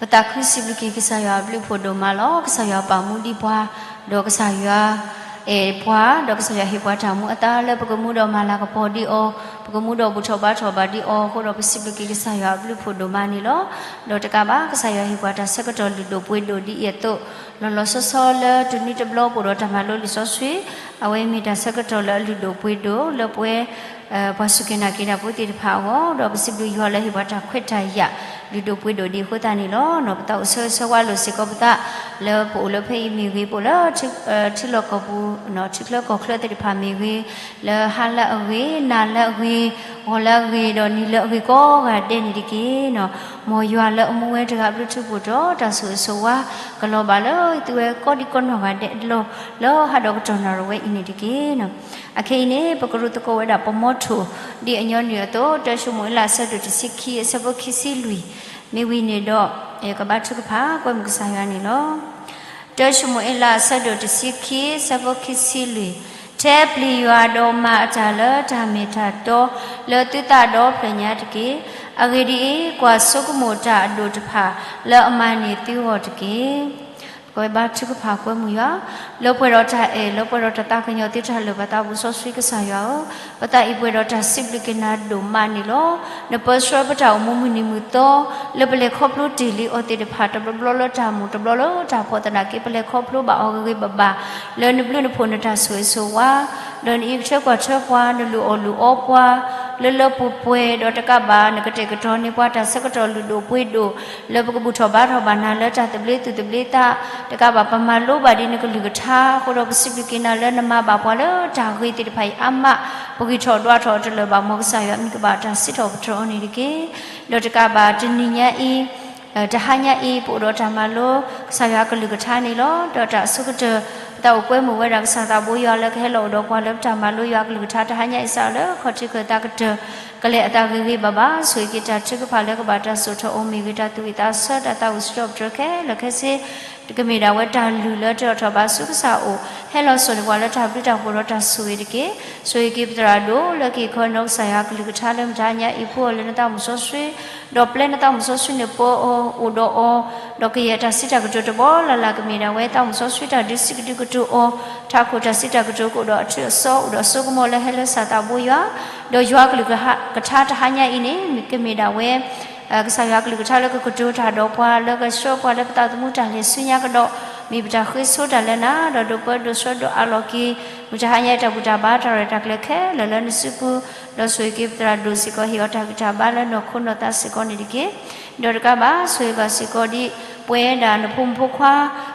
ပသးခုစံးဘျုးက့ၤကစၢ်ယွၤအဘျုးအဖှိၣ်ဒိၣ်မးလီၤ. ကစၢ်ယွၤပာ်မူဒံးပှၤ, ဒီးကစၢ်ယွၤအဲၣ်ပှၤ, ဒီးကစၢ်ယွၤဟ့ၣ်ပှၤတၢ်မူအသးလၢပကမူဒီးမၤလၤကပီၤဒံးအီၤ, ပကမူဒီးဘူၣ်ထီၣ်ဘါထီၣ်ဘၣ်ဒံးအီၤအဃိဒီး ပစံးဘျုးက့ၤကစၢ်ယွၤအဘျုးအဖှိၣ်ဒိၣ်မးန့ၣ်လီၤ. ဒီးတကးဘၣ် ကစၢ်ယွၤဟ့ၣ်ပှၤတၢ်ဆၢကတီၢ်လုၢ်ဒိၣ်ပှ့ၤဒိၣ်ဒ်အံၤအသိး, လီၤလီၤဆီဆီလၢတနွံတဘျီပအိၣ်ဒီးတၢ်မၤလိလံာ်စီဆှံ, အဝဲမ့ၢ်တၢ်ဆၢကတီၢ်လၢအလုၢ်ဒိၣ်ပှ့ၤဒိၣ်လၢပဝဲ ပှၤစူၢ်က့ၤနာ်က့ၤတၢ်ဖိသ့ၣ်တဖၣ်အဂီၢ်, ဒီးပစံးဘျုးယွၤလၢဟ့ၣ်ပှၤတၢ်ခွဲးတၢ်ယာ် လုၢ်ဒိၣ်ပှ့ၤဒိၣ်ဒံးအဃိသတးန့ၣ်လီၤ. ပသးအိၣ်ဆၢဂ့ၤဆၢဝါလိာ်စ့ၢ်ကီးပသး လၢပအိၣ်လၢဖဲအံၤမ့ၢ်ဂ့ၤ, ပအိၣ်လၢ ထံလီၢ်ကီၢ်ပူၤ, ထံချၢကီၢ်ချၢသ့ၣ်တဖၣ်မ့ၢ်ဂ့ၤ, လၢဟါလၢအဂ့ၤ, နၤလၢအဂ့ၤ, ဂီၤလၢအဂ့ၤ, ဒီးနံၤလၢအဂ့ၤကိးဂၤဒဲးန့ၣ်တက့ၢ်. မ်ယွၤလၢအမူဝဲတဂၤအဘျုးထူးဖှိၣ်ဒီး တၢ်ဆိၣ်ဂ့ၤဆိၣ်ဝါ ကလီၤဘၣ်လၢသုဝဲကိးဒံးကိးနီၢ်ဂၤဒဲးလီၤ. လၢဟါဒီးကတီၢ်နၣ်ရံၣ်ဝဲအံၤန့ၣ်တက့ၢ်. အခဲအံၤန့ၣ် ပကရူၢ်သကိးဝဲဒၣ်ပမီထိၣ် ဒ်အညီနုၢ်အသိး တၢၡမူၤအ့လးအဆၢဒိၣ်တဆံခံ အဆၢဖိခံဆံလွံၢ်, မ့ၢ်ဝံၤန့ၣ်ဒီး ကဘါထုကဖၣ်ကွဲမုာ်ကစၢ်ယွၤန့ၣ်လီၤ. တၢၡမူၤအ့လးအဆၢဒိၣ်တဆံခံ အဆၢဖိခံဆံလွံၢ်, ထဲပျံၤယွၤဒီးမၤအတၢ်လၢတၢ်မ့ၢ်တၢ်တီ လၢသုသးဒီဖျၢၣ်ညါတက့ၢ်. အဂ့ၢ်ဒ်အံၤ, ကွၢ်ဆိကမိၣ်တၢ်အဒိၣ်တဖၣ် လၢအမၤန့ၢ်သုဂီၢ်တက့ၢ်. ပဝဲဘါထုကဖၣ်ကွဲမုာ်ယွၤ လၢပှဲၤဒီးတၢ်အဲၣ် လၢပှဲၤဒီးတၢ်သးကညီၤသ့တၢ်လၢာ် ပသးပူၤစီဆှံကစၢ်ယွၤဧၢ, ပသးအံၤပှဲၤဒီးတၢ်စံးဘျုးက့ၤနၤဒိၣ်မးန့ၣ်လီၤ. နပၢဆှၢပတၢ်အိၣ်မူမုၢ်နံၤမုၢ်သီ လၢပလဲၤခီဖျိတ့ၢ်လံအီၤသ့ၣ်တဖၣ် တဘျီဘျီလၢတၢ်မူၤ တဘျီလၢတၢ်ဖှီၣ်သနာ်က့ ပလဲၤခီဖျိဘၣ်အီၤဂ့ၤဂ့ၤဘၣ်ဘၣ် လၢနဘျုးနဖှိၣ်နတၢ်ဆိၣ်ဂ့ၤဆိၣ်ဝါ ဒီးနအံးကတၢၢ်ကွၢ်ထွဲပှၤ နလုၢ်အီၣ်လုၢ်အီပှၤ လၢလၢပှဲၤပှဲၤ ဒီးတကးဘၣ် နကတဲာ်ကတီၤန့ၢ်ပှၤတၢ်ဆၢကတီၢ်လုၢ်ဒိၣ်ပှ့ၤဒိၣ် လၢပကဘူၣ်ထီၣ်ဘါထီၣ်ဘၣ်နၤလၢတၢ်သဘျ့သူၣ်သဘျ့သး, တကးဘၣ်ပမၤလိဘၣ်ဒ်နကလုၢ်ကထါ, အဃိဒီးပစံးဘျုးက့ၤနၤလၢနမၤဘၣ်ပှၤလၢတၢ်ဂ့ၤသ့ၣ်တဖၣ်အံၤအါမး, ပဂံၢ်ထီၣ်ဒွးထီၣ်အတလၢာ်ဘၣ် မ်ကစၢ်ယွၤအမံၤကဘၣ်တၢ်စံးထီၣ်ပတြၢၤအီၤန့ၣ်တက့ၢ်. ဒီးတကးဘၣ်တနံၤညါအံၤ တဟါညါအံၤ ပအိၣ်ဒီးတၢ်မၤလိ ကစၢ်ယွၤအကလုၢ်ကထါန့ၣ်လီၤ. ဒီးတၢ်အဆိကတၢၢ် ပသးအိၣ်ကွဲမုာ်ဝဲဒၣ်ကစၢ်သးဘိယွၤလၢကဟဲလီၤအိၣ်ဒီးပှၤလၢပတၢ်မၤလိယွၤအကလုၢ်ကထါ တဟါညါအံၤစးလၢ ခီၣ်ထံးခၢၣ်သးကတၢၢ် ကလဲၤအသးဂ့ၤဂ့ၤဘၣ်ဘၣ် ဆိၣ်ဂ့ၤက့ၤတၢ်ထုကဖၣ်လၢကဘၣ်တၢ်စိာ်ထီၣ်အိၣ်မ့ၢ်ဂ့ၤ တၢ်သူၣ်ဝံၣ်သးဆၢ တၢ်သးဝံၣ်စံးထီၣ်ပတြၢၤခဲလၢာ်ခဲဆ့ ကမ့ၢ်ဒၣ်ဝဲတၢ်လုၢ်လၢတၢ်ထီၣ်ဘးဆူကစၢ်အအိၣ် ဟဲလီၤစိာ်န့ၢ်ပှၤလၢတၢ်ဘျုးတၢ်ဖှိၣ်ဒီးတၢ်ဆိၣ်ဂ့ၤတက့ၢ်. ဆိၣ်ဂ့ၤက့ၤပသရၣ်ဒိၣ်လၢက့ၤခီနီၢ်ကစၢ်ယွၤအကလုၢ်ကထါလၢမတၤညါအံၤ ဖှူအီၤလၢနသးမုၢ်စီဆှံ, ဒီးပျဲနသးမုၢ်စီဆှံန့ၣ် ပၢအီၤအိၣ်ဒီးအီၤ, ဒီးကယဲၢ်တၢ်စံးတၢ်ကတိၤတဘီလၢ်လၢ်ကမ့ၢ်ဒၣ်ဝဲသးမုၢ်စီဆှံတၢ်ဒုးစံးကဒုးကတိၤအီၤ, ထးခိၣ်တၢ်စံးတၢ်ကတိၤကအိၣ်ဒီးအထူအစီ အိၣ်ဒီးအစိကမီၤလၢဟဲလၢစၢ်သးဘိယွၤ, ဒီးယွၤအကလုၢ်ကထါတဟါညါအံၤန့ၣ် ကမ့ၢ်ဒၣ်ဝဲ ကစၢ်ယွၤအကလုၢ်ကထါလၢကကတိၤတၢ်ဒီးပှၤ လၢကဆှၢပှၤလၢပသးသမူတၢ်လဲၤဆူညါကဒီး မ့ၢ်ပတၢ်ဃ့ဆိတၢ်လၢနၤ ဒီးဒိးပၢဒိးဆှၢဒိးအးလီၤက့ၤ မုၢ်တဟါညါအံၤတၢ်ဘူၣ်တၢ်ဘါတၢ်ရဲၣ်တၢ်ကျဲၤခဲလၢာ်လၢနစုပူၤ, ဒီးဆိၣ်ဂ့ၤက့ၤပသရၣ်ဒိၣ်စ့ၢ်ကီး ဟ့ၣ်အီၤတၢ်ဂံၢ်တၢ်ဘါလၢနီၢ်ခိနီၢ်သးစ့ၢ်ကီးန့ၣ်တက့ၢ်. ဒီးတကးဘၣ် ဆိၣ်ဂ့ၤဘၣ်စ့ၢ်ကီးဒ် ပဝဲဒၣ်နဖိမုၣ်ဖိခွါ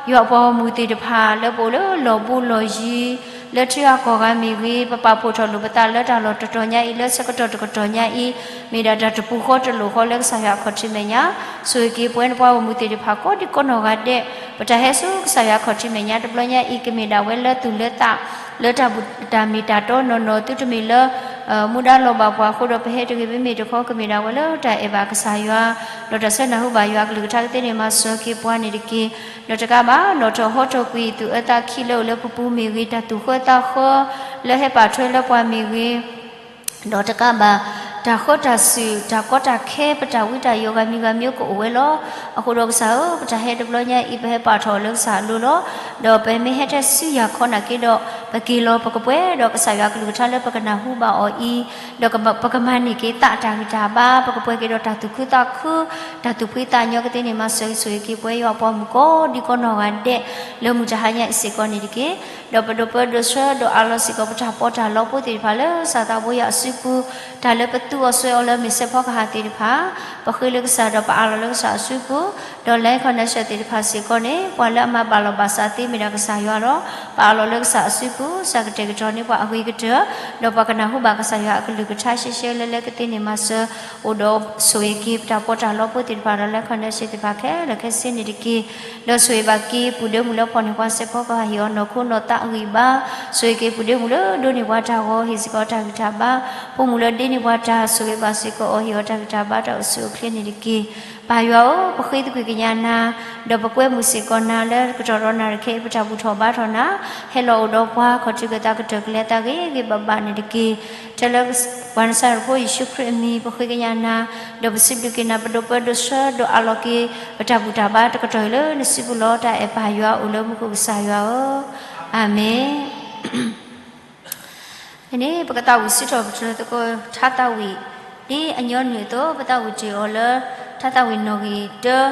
ယွၤအပှၤဂီၢ်မုၢ်သ့ၣ်တဖၣ် လၢပအိၣ်လၢလီၢ်ဘူးလီၢ်ယံၤ လၢထံဂၤကီၢ်ဂၤမ့ၢ်ဂ့ၤ ပပာ်ဖှိၣ်ထီၣ်လိာ်ပသးလၢတၢ်လီၢ်တတီၤညါအံၤ လၢဆၢကတီၢ်တကတီၢ်ညါအံၤ မ့ၢ်ဒၣ်တၢ်တပူၤဃီတလိာ်ဃီလၢကစၢ်ယွၤအခီၣ်ထံးမဲာ်ညါ, ဆိၣ်ဂ့ၤက့ၤပဝဲနပှၤဂီၢ်မုၢ်သ့ၣ်တဖၣ်ကိးဒံကိးနီၢ်ဂၤဒဲး, ပတၢ်ဟဲဆူကစၢ်ယွၤအခီၣ်ထံးမဲာ်ညါတဘျီညါအံၤ ကမ့ၢ်ဒၣ်ဝဲလၢသူၣ်လၢသး လၢတၢ်မ့ၢ်တၢ်တီနီၢ်နီၢ် သုတမ့ၢ်လၢ မူဒါလီၤဘၣ်ပှၤအဃိဒီး ပဟဲတဂ့ၤမ့မ့ၢ်တခီ ကမ့ၢ်ဒၣ်ဝဲလၢတၢ်အဲၣ်ဘၣ်ကစၢ်ယွၤ, ဒီးတၢ်ဆၢနၢ်ဟူဘၣ်ယွၤအကလုၢ်ကထါကသ့န့ၣ် မၤစၢၤက့ၤပှၤန့ၣ်တက့ၢ်. ဒီးတကးဘၣ် နီၣ်ထီၣ်ဟီထီၣ်ကွံာ် သူၣ်အၢသးခံလၢအိၣ်လၢပပူၤမ့ၢ်ဂ့ၤ တၢ်သူၣ်ဃၢသးဃၢ လၢဟဲပာ်ထွဲလၢပှၤမ့ၢ်ဂ့ၤ ဒီးတကးဘၣ် တၢ်ဃၢတၢ်စုၣ် တၢ်ကီတၢ်ခဲ ပတၢ်ဝံတၢ်ယိးဂၤမံၤဂၤမံၤကအိၣ်ဝဲလီၤ. အဃိဒီးကစၢ်ဧၢ, ပတၢ်ဟဲတဘျီညါအံၤ ပဟဲပာ်ထီၣ်အီၤလၢကစၢ်အလိၤလီၤ. ဒီးပမ့ၢ်ဟဲထဲဆူယၤခီနာ်က့ဒီး ပက့ၤလီၤပကပှဲၤဒီးကစၢ်ယွၤအကလုၢ်ကထါလၢပကနၢ်ဟူဘၣ်အီၤအံၤ, ဒီးပကမၤန့ၢ်က့ၤသးတၢ်ဂံၢ်တၢ်ဘါ, ပကပှဲၤက့ၤဒီးတၢ်သူၣ်ခုသးခု, တၢ်သူၣ်ဖှံသးညီကသ့န့ၣ် မၤစၢၤဆိၣ်ဂ့ၤက့ၤပဝဲယွၤအပှၤမုၣ်ကိးဒံကိးနီၢ်ဂၤဒဲး လၢမုၢ်တဟါညါအံၤစ့ၢ်ကီးန့ၣ်တက့ၢ်. ဒီးပဒိးပၢဒိးဆှၢဒီးအးလီၤစ့ၢ်ကီး ပတၢ်ပီးတၢ်လီဖိသ့ၣ်တဖၣ်လၢစၢ်သးဘိယွၤအစုပူၤ, တၢ်လၢပသူအီၤစွဲအီၤလၢမ့ၢ်စဲးဖီကဟၣ်သ့ၣ်တဖၣ်, ပဃ့လၢကစၢ်ဒီးပအးလီၤလၢကစၢ်အစုပူၤ, ဒီး land connection သ့ၣ်တဖၣ်စ့ၢ်ကီးန့ၣ် ပှၤလၢအမၤဘၣ်လီၤဘၣ်စးသ့မ့ၢ်ဒၣ်ကစၢ်ယွၤလီၤ. ပအးလီၤလၢကစၢ်အစုပူၤ, ကစၢ်ကတဲာ်ကတီၤန့ၢ်ပှၤအဂ့ၤကတၢၢ်, ဒီးပှၤကနၢ်ဟူဘၣ်ကစၢ်ယွၤအကလုၢ်ကထါရှဲရှဲလဲလဲကသ့န့ၣ် မၤစၢၤအိၣ်ဒီးဆိၣ်ဂ့ၤက့ၤ ပတၢ်ပီးတၢ်လီဖိသ့ၣ်တဖၣ်ဒီး land connection သ့ၣ်တဖၣ်ခဲလၢာ်ခဲဆ့န့ၣ်တက့ၢ်. ဒီးဆိၣ်ဂ့ၤဘၣ်က့ၤ ပုၢ်ဒ့မုၣ်လၢဖီၣ်န့ၢ်ပှၤစဲးဖီကဟၣ် ဟ့ၣ်အီၤနီၢ်ခိနီၢ်သးအဂံၢ်အဘါ, ဆိၣ်ဂ့ၤက့ၤပုၢ်ဒ့မုၣ်လၢဒိးန့ၢ်ပှၤတၢ်ဂီၤ ဟ့ၣ်စ့ၢ်ကီးတၢ်ဂံၢ်တၢ်ဘါ, ပိာ်မုၣ်လၢဒ့န့ၢ်ပှၤတၢ်ဆိၣ်ဂ့ၤဘၣ်စ့ၢ်ကီးအီၤ ဟ့ၣ်အီၤတၢ်ဂံၢ်တၢ်ဘါ တၢ်အိၣ်ဆူၣ်အိၣ်ချ့န့ၣ်တက့ၢ်. ပၢ်ယွၤဧၢ, ပဃ့သကွံၢ်ကညးနၤ, ဒီးပကွဲမုာ်စ့ၢ်ကီးနၤလၢကတီၢ်ဒီးနၣ်ရံၣ်ခဲအံၤ ပတၢ်ဘူၣ်ထီၣ်ဘါထီၣ်နၤ, ဟဲလီၤအိၣ်ဒီးပှၤ ခီၣ်ထံးကသးကတၢၢ်ကလဲၤသးဂ့ၤဂ့ၤဘၣ်ဘၣ်န့ၣ်တက့ၢ်. ထဲလၢ ပှၤနစၤရ့းဖိယ့ၣ်ၡူးခရံာ်အမံၤ ပဃ့ကညးနၤ, ဒီးပစံးဘျုးက့ၤနၤ ပဒိးပၢဒိးဆှၢ ဒိးအးလီၤက့ၤ ပတၢ်ဘူၣ်တၢ်ဘါတကတီၢ်အံၤလၢနစုပူၤလီၤ. တၢ်အဲၣ်ပၢ်ယွၤအိၣ်လၢမူခိၣ်ကစၢ်ယွၤဧၢ, အၤမ့ၣ်. ဖဲန့ၣ် ပကသးဝံၣ်စံးထီၣ်ပတြၢၤသကိး ထါသးဝံၣ် ဒ်အညီနုၢ်အသိး ပသးဝံၣ်တ့ၢ်အီၤလၢ ထါသးဝံၣ်နီၣ်ဂံၢ်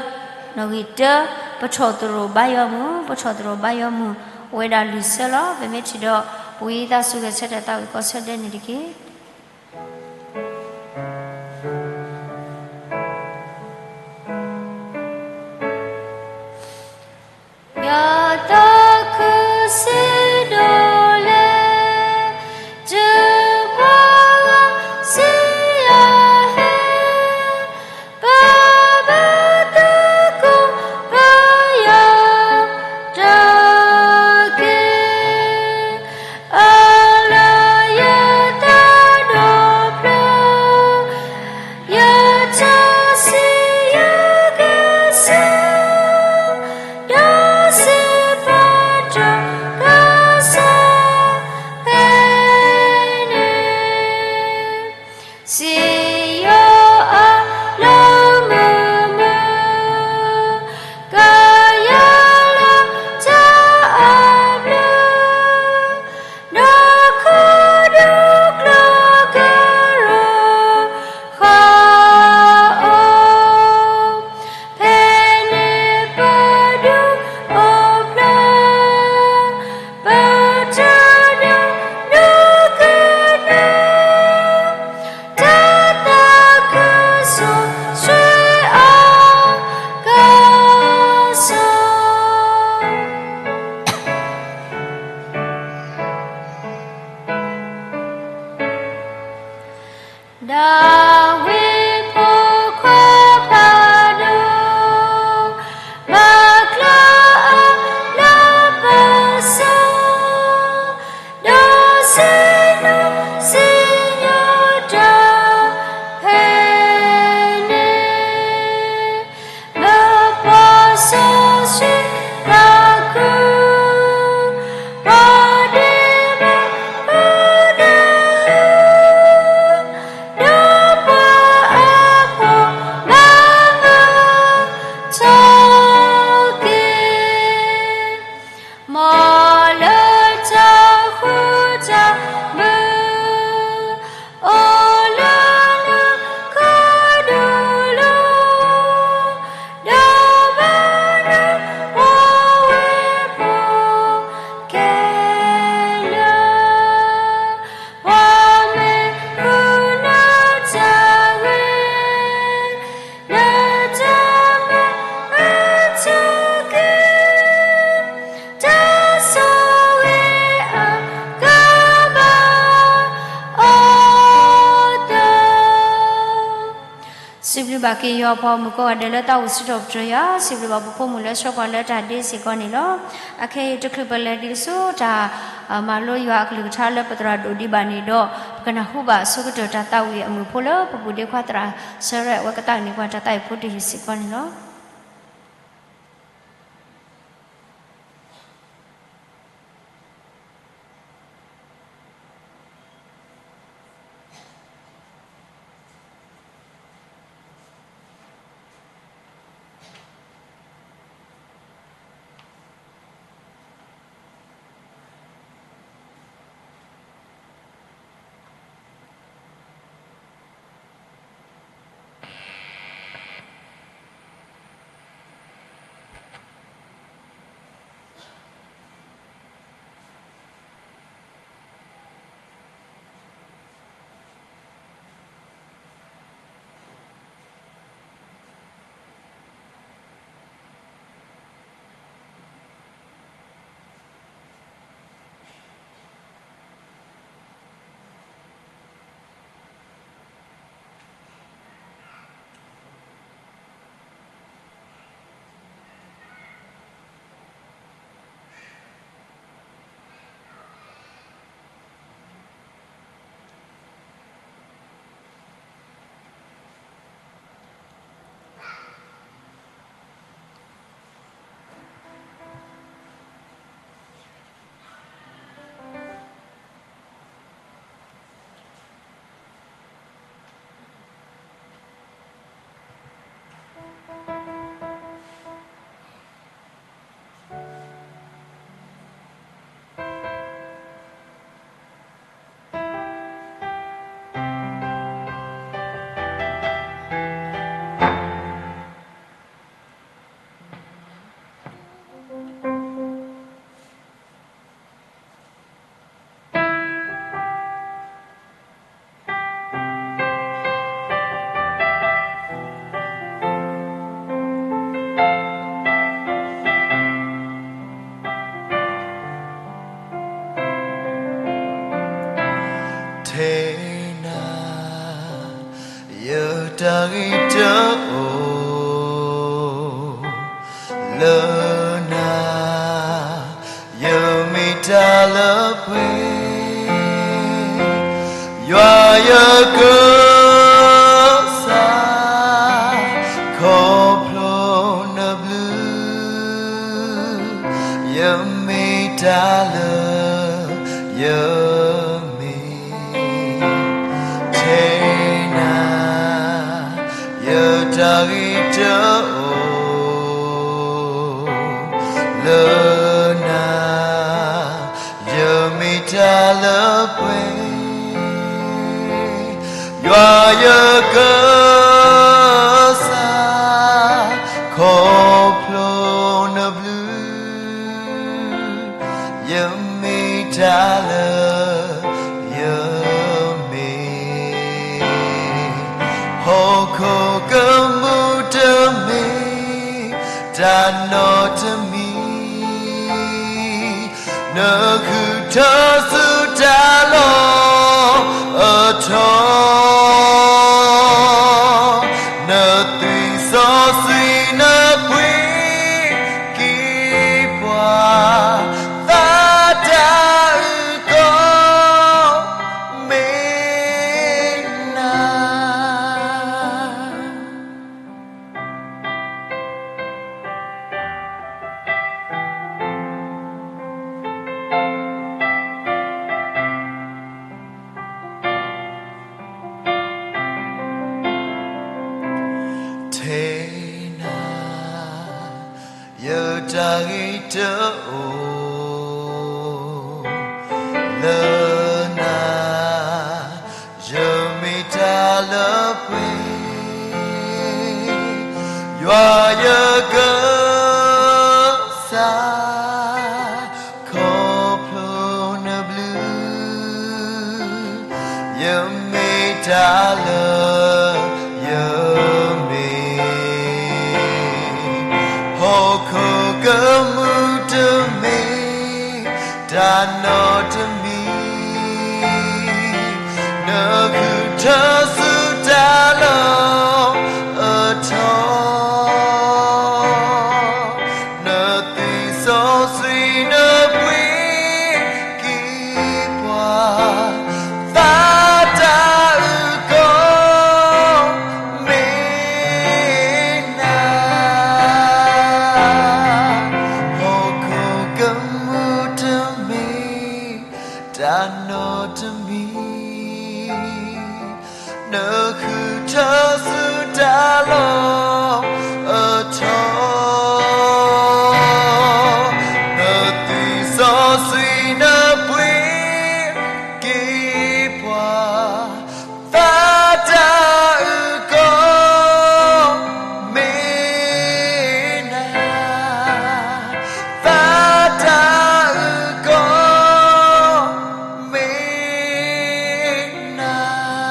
တၢ, နီၣ်ဂံၢ်တၢ, ပထီၣ်သရိာ်ဘါယွၤမုၢ်, ပထီၣ်သရိာ်ဘါယွၤမုၢ် အိၣ်ဝဲဒၣ်လွံၢ်ဆၢလီၤ. ပမ့ၢ်ထံၣ်ဒီး ပဝံသးစူၤဂဲၤဆၢထၢၣ်သးဝံၣ်ကိးဆၢဒဲးန့ၣ်တက့ၢ်. ယသးခုစံးဒိၣ်လဲၣ်, တပှၤဂၤစံးယၤဟဲ, ပဘၣ်သကိးပယီၤတက့ၢ်. အလၢယသးဒီဖျၢၣ်, ယတၢ်စံးယကစၢ်, ဒီးစံးပတြၢၤကစၢ်ဖဲန့ၣ်, စံယိၤအလၢမုၢ်မုၢ်, ကယၤလီၤတၢ်အဘျုး ဒီးခိၣ်ဒူကျိၤကရၢဃာ်အီၤ, ဖဲန့ၣ်ပဒုးအိၣ်ဖျါ, ပတၢ်ဒိၣ်ဒိၣ်ကနၣ်, တၢ်သးခုစိၤဆှံအီၤကစၢ် ဒၤဝံးဖိခွါဖးဒိၣ်, မၤကျၢၤအလၢပစီ, ဒီးစံးနီၣ်စံးညီတၢ်ဖဲန့ၣ်, လၢပှၤစီဆှံသးခု ပှၤဒ့မုၣ်ဖိသၣ်ဧၢ, ဒီးပှၤအဖှီၣ်ဘါမၤထီၣ်က့ၤ, မ်လၢတၢ်ဃူတၢ်မုာ် အိၣ်လၢနခိၣ်ဒူၣ်လိၤ, ဒီးဘၣ်နပှၤဝဲၢ်ဖိခဲလၢာ်, ပှၤမ့ၢ်ဃုနတၢ်ဂ့ၤ, နတၢ်မၤအါထီၣ်က့ၤ, တၢ်ဆိၣ်ဂ့ၤအကဘၣ်အီၤသီ စံးဘျုးဘၣ်က့ၤယွၤအပှၤဂီၢ်မုၢ်ကိးဂၤဒဲး လၢသးအိၣ်စံးထီၣ်ပတြၢၤယွၤ, စံးဘျုးဘၣ်ပဖိမုၣ်လၢဆှၢပှၤလၢတၢ်ဒ့စ့ၢ်ကီးန့ၣ်လီၤ. အခဲအံၤတချုးပလဲၤဒံးဆူတၢ်မၤလိယွၤအကလုၢ်ကထါလၢပသရၣ်ဒိၣ်ဒံးဘၣ်န့ၣ်ဒီး ပကနၢ်ဟူဘၣ်ဆိကတၢၢ်တၢ်သးဝံၣ်အမုာ်ဖိလၢ ပဘူၣ်ဒ့ခွါသရၣ်ဆၢရဲၣ် အဝဲကသးဝံၣ်န့ၢ်ပှၤတၢ်သးဝံၣ်ဖိတယုၢ်စ့ၢ်ကီးန့ၣ်လီၤ. ယမ့ၢ်တၢ်လၢအအိၣ်လၢနၤ, ယမ့ၢ်တၢ်လၢပှဲၤ, ယွၤယကစၢ်, ခီဖျိနဘျုး, ယမ့ၢ်တၢ်လၢယမ့ၢ် ထဲနၤ ယတၢ်ဂ့ၤတအိၣ်လၢနၤ, ယမ့ၢ်တၢ်လၢပှဲၤ, ယွၤယကစၢ်, ခီဖျိနဘျုး ယမ့ၢ်တၢ်လၢယမ့ၢ်, ဟီၣ်ခိၣ်ကမူၣ်တမ့ၢ် တၢ်နီတမံၤ, နဃုထၢဆူတၢ်လီၢ်အထီ, နသွံၣ်စီဆှံနပှ့ၤက့ၤပှၤ, သးတၢ်အုၣ်ကီၤ မ့ၢ်နၤ. ထဲနၤ ယတၢ်ဂ့ၤတအိၣ်လၢနၤ, ယမ့ၢ်တၢ်လၢပှဲၤ, ယွၤယကစၢ်, ခီဖျိနဘျုး ယမ့ၢ်တၢ်လၢယမ့ၢ်, ဟီၣ်ခိၣ်ကမူၣ်တမ့ၢ် တၢ်နီတမံၤ, နဃုထၢဆူတၢ်လီၢ်အထီ, နသွံၣ်စီဆှံနပှ့ၤက့ၤပှၤ, သးတၢ်အုၣ်ကီၤ မ့ၢ်နၤ, ဟီၣ်ခိၣ်ကမူၣ်တမ့ၢ် တၢ်နီတမံၤ, နဃုထၢဆူတၢ်လီၢ်အထီ, နသွံၣ်စီဆှံနပှ့ၤက့ၤပှၤ, သးတၢ်အုၣ်ကီၤ မ့ၢ်နၤ, သးတၢ်အုၣ်ကီၤ မ့ၢ်နၤ.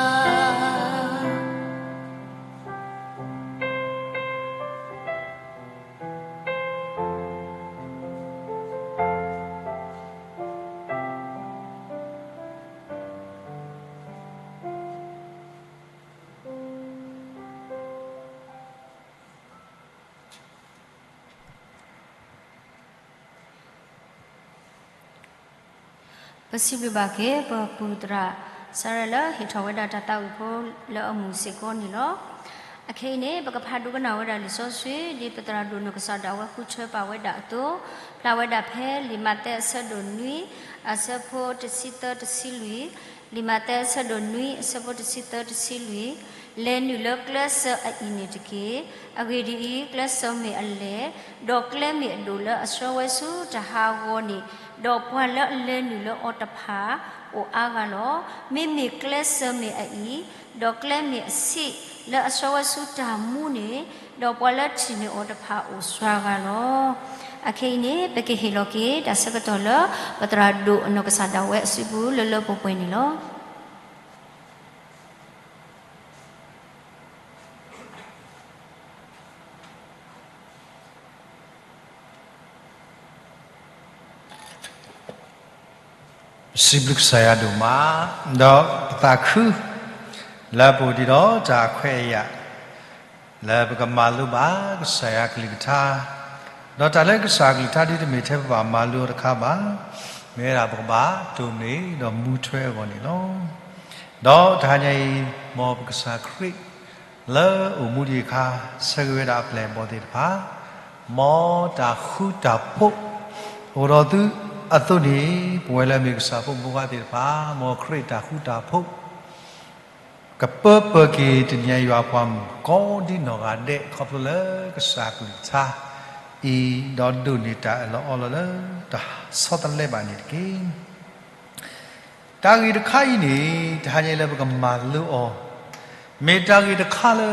ပစံးဘျုးဘၣ်က့ၤ ပပုၢ်သရၣ်စၢ်ရဲၣ်လၢဟ့ၣ်ထီၣ်ဝဲဒၣ်တၢ်သးဝံၣ်ဖိလၢအမုာ်စ့ၢ်ကီးန့ၣ်လီၤ. အခဲအံၤန့ၣ် ပကဖးဒိကနၣ်ဝဲဒၣ်လံာ်စီဆှံ ဒ်ပသရၣ်ဒိၣ်နီၢ်ကစၢ်ဒၣ်ဝဲဃုထၢပာ်ဝဲဒၣ်အသိး, ဖျါဝဲဒၣ်ဖဲလံာ်မးသဲအဆၢဒိၣ်နွံ အဆၢဖိတဆံသၢတဆံလွံၢ်, လံာ်မးသဲအဆၢဒိၣ်နွံ အဆၢဖိတဆံသၢတဆံလွံၢ်, လဲၤနုာ်လၢကျဲစၢၤအအံၤန့ၣ်တက့ၢ်. အဂ့ၢ်ဒ်အံၤ, ကျဲစၢၤမ့ၢ်အလဲၢ်, ဒီးကျဲမ့ၢ်အဒိၣ်လၢအဆှၢဝဲဆူတၢ်ဟးဂီၤန့ၣ်, ဒီးပှၤလၢအလဲၤနုာ်လၢအီၤတဖၣ် အိၣ်အါဂၤလီၤ. မ့မ့ၢ်ကျဲစၢၤမ့ၢ်အအံၤ, ဒီးကျဲမ့ၢ်အဆံး လၢအဆှၢဝဲဆူတၢ်မူန့ၣ်, ဒီးပှၤလၢထံၣ်န့ၢ်အီၤတဖၣ်အိၣ်စှၤဂၤလီၤ. အခဲအံၤန့ၣ် ပကဟ့ၣ်လီၤက့ၤတၢ်ဆၢကတီၢ်လၢ ပသရၣ်ဒိၣ်အနီၢ်ကစၢ်ဒၣ်ဝဲအစုပူၤလၢလၢပှဲၤပှဲၤန့ၣ်လီၤ. ပစံးဘျုးကစၢ်ယွၤဒိၣ်မး, ဒီးပသးခု လၢပအိၣ်ဒံးဒီးတၢ်ခွဲးအယာ် လၢပကမၤလိဘၣ်ကစၢ်ယွၤကလုၢ်ကထါ, ဒီးတၢ်လၢကစၢ်ကလုၢ်ကထါဒ်တမ့ၢ်ထဲပဘၣ်မၤလိအီၤတခါဘၣ်, မ့ၢ်ဝဲဒၣ်ပကဘၣ်တိၢ်န့ၢ်ဒီးမူထွဲအဂီၢ်န့ၣ်လီၤ. ဒီးတဟါညါအံၤ မ်ပကစၢ်ခရံာ် လၢအိၣ်မူဒံးအခါ ဆၢဂ့ၤဝဲဒၣ်အပျဲၢ်အဘီၣ်သ့ၣ်တဖၣ်, မ်တၢ်ဃူတၢ်ဖိး အိၣ်ဒီးသုအသိးန့ၣ်, ပဝဲလၢအမ့ၢ်ကစၢ်ဖိမုၣ်ဖိခွါသ့ၣ်တဖၣ်, မ်ခရံာ်တၢ်ဃူတၢ်ဖိး ကပၢပၢၢ်က့ၤတနံၤညါအံၤ ယွၤပှၤမုၣ်ကိးဒ်နီၢ်ဂၤဒဲး ခီဖျိလၢကစၢ်ကလုၢ်ကထါအံၤ, ဒီးဒိးန့ၢ်တၢ်အၢၣ်လီၤအီလီၤလၢတၢ်ဆီတလဲဘၣ်န့ၣ်တက့ၢ်. တၢ်ဂ့ၢ်တခါအံၤန့ၣ် တဟါညါလၢပကမၤလိအီၤ, မ့ၢ်တၢ်ဂ့ၢ်တခါလၢ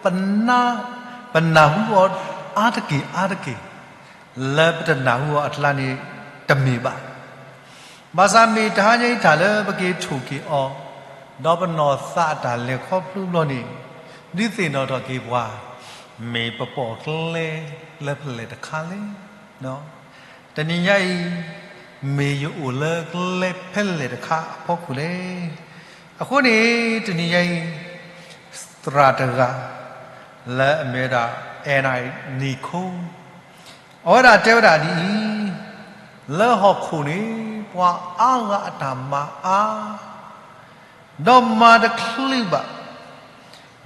ပနၢ်, ပနၢ်ဟူအီၤအါတက့ၢ်အါတက့ၢ်, လၢပတနၢ်ဟူအီၤအကျါန့ၣ်တမ့ၢ်ဘၣ်. ဘၣ်ဆၣ်မ့ၢ်တဟါညါအံၤတၢ်လၢပက့ၤထိၣ်က့ၤအီၤ, ဒီးပနီၢ်သးအတၢ်လဲၤခီဖျိဘျီန့ၣ်, ဒုးသ့ၣ်နီၣ်ထီၣ်က့ၤပှၤ, မ့ၢ်ပပိာ်ကျဲလၢဖဲလဲၣ်တခါလဲၣ်. တနံၤညါအံၤ, မ့ၢ်ယအိၣ်လၢကျဲဖဲလဲၣ်တခါအဖီခိၣ်လဲၣ်. အဃိန့ၣ် တနံၤညါအံၤ, သရၣ်တဂၤ လၢအမ့ၢ်ဝဲဒၣ် Anna Nicole, အဝဲဒၣ်တဲဝဲဒၣ်ဒ်အံၤ, လၢဟီၣ်ခိၣ်န့ၣ် ပှၤအါဂၤအတၢ်မၤအါ ဒီးမၤတချုးဘၣ်,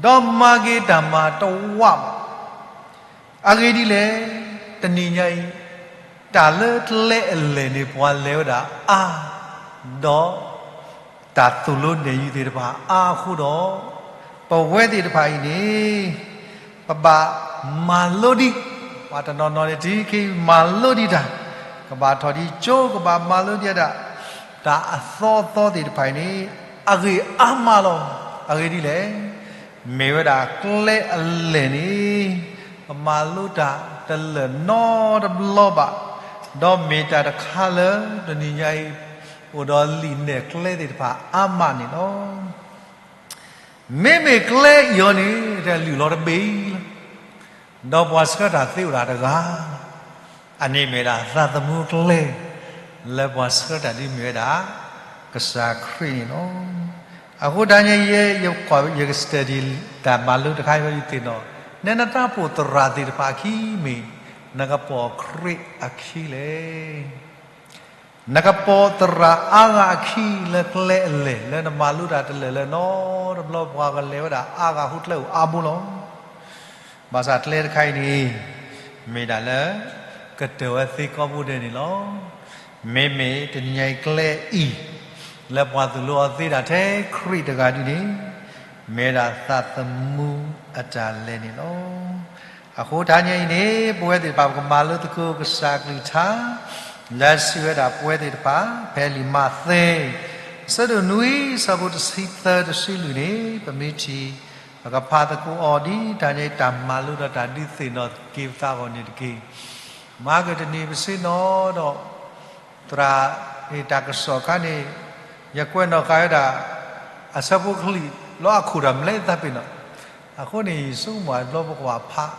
ဒီးမၤက့ၤတၢ်မၤတဝးဘၣ်. အဂ့ၢ်ဒ်လဲၣ်, တနံၤညါအံၤ, တၢ်လၢကျဲအလဲၢ်န့ၣ် ပှၤလဲၤဝဲဒၣ်အါ, ဒီးတၢ်သိၣ်လိနဲၣ်ယုၤသ့ၣ်တဖၣ်အါအဃိဒီး, ပဝဲသ့ၣ်တဖၣ်အံၤန့ၣ် ပဘၣ်မၤလိဒံး, ပှၤတနီၤနီၤန့ၣ် တံခံမၤလိဒံးတၢ်, ကဘၣ်ထီၣ်ဒံးကၠိ ကဘၣ်မၤလိဒံးဒၣ်, တၢ်အသီအသီသ့ၣ်တဖၣ်အံၤန့ၣ် အဂ့ၢ်အါမးလီၤ. အဂ့ၢ်ဒ်လဲၣ်, မ့ၢ်ဝဲဒၣ်ကျဲအလဲၢ်န့ၣ် ပမၤလိတၢ်တလၢာ်နီတဘျီဘၣ်, ဒီးမ့ၢ်တၢ်တခါလၢတနံၤညါအံၤ အိၣ်ဒီးလံာ်နဲၣ်ကျဲသ့ၣ်တဖၣ်အါမးန့ၣ်လီၤ. မ့မ့ၢ်ကျဲအံၤအီၤန့ၣ် တလုၢ်လီၤတဘ့ၣ်လီၤ, ဒီးပှၤဆှၢတၢ်သ့အိၣ်ဒၣ်တဂၤ, အန့ၣ်မ့ၢ်ဒၣ်သးသမူကျဲ လၢပှၤဆှၢတၢ်ဒ်မ့ၢ်ဝဲဒၣ် ကစၢ်ခရံာ်န့ၣ်လီၤ. အဃိတဟါညါအံၤ ယ ယက study တၢ်မၤလိတခါအံၤ ယသ့ၣ်နီၣ်, နနတၢ်ပိာ်သရၣ်သ့ၣ်တဖၣ်အခံမ့ၢ် နကပိာ်ခရံာ်အခံလဲၣ်. နကပိာ်သရၣ်အါဂၤအခံလၢကျဲအလဲၢ် လၢနမၤလိတၢ်တလၢာ်လၢနီတဘျီ ပှၤကလဲၤဝဲဒၣ်အါဂၤအဃိ ကျဲအိၣ်အါဘိလီၤ. ဘၣ်ဆၣ်ကျဲတခါအံၤန့ၣ် မ့ၢ်ဒၣ်လၢ ကတၢၢ်ဝဲသ့ကိးဘိဒဲးန့ၣ်လီၤ. မ့မ့ၢ်တနံၤညါအံၤကျဲအံၤ လၢပှၤသိၣ်လိအီၤသ့ဒၣ်ထဲခရံာ်တဂၤဒ်န့ၣ် မ့ၢ်ဒၣ်သးသမူအတၢ်လဲၤန့ၣ်လီၤ. အဃိတဟါညါအံၤန့ၣ် ပဝဲသ့ၣ်တဖၣ် ပကမၤလိသကိးကစၢ်ကလုၢ်ကထါ လၢစံးဝဲဒၣ်ပဝဲသ့ၣ်တဖၣ် ဖဲလံာ်မးသဲ အဆၢဒိၣ်နွံ အဆၢဖိတဆံသၢ တဆံလွံၢ်န့ၣ် ပမ့ၢ်ထံၣ် ပကဖးသကိးအီၤဒ်တဟါညါအံၤ တၢ်မၤလိဒီးတၢ်ဒုးသ့ၣ်နီၣ်က့ၤပသးအဂီၢ်န့ၣ်တက့ၢ်. မၤကတနံၤပဆ့ၣ်နီၤဒီး သရၣ်န့ၣ်တၢ်ကစီၣ်အခါန့ၣ် ယကွဲးနီၣ်ဃာ်ဝဲဒၣ် အဆၢဖိချံး လၢအခိၣ်ဒီးမလဲသးပ့ၤနီၣ်. အဃိန့ၣ် ယဆိကမိၣ်အဘျီပကဘၣ်ဖး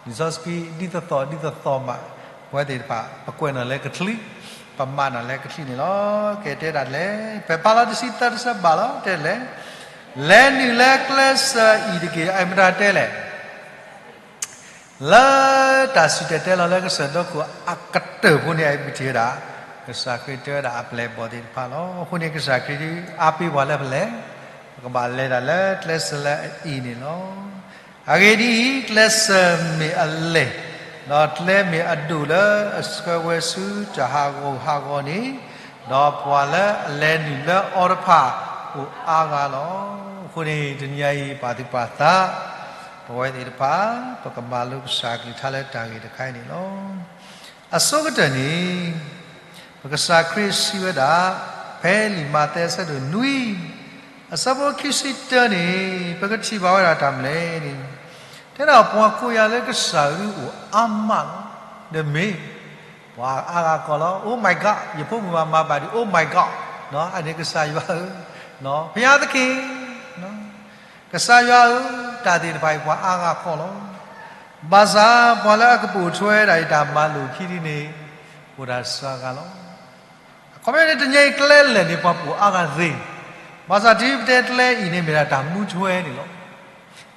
လံာ်စီဆှံဒ်သိးသိးဒ်သိးသိးမး ပဝဲသ့ၣ်တဖၣ် ပကွဲးနီၣ်လၢကချံး ပမၤနီၣ်လၢကချံးန့ၣ်လီၤ. ကဲတဲဒၣ်လဲၣ် ဖဲဖးလီၤတဆံသၢတဆၢဘၣ်လီၤ တဲလဲၣ်, လဲၤနုာ်လၢကျဲစၢၤအံၤတက့ၢ်. အမတၤတဲလဲၣ် လၢတၢ်စံၣ်တဲၤတဲလီၤလၢကစၢၢ်ဒီခိၣ်အကတၢၢ်ဖိန့ၣ် အမ့ၢ်ထံၣ်ဝဲဒၣ် ကစၢ်ခရံာ်တဲဝဲဒၣ်အပျဲၢ်အဘီၣ်သ့ၣ်တဖၣ်လီၤ. အဃိန့ၣ် ကစၢ်ခရံာ်အါပ့ၤပှၤလၢဖဲလဲၣ် ပကဘၣ်လဲၤဒၣ်လၢကျဲစၢၤလၢအံၤန့ၣ်လီၤ. အဂ့ၢ်ဒ်အံၤ, ကျဲစၢၤမ့ၢ်အလဲၢ်, ဒီးကျဲမ့ၢ်အဒိၣ်လၢအဆှၢဝဲဆူတၢ်ဟးဂူာ်ဟးဂီၤန့ၣ်, ဒီးပှၤလၢအလဲၤနုာ်လၢအီၤတဖၣ်အိၣ်အါဂၤလီၤ. အဃိန့ၣ် တနံၤအံၤ ပာ်သူၣ်ပာ်သး ပဝဲသ့ၣ်တဖၣ် ပကမၤလိကစၢ်ကလုၢ်ကထါလၢတၢ်ဂ့ၢ်တခါအံၤန့ၣ်လီၤ. အဆိကတၢၢ်န့ၣ် ပကစၢ်ခရံာ်စံးဝဲဒၣ် ဖဲလံာ်မးသဲအဆၢဒိၣ်နွံ အဆၢဖိခံဆံတၢန့ၣ် ပကထံၣ်ဘၣ်ဝဲဒၣ်တၢ်မနုၤလဲၣ်န့ၣ်, တဲဒၣ်ပှၤကိးယၤလၢကစၢ်အံၤအိၣ်အါမးလီၤ. ဒီးမ့ၢ် ပှၤအါဂၤကိးလီၤ Oh my God, ယဖိမုၣ်မၤမၤဘၣ်ဒံး Oh my God, အန့ၣ်ကစၢ်ယွၤဧၢ, ဘုရားသခင်, ကစၢ်ယွၤဧၢ, တၢ်သ့ၣ်တဖၣ်အံၤ ပှၤအါဂၤကိးလီၤ. ဘၣ်ဆၣ်ပှၤလၢအကပိာ်ထွဲဒၣ်အံၤ တၢ်မၤလိာ်ခံဒ်န့ၣ် အိၣ်ဒၣ်စှၤဂၤလီၤ. အခီပညီန့ၣ် တနံၤအံၤကျဲလဲၢ်န့ၣ် ပှၤပိာ်အါဂၤသ့, ဘၣ်ဆၣ်တုၤပတဲကျဲအံၤန့ၣ် မ့ၢ်ဒၣ်တၢ်မူထွဲန့ၣ်လီၤ.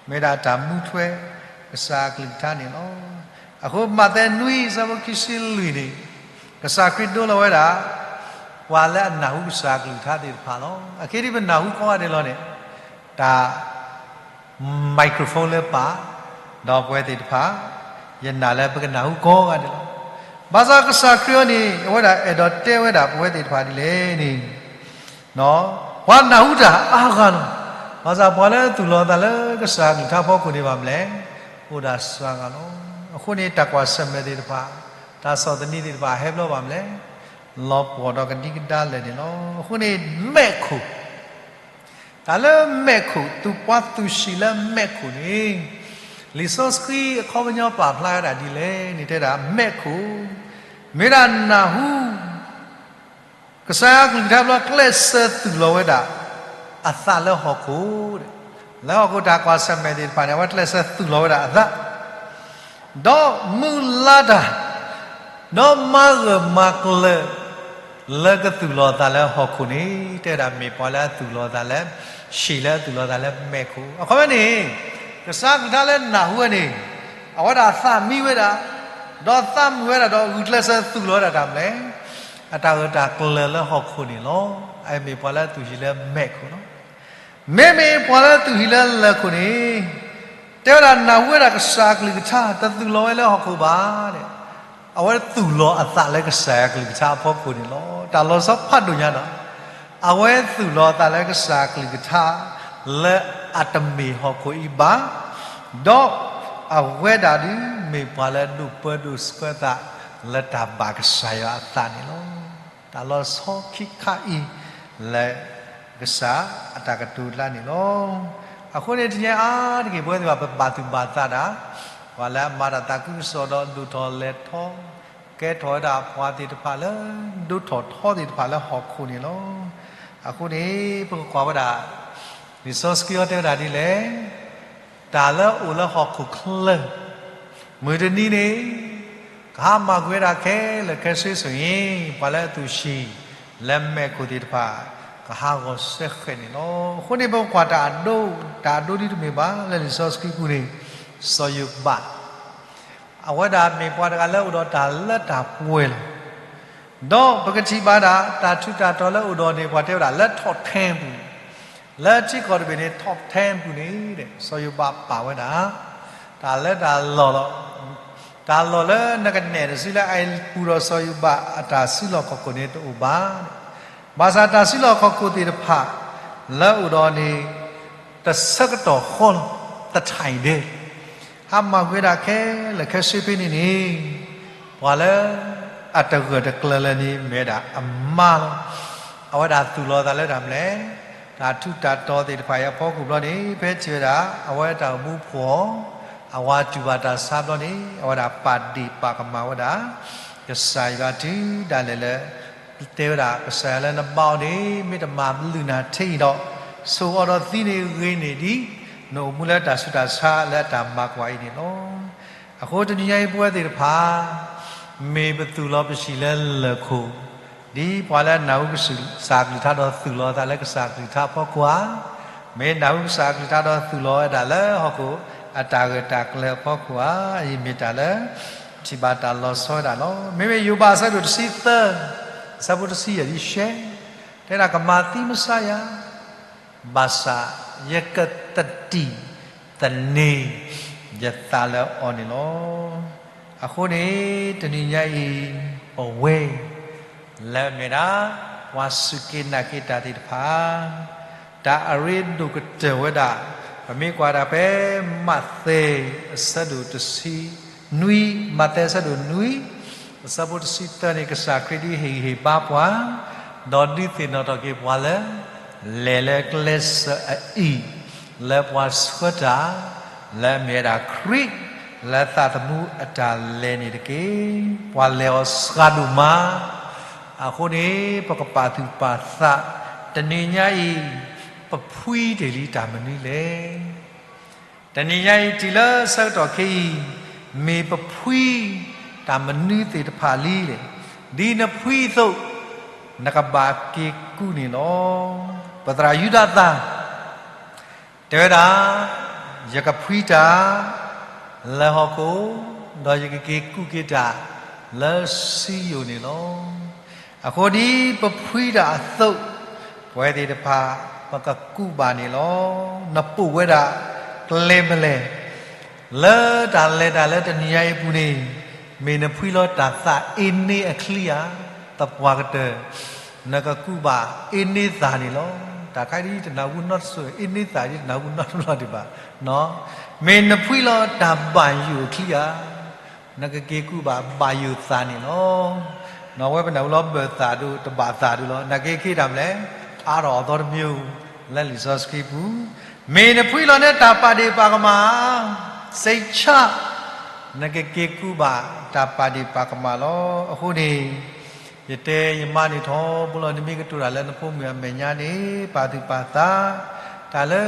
မ့ၢ်ဒၣ်တၢ်မူထွဲ ကစၢ်အကလုၢ်ကထါန့ၣ်လီၤ. အဃိမးသဲနွံအဆၢဖိခံဆံလွံၢ်န့ၣ်, ကစၢ်ခရံာ်ဒိလီၤဝဲဒၣ် ပှၤလၢအနၢ်ဟူကစၢ်အကလုၢ်ကထါသ့ၣ်တဖၣ်လီၤ. အခဲဒ်ပနၢ်ဟူကိးဂၤဒဲးလီၤန့ၣ်, တၢ် microphone လၢပာ်, ဒီးပဝဲသ့ၣ်တဖၣ် ယနာ်လၢပကနၢ်ဟူကိးဂၤဒဲးလီၤ. ဘၣ်ဆၣ်ကစၢ်ခရံာ်အံၤန့ၣ် အဝဲဒၣ်အဲၣ်ဒိးတဲဝဲဒၣ်ပဝဲသ့ၣ်တဖၣ်ဒ်လဲၣ်န့ၣ် ပှၤနၢ်ဟူတၢ်အါဂၤလီၤ. ဘၣ်ဆၣ်ပှၤလၢသူၣ်လီၤအသးလၢကစၢ်အကလုၢ်ကထါအဖီခိၣ်န့ၣ်ဘၣ်မနုၤလဲၣ်, အိၣ်ဒၣ်စှၤဂၤလီၤ. အဃိန့ၣ် တၢ်ကွၢ်ဆၢၣ်မဲာ်သ့ၣ်တဖၣ်, တၢ်ဆီၣ်သနံးသ့ၣ်တဖၣ် ဟဲဘျီဘၣ်မနုၤလဲၣ်, လီၤပှီၢ်ဒီးကဒံကဒါလၢာ်န့ၣ်လီၤ. အဃိန့ၣ် မဲးခိၣ် တၢ်လၢမဲးခိၣ်, သူၣ်ပှၤသူၣ်ဆံးလၢမဲးခိၣ်န့ၣ်, လံာ်စီဆှံအခီပညီပာ်ဖျါဝဲဒၣ်ဒ်လဲၣ်န့ၣ် တဲဒၣ်မဲးခိၣ် မ့ၢ်ဒၣ်နၢ်ဟူ ကစၢ်ယွၤအကလုၢ်ကထါဘျီ ကျဲးစၢးသူၣ်လီၤဝဲဒၣ် အသးလၢဟီၣ်ခိၣ်, လၢဟီၣ်ခိၣ်တၢ်ကွၢ်ဆၢၣ်မဲာ်သ့ၣ်တဖၣ်န့ၣ် အဝဲကျဲးစၢးသူၣ်လီၤဝဲဒၣ်အသး ဒီးမုၢ်လၢ်တၢ်, ဒီးမၤဂၢၢ်မၤကျၢၤ လၢကသူၣ်လီၤအသးလၢဟီၣ်ခိၣ်န့ၣ် တဲဝဲဒၣ်မ့ၢ်ပှၤလၢအသူၣ်လီၤအသးလၢ ဆံးလၢအသူၣ်လီၤအသးလၢမဲးခိၣ်. အခီပညီန့ၣ် ကစၢ်အကလုၢ်ကထါလၢနၢ်ဟူဝဲန့ၣ် အဝဲဒၣ်သးမံဝဲဒၣ်, ဒီးသးမုာ်ဝဲဒၣ် ဒီးဂုာ်ကျဲးစၢးသူၣ်လီၤဝဲဒၣ်တၢ်မနုၤလဲၣ်, အတၢ်ဂၢၢ်တၢ်ကျၢၤလၢဟီၣ်ခိၣ်န့ၣ်လီၤ. အမ့ၢ်ပှၤလၢအသူၣ်ဆံးလၢမဲးခိၣ်လီၤ. မ့မ့ၢ်ပှၤလၢအသူၣ်ဆံးလၢလၢၢ်ခိၣ်န့ၣ် တဲဝဲဒၣ်နၢ်ဟူဝဲဒၣ်ကစၢ်အကလုၢ်ကထါ တသူၣ်လီၤဝဲလၢဟီၣ်ခိၣ်ဘၣ်န့ၣ်, အဝဲသူၣ်လီၤအသးလၢကစၢ်အကလုၢ်ကထါအဖီခိၣ်န့ၣ်လီၤ. တၢ်လီၤဆီဖးဒိၣ်ညါဒီး အဝဲသူၣ်လီၤအသးလၢကစၢ်အကလုၢ်ကထါ လၢအတမ့ၢ်ဟီၣ်ခိၣ်အံၤဘၣ်, ဒီးအဝဲဒၣ်ဒုးမ့ၢ်ပှၤလၢဒိၣ်ပၢဒိၣ်ဆှၢသး လၢတၢ်ဘၣ်ကစၢ်ယွၤအသးန့ၣ်လီၤ. တၢ်လီၤဆီခံခါအံၤ လၢကစၢ်အတၢ်ကတိၤကျါန့ၣ်လီၤ. အဃိန့ၣ် တနံၤအံၤအါတက့ၢ် ပဝဲသ့ၣ်တဖၣ် ပဘၣ်သူၣ်ဘၣ်သးဒၣ် ပှၤလၢအမၤတၢ်သးခုကစီၣ်ဒီး ဒိၣ်ထီၣ်လဲၤထီၣ် ကဲထီၣ်ဝဲဒၣ်ပှၤသ့ၣ်တဖၣ်လၢ ဒိၣ်ထီၣ်ထီသ့ၣ်တဖၣ်လၢဟီၣ်ခိၣ်န့ၣ်လီၤ. အဃိန့ၣ် ပကကွၢ်ဝဲဒၣ် လံာ်စီဆှံတဲဝဲဒၣ်ဒ်လဲၣ်, တၢ်လၢအအိၣ်လၢဟီၣ်ခိၣ်ချၢ မုၢ်တနံၤန့ၣ် ကဟါမၢ်ကွံာ်ဝဲဒၣ်ခဲလၢာ်ခဲဆ့ ဆိုရင် ပှၤလၢအသူၣ်ဆံး လၢမဲးခိၣ်သ့ၣ်တဖၣ် ကဟးဂီၤစဲဃဲးန့ၣ်လီၤ. အဃိန့ၣ် ပကကွၢ်တၢ်အဒိ, တၢ်အဒိဒ်တမ့ၢ်ဘၣ် လၢလံာ်စီဆှံပူၤန့ၣ် စီၤယိၤဘး အဝဲဒၣ်မ့ၢ်ပှၤတဂၤလၢအိၣ်ဒီးတၢ်လၢတၢ်ပှဲၤလီၤ. ဒီးပကထံၣ်ဘၣ်ဒၣ် တၢ်ထူးတၢ်တီၤလၢအိၣ်ဒီးန့ၣ် ပှၤတဲဝဲဒၣ်လၢ top ten ပူၤ, လၢထံကီၢ်တဘ့ၣ်န့ၣ် top ten ပူၤန့ၣ် စီၤယိၤဘးပာ်ဝဲဒၣ် တၢ်လၢတၢ်လီၢ်လီၤ. တၢ်လီၢ်လၢနကနဲၣ်တစုလၢအအံၤပူၤဒီးစီၤယိၤဘးအတၢ်စုလီၢ်ခီၣ်ခိၣ်န့ၣ်တအိၣ်ဘၣ်. ဘၣ်ဆၣ်တၢ်စုလီၢ်ခီၣ်ခိၣ်သ့ၣ်တဖၣ် လၢအိၣ်ဒီးန့ၣ် တဆၢကတီၢ်ဃီလီၤ, တထံၣ်ဒဲး ဟါမၢ်ကွံာ်ဝဲဒၣ်ခဲလၢာ်ခဲဆ့ဖဲန့ၣ်န့ၣ် ပှၤလၢအတဂၢၢ်တကျၢၤလၢၤန့ၣ် မ့ၢ်ဝဲဒၣ်အမါလီၤ. အဝဲဒၣ်သူၣ်လီၤအသးလၢတၢ်မနုၤလဲၣ်, တၢ်ထူးတၢ်တီၤသ့ၣ်တဖၣ်အံၤအဖီခိၣ်ဘျီန့ၣ် ဖဲထံၣ်ဝဲဒၣ် အဝဲတၢ်အိၣ်မူဖှီၣ်, အဝၤတူၢ်ဘၣ်တၢ်ဆါဘျီန့ၣ် အဝဲဒၣ်ပာ်ဒ့ၣ်ပာ်ကမၣ်ဝဲဒၣ် ကစၢ်ယွၤတုၤဒၣ်လဲာ်လၢ တဲဝဲဒၣ် ကစၢ်ယွၤလၢနဘါအီၤန့ၣ် မ့ၢ်တမၤလုၢ်နၤထဲအံၤဒီး ဆိၣ်အီၤဒီးသံန့ၣ်ဂ့ၤန့ၢ်ဒံး နအိၣ်မူလၢတၢ်ဆူးတၢ်ဆါလၢအတၢ်မၤကွၢ်အံၤန့ၣ်လီၤ. အဃိတနံၤညါအံၤပဝဲသ့ၣ်တဖၣ် မ့ၢ်ပသူၣ်လီၤပဆံးလၢလၢၢ်ခိၣ်, ဒ်ပှၤလၢအနၢ်ဟူကစၢ်အကလုၢ်ကထါဒီးသူၣ်လီၤအသးလၢကစၢ်အကလုၢ်ကထါအဖီခိၣ်ဧါ, မ့ၢ်နၢ်ဟူကစၢ်အကလုၢ်ကထါဒီးသူၣ်လီၤဝဲဒၣ်လၢဟီၣ်ခိၣ်အတၢ်ဂၢၢ်တၢ်ကျၢၤအဖီခိၣ်ဧါ, အံၤမ့ၢ်တၢ်လၢ ထံၣ်ဘၣ်တၢ်လီၤဆီဝဲဒၣ်လီၤ. မ့မ့ၢ်ယိၤဘးအဆၢဒိၣ်တဆံသၢ, အဆၢဖိတဆံယဲၢ်ဒ်ရှဲ, တဲဒၣ်ကမၤသံမစါယၤ, ဘၣ်ဆၣ်ယကသတံၢ်သန့ၤ ယသးလၢအီၤန့ၣ်လီၤ. အဃိန့ၣ် တနံၤညါအံၤ ပဝဲ လၢအမ့ၢ်ဒၣ် ပှၤစူၢ်က့ၤနာ်က့ၤတၢ်သ့ၣ်တဖၣ် တၢ်အရ့ဒိၣ်ကတၢၢ်ဝဲဒၣ် ပမ့ၢ်ကွၢ်ဒၣ်ဖဲ မးသဲ အဆၢဒိၣ်တဆံနွံ, မးသဲအဆၢဒိၣ်နွံ အဆၢဖိတဆံသၢန့ၣ် ကစၢ်ခရံာ်ဒုးဟ့ၣ်ဂံၢ်ဟ့ၣ်ဘါပှၤ, ဒီးဒုးသ့ၣ်နီၣ်ထီၣ်က့ၤပှၤလၢ လဲၤလၢကျဲစၢးအအံၤ လၢပှၤဆှၢတၢ် လၢအမ့ၢ်ဝဲဒၣ်ခရံာ် လၢသးသမူအတၢ်လဲၤန့ၣ်တက့ၢ်. ပှၤလဲၤအီၤစှၤဒိၣ်မး, အဃိန့ၣ် ပကပာ်သူၣ်ပာ်သး တနံၤညါအံၤ ပဖှံတ့ၢ်လံတၢ်မနုၤလဲၣ်. တနံၤညါအံၤတုၤလၢဆၢကတီၢ်ခဲအံၤ မ့ၢ်ပဖှံတၢ်မနုၤသ့ၣ်တဖၣ်လံလဲၣ်. ဒ်နဖှံအသိး နကဘၣ်က့ၤကူးန့ၣ်လီၤ. ပသရၣ်ယူဒၤသၢ် တဲဝဲဒၣ် ယကဖှံတၢ် လၢဟီၣ်ခိၣ်, ဒီးယကက့ၤကူၣ်က့ၤတၢ်လၢစံယိၣ်န့ၣ်လီၤ. အဃိဒ်ပဖှံတၢ်အသိး, ပဝဲသ့ၣ်တဖၣ် ပကကူးဘၣ်န့ၣ်လီၤ. နပိာ်ဝဲဒၣ်ကျဲမလဲၣ် လၢတၢ်လဲၤတၢ်လၢတနံၤညါအံၤအပူၤန့ၣ်, မ့ၢ်နဖှံလီၤတၢ်သးအ့န့အချံဧါ, သပှၢ်ကတၢၢ်, နကကူးဘၣ်အ့န့သးန့ၣ်လီၤ. တၢ်ခါဒ်တနၢ်ဟူနီတစိၤ, အ့န့သးဒ်တနၢ်ဟူနီတဘျီဒံးဘၣ်. မ့ၢ်နဖှံလီၤတၢ်ဘၣ်ယိၣ်အချံဧါ, နကက့ၤကူးဘၣ်ဘၣ်ယိၣ်သးန့ၣ်လီၤ. နီၢ်ဝဲပနၢ်ဟူလီၤဘၢၣ်သးဒိၣ် တဘၣ်သးဒိၣ်လီၤ. နာ်က့ခ့တၢ်မလဲၣ်, အါထီၣ်အသီတမံၤ လၢလံာ်စီဆှံပူၤ, မ့ၢ်နဖှံလီၤန့ၢ်တၢ်ပာ်ဒ့ၣ်ပာ်ကမၣ်, စိတ်ချ, နကက့ၤကူးဘၣ်တၢ်ပာ်ဒ့ၣ်ပာ်ကမၣ်လီၤ. အဃိန့ၣ် ယတဲယမါန့ၣ်ထီဘိလီၤ, နမ့ၢ်ကတိၤတၢ်လၢနဖိမုၣ်အမဲာ်ညါန့ၣ် ပာ်သူၣ်ပာ်သး, တၢ်လၢ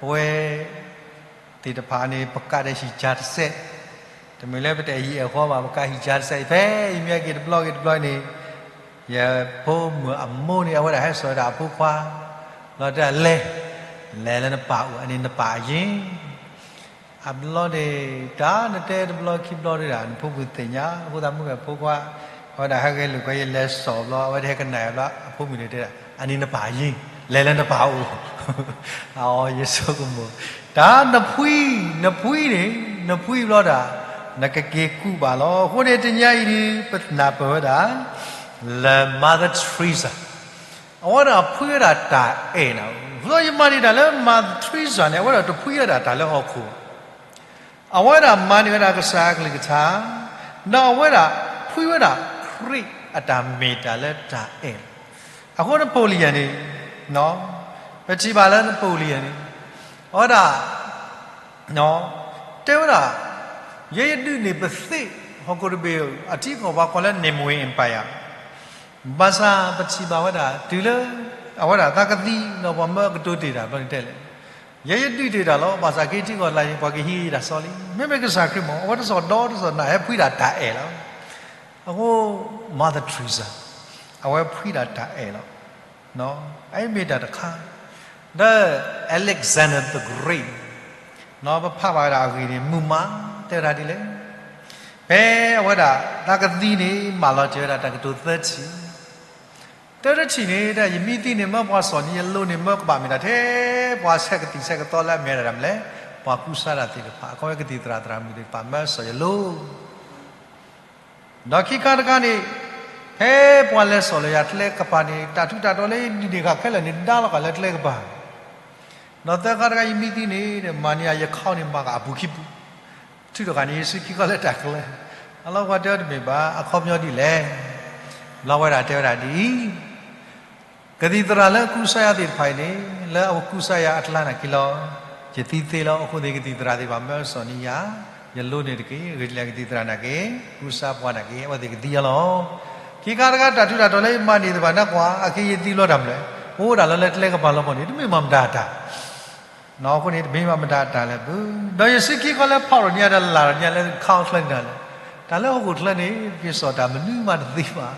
ပဝဲ သ့ၣ်တဖၣ်န့ၣ် ပကးဒီးဟံၣ်ကၢ်တစဲး, တမ့ၢ်လၢပတအဲၣ်ဟံၣ်အဲၣ်ဃီဘၣ်, ပကးဟံၣ်ကၢ်တစဲး, ဖဲယမ့ၢ်ဟဲက့ၤတဘျီက့ၤတဘျီန့ၣ်, ယဖိမုၣ်အမိၢ်န့ၣ် အဝဲဒၣ်ဟဲစိာ်ဝဲဒၣ်အဖိခွါ, လီၤတဲဒၣ်လဲၤ, လဲၤလၢနပၢ်အိၣ်, အန့ၣ်နပၢ်အယ့ၢ် အဘျီန့ၣ် တၢ်နတဲတဘျီခံဘျီဒၣ် နဖိမုၣ်သ့ၣ်ညါ, အဃိသတးမုၢ်ဂၤဖိခွါ, အဝဲဒၣ်ဟဲက့ၤလိာ်ကွဲ ယလဲၤစိာ်ဘျီ အဝဲတဟဲကနၣ်ဘျီ အဖိမုၣ်န့ၣ်တဲဒၣ် အန့ၣ်နပၢ်ယ့ၢ်, လဲၤလၢနပၢ်အိၣ်, အအီ ယဆိကမိၣ်, တၢ်နဖှံ, နဖှံန့ၣ်, နဖှံဘျီဒၣ်, နကက့ၤကူးဘၣ်လီၤ. အဃိန့ၣ်တနံၤအံၤန့ၣ် ပနၢ်ပၢၢ်ဝဲဒၣ် လၢ Mother Teresa အဝဲဒၣ်ဖှံဝဲဒၣ်တၢ်အဲၣ်န့ၣ်, ဘျီယမၤန့ၢ်တၢ်လၢ Mother Teresa န့ၣ် အဝဲဒၣ်တဖှံဝဲဒၣ်တၢ်လၢဟီၣ်ခိၣ်, အဝဲဒၣ်မၤန့ၢ်ဝဲဒၣ်ကစၢ်အကလုၢ်ကထါ, ဒီးအဝဲဒၣ်ဖှံဝဲဒၣ်ခရံာ်အတၢ်မ့ၢ်တၢ်လၢတၢ်အဲၣ်, အဃိ Napoleon န့ၣ်, ပထံၣ်ဘၣ်လၢ Napoleon န့ၣ်, အဝဲဒၣ် တဲဝဲဒၣ်, ယဲယဒုးန့ၢ်ပသ့ၣ်ဟီၣ်ခိၣ်တဘ့ၣ် အထံကီၢ်ပှၤကိးလၢ Napoleon Empire, ဘၣ်ဆၣ်ပထံၣ်ဘၣ်ဝဲဒၣ် တုၤလၢ အဝဲဒၣ်သးကသံဒီးပှၤမၢအကတိၤတ့ၢ်တၢ်ဘျီန့ၣ်တဲလဲၣ်, ယဲယဒုးတ့ၢ်တၢ်လီၤ, ဘၣ်ဆၣ်က့ၤထံကီၢ်လၢ်န့ၣ် ပှၤကဟံးတၢ်စီလံ, မ့မ့ၢ်ကစၢ်ခရံာ်မ့ၢ် အဝဲတစိၢ်ဒီတစိၢ်နၢ်ဟဲဖှံဒၣ်တၢ်အဲၣ်လီၤ. အဃိ Mother Teresa အဝဲဖှံဒၣ်တၢ်အဲၣ်လီၤ. အအံၤမ့ၢ်တၢ်တခါ, ဒီး Alexander the Great ပဖးဘၣ်ဝဲဒၣ်အဂ့ၢ်န့ၣ် မုၢ်မးတဲဝဲဒၣ်ဒ်လဲၣ်, ဖဲအဝဲဒၣ်သးကသံန့ၣ် မၢလီၤစၢၤဝဲဒၣ်တၢ်ကတိၤသၢထံၣ်, တၢတထံၣ်န့ၣ် တၢ်ယမံသံန့ၣ် မၢပှၤစီၣ်န့ၣ် ယလိန့ၣ် မၢကဘၣ်မ့ၢ်တၢ်ထဲ ပှၤဆဲးကသံၣ်ဆဲးကသီလၢအမ့ၢ်ဝဲဒၣ်မလဲၣ်, ပှၤကူစါတၢ်သ့ၣ်တဖၣ် အခီဝဲကသံၣ်သရၣ်သရၣ်မုၣ်သ့ၣ်တဖၣ် မၢစီၣ်ယလိ ဒီးခံခါတခါန့ၣ်, ဖဲပှၤလဲၤစိာ်လၢယၤကျဲကပၤန့ၣ် တၢ်ထူးတၢ်တီၤလၢယဒုးန့ၢ်ဃာ်ခဲလၢာ်န့ၣ် ဒါလီၤဃာ်လၢကျဲကပၤ, ဒီးသၢခါတခါယမံသံန့ၣ် မၤန့ၢ်ယၤယခီန့ၣ် မၤဃာ်အပူၤခံပူၤ, ထုးထီၣ်ဃာ်န့ၢ်ယစုခံခီလၢတၢ်ကျဲ, အလီၢ်ပှၤတဲအီၤတမ့ၢ်ဘၣ် အခီပညီဒ်လဲၣ်, လီၤဝဲဒၣ်တဲဝဲဒၣ်ဒ်အံၤ ကသံၣ်သရၣ်လၢကူစါယၤသ့ၣ်တဖၣ်အံၤန့ၣ် လၢအကူစါယၤအကျါနာ်က့လီၤ, ယသံသ့လီၤ, အဃိန့ၣ်ကသံၣ်သရၣ်သ့ၣ်တဖၣ်မၢစီၣ်န့ၢ်ယၤ, ယလိန့ၣ်တက့ၢ်, ဂ့ၤလၢကသံၣ်သရၣ်နာ်က့, ကူစါပှၤနာ်က့ အဝဲသ့ၣ်ကသံအီၤလီၤ. ခံခါတခါတၢ်ထူးတၢ်တီၤလၢယမၤန့ၢ်သ့ၣ်တဖၣ်န့ၣ်ကွၢ် အက့ယသံလီၤတၢ်မလဲၣ်, အိၣ်ဒၣ်လီၤလၢကျဲကပၤလီၤပီၤန့ၣ် တမ့ၢ်မၤမတၤတၢ် အဃိန့ၣ် တမ့ၢ်ဘၣ်မတၤတၢ်လၢၤဘၣ်, ဒီးယစုခံခီလၢဖီၣ်ထီၣ်န့ၢ်ယၤဒီးလၢ်ထီၣ်န့ၢ်ယၤလၢခီချၢန့ၣ်လီၤ, တၢ်လၢဟီၣ်ခိၣ်ချၢန့ၣ် ပက့ၤစိာ်တၢ်မနုၤမးတသ့ဘၣ်.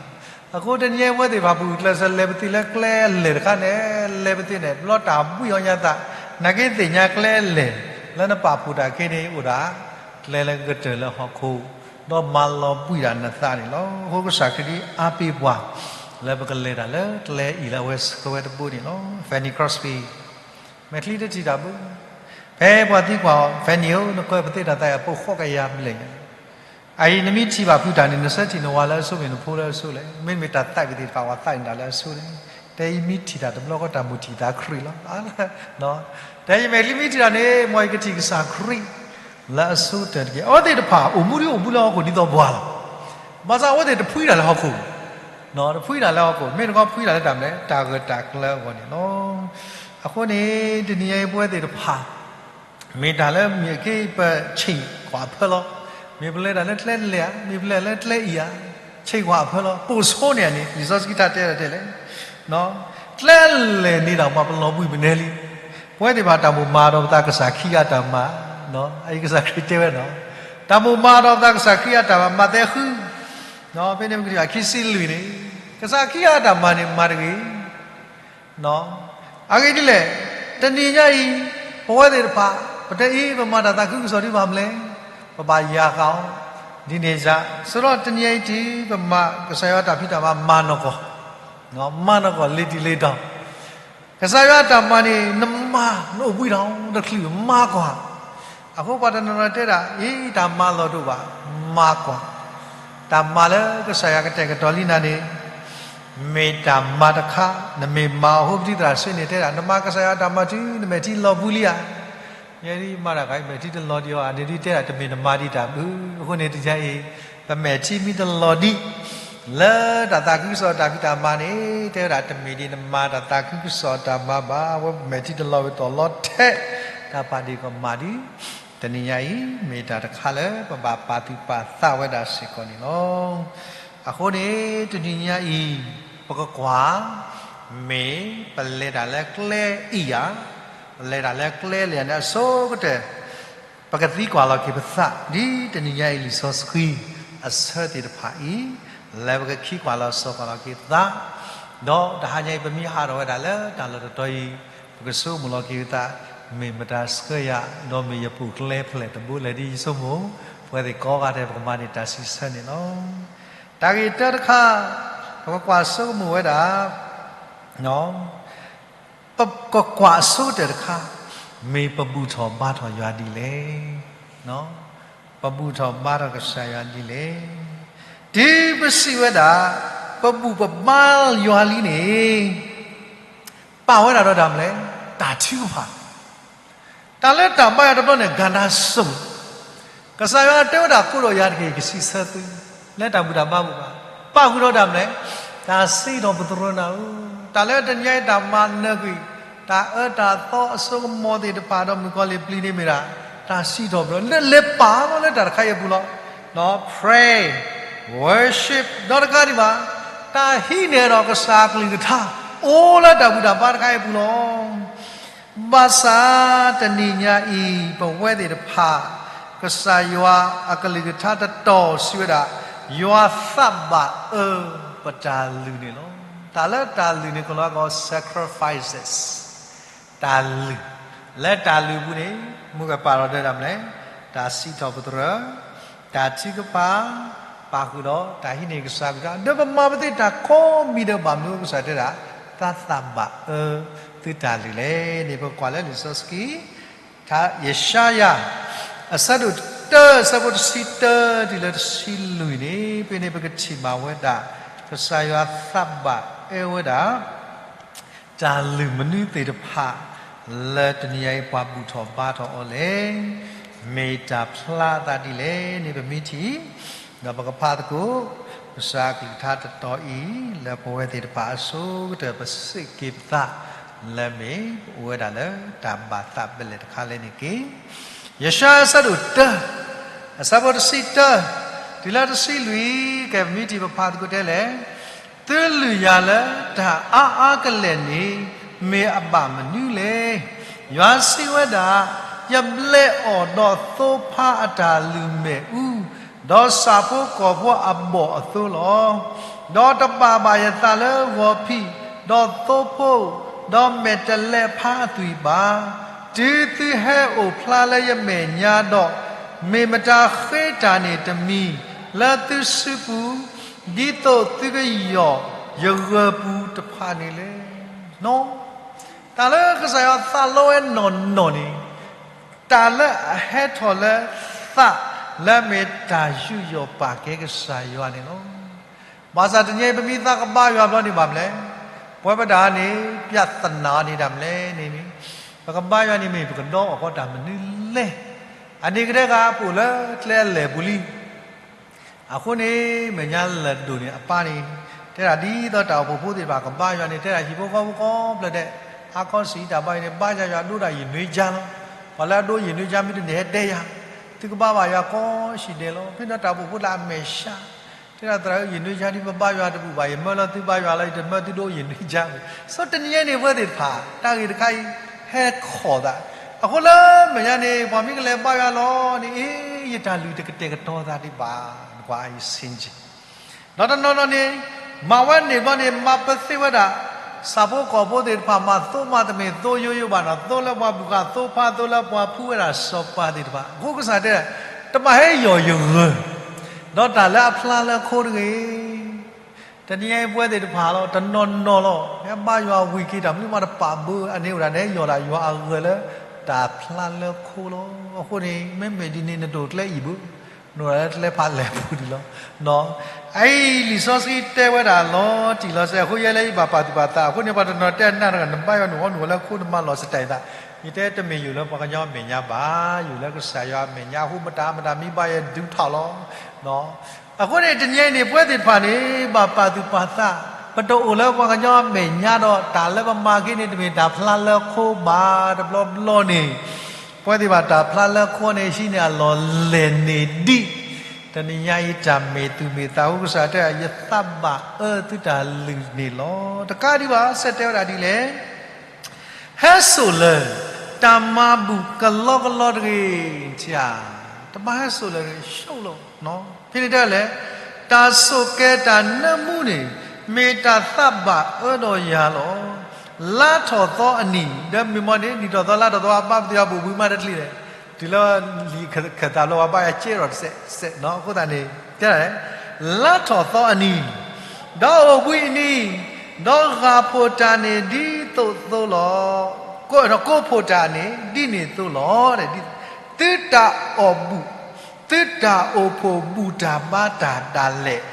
အဃိတနံၤအံၤပဝဲသ့ၣ်တဖၣ်ပူၤကျဲးစၢးလဲၤပသ့ၣ်လၢကျဲအလဲၢ်တခါန့ၣ်, လဲၤပသ့ၣ်န့ၣ် ဘျီတၢ်ဘှံးအီၣ်ညါသး, နာ်က့သ့ၣ်ညါကျဲအလဲၢ်, လၢနပာ်ဖှိၣ်တၢ်ခဲအံၤန့ၣ်အိၣ်ဒၣ် ကျဲလၢကတၢၢ်လၢဟီၣ်ခိၣ်, ဒီးမၤလီၤဘှံးဒၣ်နသးန့ၣ်လီၤ. အဃိကစၢ်ခရံာ်ဒ်အါပ့ၤပှၤ လၢပကလဲၤတၢ်လၢကျဲအံၤလၢအဝဲဆှၢဝဲတဘိန့ၣ်လီၤ. Fanny Crosby မဲာ်ချံတထံၣ်တၢ်ဘၣ်, ဖဲပှၤသံကွၢ်အီၤ Fanny ဧၢ, နကွဲးပသ့ၣ်တၢ်သးအံၤ အဖိဃိးကယၤဘျဲၣ်ညါ, အအံၤနမ့ၢ်ထံၣ်ဘၣ်ဖုတၢ်န့ၣ် နဆၢထံၣ်နဝၤလၢအဆိ မ့ၢ်နဖိလၢအဆိလဲၣ်, မ့တမ့ၢ်တၢ်သးဝံၣ်သ့ၣ်တဖၣ် ပှၤသးဝံၣ်တၢ်လၢအဆိန့ၣ်, တဲအံၤမ့ၢ်ထံၣ်တၢ်တဘျီဃီ တၢ်မိၣ်ထံၣ်သးခရံာ်လီၤ. တဲယမဲာ်ချံမ့ၢ်ထံၣ်တၢ်န့ၣ် မ်ယကထံၣ်ကစၢ်ခရံာ် လၢအဆိကတၢၢ်တက့ၢ်. အဝဲသ့ၣ်တဖၣ် အိၣ်မူဒ်အိၣ်မူလၢဟီၣ်ခိၣ်ဒ်သိးပှၤလီၤ. ဘၣ်ဆၣ်အဝဲသ့ၣ်တဖှံတၢ်လၢဟီၣ်ခိၣ်, တဖှံတၢ်လၢဟီၣ်ခိၣ်, မ့ၢ်တခီဖှံတၢ်လၢတၢ်မနုၤလဲၣ်, တၢ်ဂၢၢ်တၢ်ကျၢၤအဂီၢ်န့ၣ်လီၤ. အဃိန့ၣ် တနံၤအံၤပဝဲသ့ၣ်တဖၣ် မ့ၢ်တၢ်လၢမ့ၢ်အက့ ပဆံးကွၢ်အဖၢလီၤ. မ့ၢ်ပလဲၤတၢ်လၢကျဲလဲၢ်ဧါ, မ့ၢ်ပလဲၤလၢကျဲအံၤဧါ, ဆံးကွၢ်အဖၢလီၤ. ပိာ်ဆိန့ၣ်န့ၣ် လံာ်စီဆှံကတၢၢ်တဲဒၣ်တဲလဲၣ်, ကျဲလဲၢ်န့ၣ်ဒီး ပှၤပလီၤဘှံးပနဲလံ. ပဝဲသ့ၣ်တဖၣ်တၢ်မိၣ်မၤဒီးပသးကစၢ်ခံဂၤအတၢ်မၤ, အအံၤကစၢ်ခရံာ်တဲဝဲန့ၣ်, တၢ်မိၣ်မၤဒီးပသးကစၢ်ခံဂၤအတၢ်မၤ, မးသဲဃု, ဖဲန့ၣ်ပကထံၣ်ဘၣ်ခံဆံလွံၢ်န့ၣ်, ကစၢ်ခံဂၤအတၢ်မၤန့ၣ် မၤတဂ့ၤ အဂ့ၢ်ဒ်လဲၣ်, တနံၤညါအံၤ ပဝဲသ့ၣ်တဖၣ် ပတဲအံၤ ပမၤတၢ်သးခုကစီၣ်ဒ်ဘၣ်မလဲၣ်. ပဘၣ်ယၤဃာ်အီၤ ဒ်န့ၣ်စ့ၢ်. ဆိဒီးတနံၤအံၤတုၤ ပမၤကစၢ်ယွၤတၢ်ဖံးတၢ်မၤမၤနီၢ်ကီၢ်, မၤနီၢ်ကီၢ်လ့ၤတံၢ်လ့ၤတီၤ, ကစၢ်ယွၤတၢ်မၤန့ၣ် နမၤ နအိၣ်ဘှံးထီၣ်တချုး မၤကွၢ်. အဃိပှၤတနီၤနီၤတဲဒၣ် အံၤတၢ်မၤလီၢ်တအိၣ်ဘၣ်, မၤကွၢ်. တၢ်မၤလၢကစၢ်ယွၤကတဲာ်ကတီၤလံနၤန့ၣ် မ့ၢ်တၢ်မၤတခါ နမ့ၢ်မၤအဃိ ပတံၤသရၣ်ဆှၢန့ၣ်တဲဒၣ် နမၤကစၢ်ယွၤတၢ်မၤတုၤ နမဲာ်ထံလီၤဘှံးလံဧါ. ယဲဒ်မၤတၢ်ခါအံၤ မဲာ်ထံတလီၤဒံးအီၤ အန့ၣ်ဒ်တဲဒၣ် တမ့ၢ်နမၤဒံးတၢ်ဘၣ်. အဃိန့ၣ်တနံၤအံၤ ပမဲာ်ထံမ့ၢ်တလီၤဒံး လၢတၢ်သးခုကစီၣ်တၢ်ဖံးတၢ်မၤန့ၣ် တဲဝဲဒၣ်တမ့ၢ်ဒ်နမၤတၢ်သးခုကစီၣ်တၢ်မၤဘၣ်. အဝဲပမဲာ်ထံတလီၤဝဲတီၢ်လီၤထဲး တၢ်ပာ်ဒ့ၣ်ကမၣ်ဒံး တနံၤညါအံၤ မ့ၢ်တၢ်တခါလၢပဘၣ်ပာ်သူၣ်ပာ်သးဝဲဒၣ်စ့ၢ်ကီးန့ၣ်လီၤ. အဃိန့ၣ် တနံၤညါအံၤ ပကကွၢ် မ့ၢ်ပလဲၤတၢ်လၢကျဲအံၤဧါ, ပလဲၤတၢ်လၢကျဲလၢယၤန့ၣ်အဆိကတၢၢ် ပကသံကွၢ်လီၤက့ၤပသး ဒ်တနံၤညါအံၤလံာ်စီဆှံအဆၢသ့ၣ်တဖၣ်အံၤ လၢပကခံကွၢ်လီၤစိာ်ကွၢ်လီၤက့ၤပသး, ဒီးတဟါညါအံၤ ပမ့ၢ်ဟးထီၣ်ဝဲဒၣ်လၢတၢ်လီၢ်တတီၤအံၤ ပကဆိကမိၣ်လီၤက့ၤပသး မ့ၢ်မတၤဆှၢယၤ ဒီးမ့ၢ်ယပူၤကျဲဖျဲၣ်တဘိလဲၣ် ဒ်ယဆိကမိၣ် ပဝဲသ့ၣ်ကိးဂၤဒဲး ပကမၤန့ၢ်တၢ်စံးဆၢန့ၣ်လီၤ. တၢ်ဂ့ၢ်တၢတခါ ပကကွၢ်ဆိကမိၣ်ဝဲဒၣ် ပကကွၢ်အဆိကတၢၢ်တခါ မ့ၢ်ပဘူၣ်ထီၣ်ဘါထီၣ်ယွၤဒ်လဲၣ်. ပဘူၣ်ထီၣ်ဘါထီၣ်ကစၢ်ယွၤဒ်လဲၣ်. တုၤပစံးဝဲဒၣ် ပဘူၣ်ပဘါယွၤလံန့ၣ် ပာ်ဝဲဒၣ်ဒီးတၢ်မနုၤလဲၣ်, တၢ်ထုကဖၣ် တၢ်လၢတၢ်ဘါယွၤတဘျီန့ၣ် ကဏ္ဍစုံ, ကစၢ်ယွၤတဲဝဲဒၣ် ကိးဒီးယၤတက့ၢ် ယကစံးဆၢသု လၢတၢ်ဘူၣ်တၢ်ဘါပူၤဘၣ်. ပာ်ဃုာ်ဒီးတၢ်မနုၤလဲၣ်, တၢ်စံးထီၣ်ပတြၢၤနၤဧၢ, တၢ်လၢတနံၤညါအံၤတၢ်မၤနၢၤကွံာ် တၢ်အၢတၢ်သီအစိကမီၤသ့ၣ်တဖၣ်ဒီးမုၣ်ကီၤလံၢ်ပျံၤန့ၣ်မ့ၢ်ဒၣ် တၢ်စံးထီၣ်ပတြၢၤ လၢလဲၤပာ်လီၤလၢတၢ်တခါအံၤအပူၤလီၤ. ဒီး pray, worship ဒီးတကးဒံးဘၣ် တၢ်ဟံးန့ၢ်ဒီးကစၢ်အကလုၢ်ကထါ အိၣ်လၢတၢ်ဘူၣ်တၢ်ဘါတခါအံၤအပူၤလီၤ. ဘၣ်ဆၣ်တနံၤညါအံၤ ပဝဲသ့ၣ်တဖၣ် ကစၢ်ယွၤအကလုၢ်ကထါတတီၤစံးဝဲဒၣ်, ယွၤသးဘၣ်အၢပတၢ်လုၢ်န့ၣ်လီၤ. တၢ်လၢတၢ်လုၢ်န့ၣ် ကလီၤကီး sacrifices တၢ်လုၢ်, လၢတၢ်လုၢ်အပူၤန့ၣ် မ့ၢ်ကပာ်လီၤဒၢတၢ်မနုၤလဲၣ်, တၢ်စံးထီၣ်ပတြၢၤ, တၢ်ထုကဖၣ်, ပာ်ဃုာ်ဒီးတၢ်ဟံးန့ၢ်ကစၢ်အကလုၢ်ကထါ ဒီးပမၤပသ့ၣ်တၢ်ကိးမံၤဒီးဘၣ်မနုၤကစၢ်တဲဒၣ် သးသးဘၣ်အၢသုတၢ်လုၢ်လဲၣ်န့ၣ် ပကွၢ်လၢလံာ်စီဆှံ ယၡါယၤ အဆၢဒိၣ်တၢ အဆၢဖိတဆံတၢ တုၤလၢတဆံလွံၢ်န့ၣ် ဖဲန့ၣ်ပကထံၣ်ဘၣ်ဝဲဒၣ် ကစၢ်ယွၤသးဘၣ်အၢဝဲဒၣ် တၢ်လုၢ်မနုၤသ့ၣ်တဖၣ် လၢတနံၤအံၤပှၤဘူၣ်ထီၣ်ဘါထီၣ်အီၤလဲၣ်, မ့ၢ်တၢ်ဖျါအသးဒ်လဲၣ်န့ၣ် ပမ့ၢ်ထံၣ် ဒီးပကဖးသကိး ကစၢ်အကလုၢ်ကထါတတီၤအံၤ လၢပဝဲသ့ၣ်တဖၣ်အဆိကတၢၢ် ပစံးက့ၤပသး လၢမ့ၢ်ပအိၣ်ဝဲဒၣ်လၢတၢ်ဘၣ်သးဘၣ်လဲၣ်တခါလဲၣ်န့ၣ်တက့ၢ်. ယၡါယၤအဆၢဒိၣ်တၢ အဆၢဖိတဆံတၢ တုၤလၢတဆံလွံၢ် ကဲပမ့ၢ်ထံၣ်ပဖးသကိးတဲလဲၣ်, သုလုၢ်ယၤလၢတၢ်အါအါကလဲာ်န့ၣ် မ့ၢ်အဘၣ်မနုၤလဲၣ်. ယွၤစံးဝဲဒၣ်, ယဘျဲးအီၣ်ဒီးသိဖါအတၢ်လုၢ်မဲာ်အူ, ဒီးဆၣ်ဖိကီၢ်ဖိအဘီၣ်အသိလီၤ. ဒီးတဘၣ်ဘၣ်ယသးလၢဂီၤဖံး, ဒီးသိဖိ, ဒီးမဲာ်တဲးလဲးဖါအသွံၣ်ဘၣ်, တုၤသုဟဲအိၣ်ဖျါလၢယမဲာ်ညါဒီး, မ့ၢ်မတၤဃ့တၢ်န့ၣ်တမံၤ လၢသုစုပူၤ, ဒ်သိးသုကယီၢ်ယဂၢၢ်ပူၤတဖၣ်န့ၣ်လဲၣ်. တၢ်လၢကစၢ်ယွၤသးလီဝဲနီၢ်နီၢ်န့ၣ်, တၢ်လၢအဟဲထီၣ်လၢသး လၢအမ့ၢ်တၢ်ယူးယီၣ်ပာ်ကဲကစၢ်ယွၤန့ၣ်လီၤ. ဘၣ်ဆၣ်တနံၤအံၤ ပမ့ၢ်သးကဘါယွၤဘျီန့ၣ်ဘၣ်မနုၤလဲၣ်, ပဝဲပဒၣ်န့ၣ် ပြဿနာန့ၣ်ဒၣ်မနုၤလဲၣ်န့ၣ်, ပကဘါယွၤန့ၣ်မ့ၢ် ပကဒီအီၣ်ကီးတၢ်မနုၤလဲၣ်. အန့ၣ်ကဒဲကပအိၣ်လၢကျဲအလဲၢ်ပူၤလံ အဃိန့ၣ် မဲာ်ညါလၢာ်ဒိၣ်န့ၣ် အပၢ်န့ၣ် တဲဒၣ်ဒ်သိးတၢ်အိၣ်ဖှိၣ်ဖိသ့ၣ်တဖၣ်ကဘါယွၤန့ၣ် တဲဒၣ်ဟံၣ်ဖိဃီဖိကိးဖျၢၣ်ဒဲး အါခီဆံးတၢ်ဘါယွၤန့ၣ် ဘါယွၤယွၤဒိဒၣ်ယနွံကါလီၤ. ပှၤလၢအဒိယနွံကါမ့ၢ်တန့ၢ်ဟဲဒဲယၤ, သုကဘါဘၣ်ယွၤကိးဆံးဒဲးလီၤ. ဖဲန့ၣ်တၢ်အိၣ်ဖှိၣ်ဖိလၢအမဲာ်ဆှး တဲဒၣ်သရၣ်ဧၢ ယနွံကါဒ်ပဘါယွၤတဘူၣ်ဘၣ်, ယမၢလီၤသုဘါယွၤလီၤ ယတမၢသုဒိယနွံကါဘၣ်. ဆိတနံၤအံၤန့ၣ် ပဝဲသ့ၣ်တဖၣ် တၢ်ဂ့ၢ်တခါအံၤ ဟဲခိးသး, အဃိလၢမဲာ်ညါန့ၣ် ပှၤမ့ၢ်ကလဲၤဘါယွၤလီၤန့ၣ် အ့ ယတၢ်လုၢ်တကတဲာ်ကတီၤသးဒံးဘၣ်, နကွၢ်အံၤဆ့ၣ်က့ၤ ဒီးတနီၤနီၤန့ၣ် မၤဝဲန့ၣ်ဘျီန့ၣ် မၤပသ့ဝဲဒၣ် ဆၣ်ဖိကီၢ်ဖိသ့ၣ်တဖၣ် မၤသိမးတမ့ၢ်သိယိယိဘၣ်နီၤ, သိလၢပှၤဘူၣ်ဃာ်သိဖါ သိလၢပှၤဖှူဝဲဒၣ်စီၤပၤသ့ၣ်တဖၣ်. အဃိကစၢ်တဲ တဘၣ်ဟဲယီၢ်ယဂၢၤ, ဒီးတၢ်လၢအဖျါလၢခိတဂ့ၤ. တနံၤညါအံၤပဝဲသ့ၣ်တဖၣ်လီၤ တနီၤနီၤလီၤ ဟဲဘါယွၤဝံၤက့ၤ တၢ်မနုၤမးတပာ်ဘၢ အန့ၣ်အိၣ်ဒၣ်န့ၣ် ဟဲယီၢ်ဒၣ်ယွၤအဂၢၤလၢ တၢ်ဖျါလၢခိလီၤ. အဃိန့ၣ် မ့မ့ၢ်ဒ်န့ၣ် နတအိၣ်ကျဲအံၤဘၣ်, နအိၣ်ဒၣ်လၢကျဲဖးလဲၢ်ပူၤဒံးလီၤ. အအံၤ လံာ်စီဆှံတဲဝဲဒၣ်လီၤတံၢ်လီၤဆဲး အဃိယဲလၢယဘၣ်ပာ်သူၣ်ပာ်သး အဃိန့ၣ် ပှၤတနီၤတဲနၤတဂၤ နဘါယွၤနုာ်ဃီနုာ်ဝဲလၢခိ နမၤလီၤစတၢ်အသး, ယတဲတမ့ၢ်ယိာ်လၢပှၤကညီအမဲာ်ညါဘၣ်, ယိာ်လၢကစၢ်ယွၤအမဲာ်ညါ အဃိမတၤမတၤမ့ၢ်ဘါယွၤဒုးထီၣ်လီၤ. အဃိန့ၣ် တနံၤအံၤန့ၣ် ပဝဲသ့ၣ်တဖၣ်န့ၣ် ဘၣ်ပာ်သူၣ်ပာ်သး, ပတအိၣ်လၢပှၤကညီအမဲာ်ညါဒီး တၢ်လၢပမၤက့ၤန့ၣ် တမ့ၢ်တၢ်ဖျါလၢခိဘၣ်. တဘျီဘျီန့ၣ် ပဝဲသ့ၣ်ဘၣ်တၢ်ဖျါလၢခိန့ၣ် ဟံးန့ၢ်အလီၢ်လဲၢ်န့ၣ်ဒံး. တနံၤညါအံၤ တၢ်မ့ၢ်သူၣ်မ့ၢ်သး အဃိကစၢ်တဲ ယသးဘၣ်အၢသုတၢ်လုၢ်န့ၣ်လီၤ. တကးဒံးဘၣ် ဆၢတဲဝဲဒၣ်ဒ်လဲၣ် ဟဲစိာ်လၢ တၢ်မၤဘူၣ်ကလီကလီတဂ့ၤ, တဘၣ်ဟဲစိာ်လၢၤတဂ့ၤ ဆိၣ်လီၤ. ဖဲန့ၣ်တဲလဲၣ်, တၢ်ဆိၣ်ကဲၤတၢ်နၢမူန့ၣ် မ့ၢ်တၢ်သးဘၣ်အၢဒီးယၤလီၤ. လါထီၣ်သီအနံၤ, ဒီးမ့ၢ်မ့ၢ်န့ၣ် နံၣ်ထီၣ်သီလါထီၣ်သီ အဘါပသ့ၣ်အပူၤ ဘှံးမးတချံးလဲၣ်, တုၤလၢလံာ်ခၢၣ်သးဘျီ ပှၤဘါယွၤကဲထီၣ်တစဲးစဲးနီၤ, အဃိသတးန့ၣ် တဲဒၣ်လဲၣ်, လါထီၣ်သီအနံၤ, ဒီးအိၣ်ဘှံးအနံၤ, ဒီးဂၢ်ဖှိၣ်တၢ်န့ၣ်ဒ်သိးသိးလီၤ. ကိးဖှိၣ်တၢ်န့ၣ် ဒ်န့ၣ်သိးလီၤ. သုတၢ်အီၣ်ဘူၣ်, သုတၢ်အိၣ်ဖှိၣ်ဘူၣ်တၢ်ဘါတၢ်ဒၣ်လဲာ်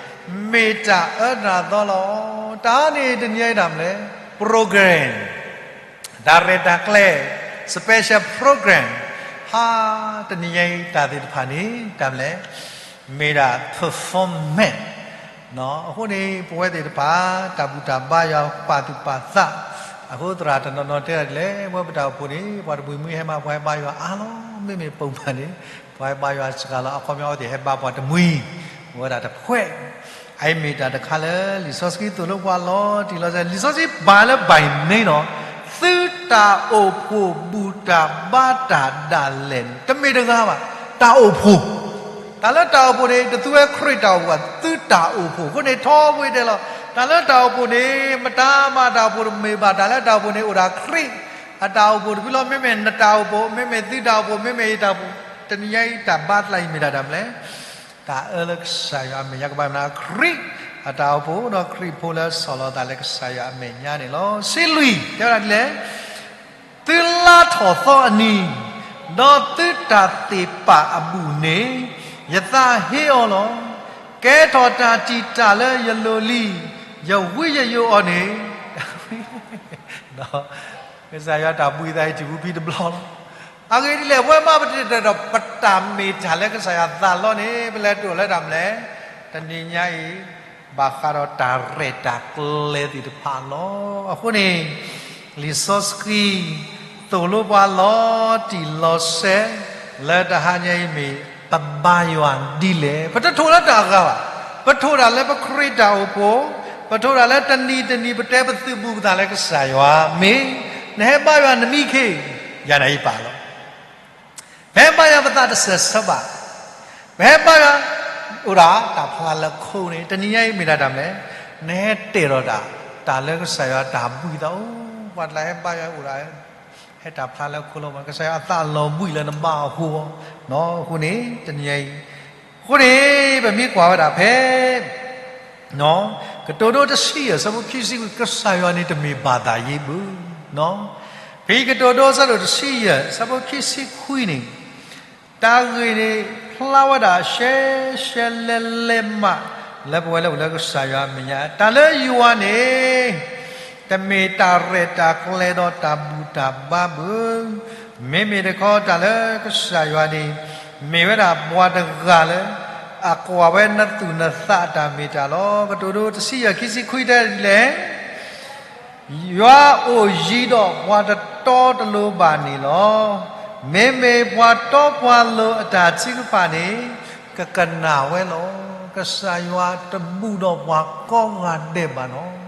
မ့ၢ်တၢ်အၢတၢ်သီလီၤ. တၢ်န့ၣ်တနံၤအံၤတၢ်မနုၤလဲၣ်, program တၢ်ရဲၣ်တၢ်ကျဲၤ special program ဟါ, တနံၤညါအံၤတၢ်သ့ၣ်တဖၣ်န့ၣ် တၢ်မနုၤလဲၣ်, မ့ၢ်ဒၣ် performance အဃိန့ၣ် ပဝဲသ့ၣ်တဖၣ် တၢ်ဘူၣ်တၢ်ဘါယွၤပာ်သူၣ်ပာ်သး, အဃိသရၣ်တနီၤနီၤတဲဒၣ်ဒ်လဲၣ်, ပဝဲပတၢ်အိၣ်ဖှိၣ်န့ၣ် ပှၤတမှံၤမှံဟဲမၤ ပှၤဟဲဘါယွၤအါလီၤ, မ့မ့ၢ်ပိာ်မုၣ်န့ၣ် ပှၤဟဲဘါယွၤစှၤလီၤ, အခီပညီအဝဲသ့ၣ်ဟဲဘါပှၤတမှံၤ, အိၣ်ဝဲဒၣ်တဖှဲး အအံၤမ့ၢ်တၢ်တခါလၢ လံာ်စီဆှံသိၣ်လိပှၤလီၤတံၢ်လီၤဆဲး, လံာ်စီဆှံပာ်လၢ by name နီၤ, သုတၢ်အိၣ်ဖှိၣ်ဘူၣ်တၢ်ဘါတၢ်ဒၣ်လဲာ်န့ၣ် တမ့ၢ်တဂၤဘၣ်, တၢ်အိၣ်ဖှိၣ်, တၢ်လၢတၢ်အိၣ်ဖှိၣ်န့ၣ် တသူဝဲခရံာ်တၢ်အိၣ်ဖှိၣ်ဘၣ်, သုတၢ်အိၣ်ဖှိၣ်, အဃိန့ၣ် ထီဘိတဲလီၤ, တၢ်လၢတၢ်အိၣ်ဖှိၣ်န့ၣ် မတၤမၤတၢ်အိၣ်ဖှိၣ်တမ့ၢ်ဘၣ်, တၢ်လၢတၢ်အိၣ်ဖှိၣ်န့ၣ် အိၣ်ဒၣ်ခရံာ်အတၢ်အိၣ်ဖှိၣ်တဖုလီၤ, မ့မ့ၢ်နတၢ်အိၣ်ဖှိၣ်, မ့မ့ၢ်သုတၢ်အိၣ်ဖှိၣ်, မ့မ့ၢ်ယတၢ်အိၣ်ဖှိၣ်, တနံၤညါအံၤတၢ်ဘါသးအံၤမ့ၢ်ဒၣ်တၢ်မနုၤလဲၣ်, တၢ်အၢလၢကစၢ်ယွၤအမဲာ်ညါ ကဘၣ်မနုၤ ခရံာ်အတၢ်အိၣ်ဖှိၣ် ဒီးခရံာ်ဖိလၢဆီၣ်လီၤသးလၢကစၢ်ယွၤအမဲာ်ညါန့ၣ်လီၤ. စံးလွံၢ် တဲဝဲဒၣ်ဒ်လဲၣ်, သုလါထီၣ်သီအနံၤ, ဒီးသုတၢ်သ့ၣ်ပာ်အဘူၣ်န့ၣ်, ယသးဟ့အီၤလီၤ. ကဲထီၣ်တၢ်တံာ်တာ်လၢယလိၤလံ, ယဝံယယိၤအီၤန့ၣ်, ကစၢ်ယွၤတၢ်ဘှံးသးအံၤ ထံၣ်ပူၤဖံးတဘျီလီၤ. အဂ့ၢ်ဒ်လဲၣ်, ပဝဲမ့ၢ်ပတတဲဒီး ပတၢ်မ့ၢ်တၢ်လၢကစၢ်ယွၤသးလီန့ၣ် ပလဲၤတအိၣ်လၢတၢ်မနုၤလဲၣ်, တနံၤညါအံၤ ဘၣ်ဃးဒီးတၢ်ရဲၣ်တၢ်ကျဲၤသ့ၣ်တဖၣ်လီၤ. အဃိန့ၣ် လံာ်စီဆှံ သိၣ်လိပှၤလီၤတံၢ်လီၤဆဲး လၢတဟါညါအံၤမ့ၢ် ပဘါယွၤဒ်လဲၣ်. ပတထိၣ်လၢတၢ်အဂၤဘၣ်. ပထိၣ်တၢ်လၢပခရံာ်တၢ်အိၣ်ဖှိၣ်, ပထိၣ်တၢ်လၢတနံၤတနံၤ ပတဲပသုးဘူးပသးလၢကစၢ်ယွၤ မ့ၢ်နဟဲဘါယွၤနမံခ့, ယၤန့ၣ်ယပာ်လီၤ. ပဟဲဘါယွၤပသးတစဲးစၢဘၣ်. ပဟဲဘါယွၤ အိၣ်ဒၣ်တၢ်ဖျါလၢခိန့ၣ် တနံၤညါအံၤမ့ၢ်ဒၣ်တၢ်မနုၤလဲၣ်, နဟဲတဲာ်ဒီးတၢ် တၢ်လၢကစၢ်ယွၤတၢ်ဘှံးသးအိၣ်, ပှၤတလၢဟဲဘါယွၤအိၣ်ဒၣ် ဟဲတၢ်ဖျါလၢခိလီၤ, ကစၢ်ယွၤအသးအလီၤဘှံးလၢနဘါအဃိ, အဃိန့ၣ် တနံၤညါအံၤ, အဃိန့ၣ် ပမ့ၢ်ကွၢ်ဝဲဒၣ်ဖဲ ကတိၤဒိတဆံယဲၢ် ဆၢဖိခံဆံခွံ ကစၢ်ယွၤန့ၣ်တမ့ၢ်ဘၣ်သးယ့ဘၣ်. ဖဲကတိၤဒိဆၢဒိၣ်တဆံယဲၢ် ဆၢဖိခံဆံခွံန့ၣ်, တၢ်ဂ့ၢ်န့ၣ် ဖျါဝဲဒၣ်ရှဲရှဲလဲလဲမး လၢပဝဲလၢအိၣ်လၢကစၢ်ယွၤအမဲာ်ညါ တၢ်လၢယွၤန့ၣ် တမ့ၢ်တၢ်ရဲၣ်တၢ်ကျဲၤဒီးတၢ်ဘူၣ်တၢ်ဘါဘၣ်. မ့မ့ၢ်တခီ တၢ်လၢကစၢ်ယွၤန့ၣ် မ့ၢ်ဝဲဒၣ်ပှၤတဂၤလၢ အကွၢ်ဝဲနသူၣ်နသးအတၢ်မ့ၢ်တၢ်လီၤ. ကတိၤဒိတဆံယဲၢ်ခံဆံခွံတဲဒ်လဲၣ်, ယွၤအိၣ်ယံၤဒီးပှၤတတီတလိၤဘၣ်န့ၣ်လီၤ. မ့မ့ၢ်ပှၤတီပှၤလိၤအတၢ်ထုကဖၣ်န့ၣ် ကကနၣ်ဝဲလီၤ. ကစၢ်ယွၤတဘူၣ်ဒီးပှၤကိးဂၤဒဲးဘၣ်နီၤ.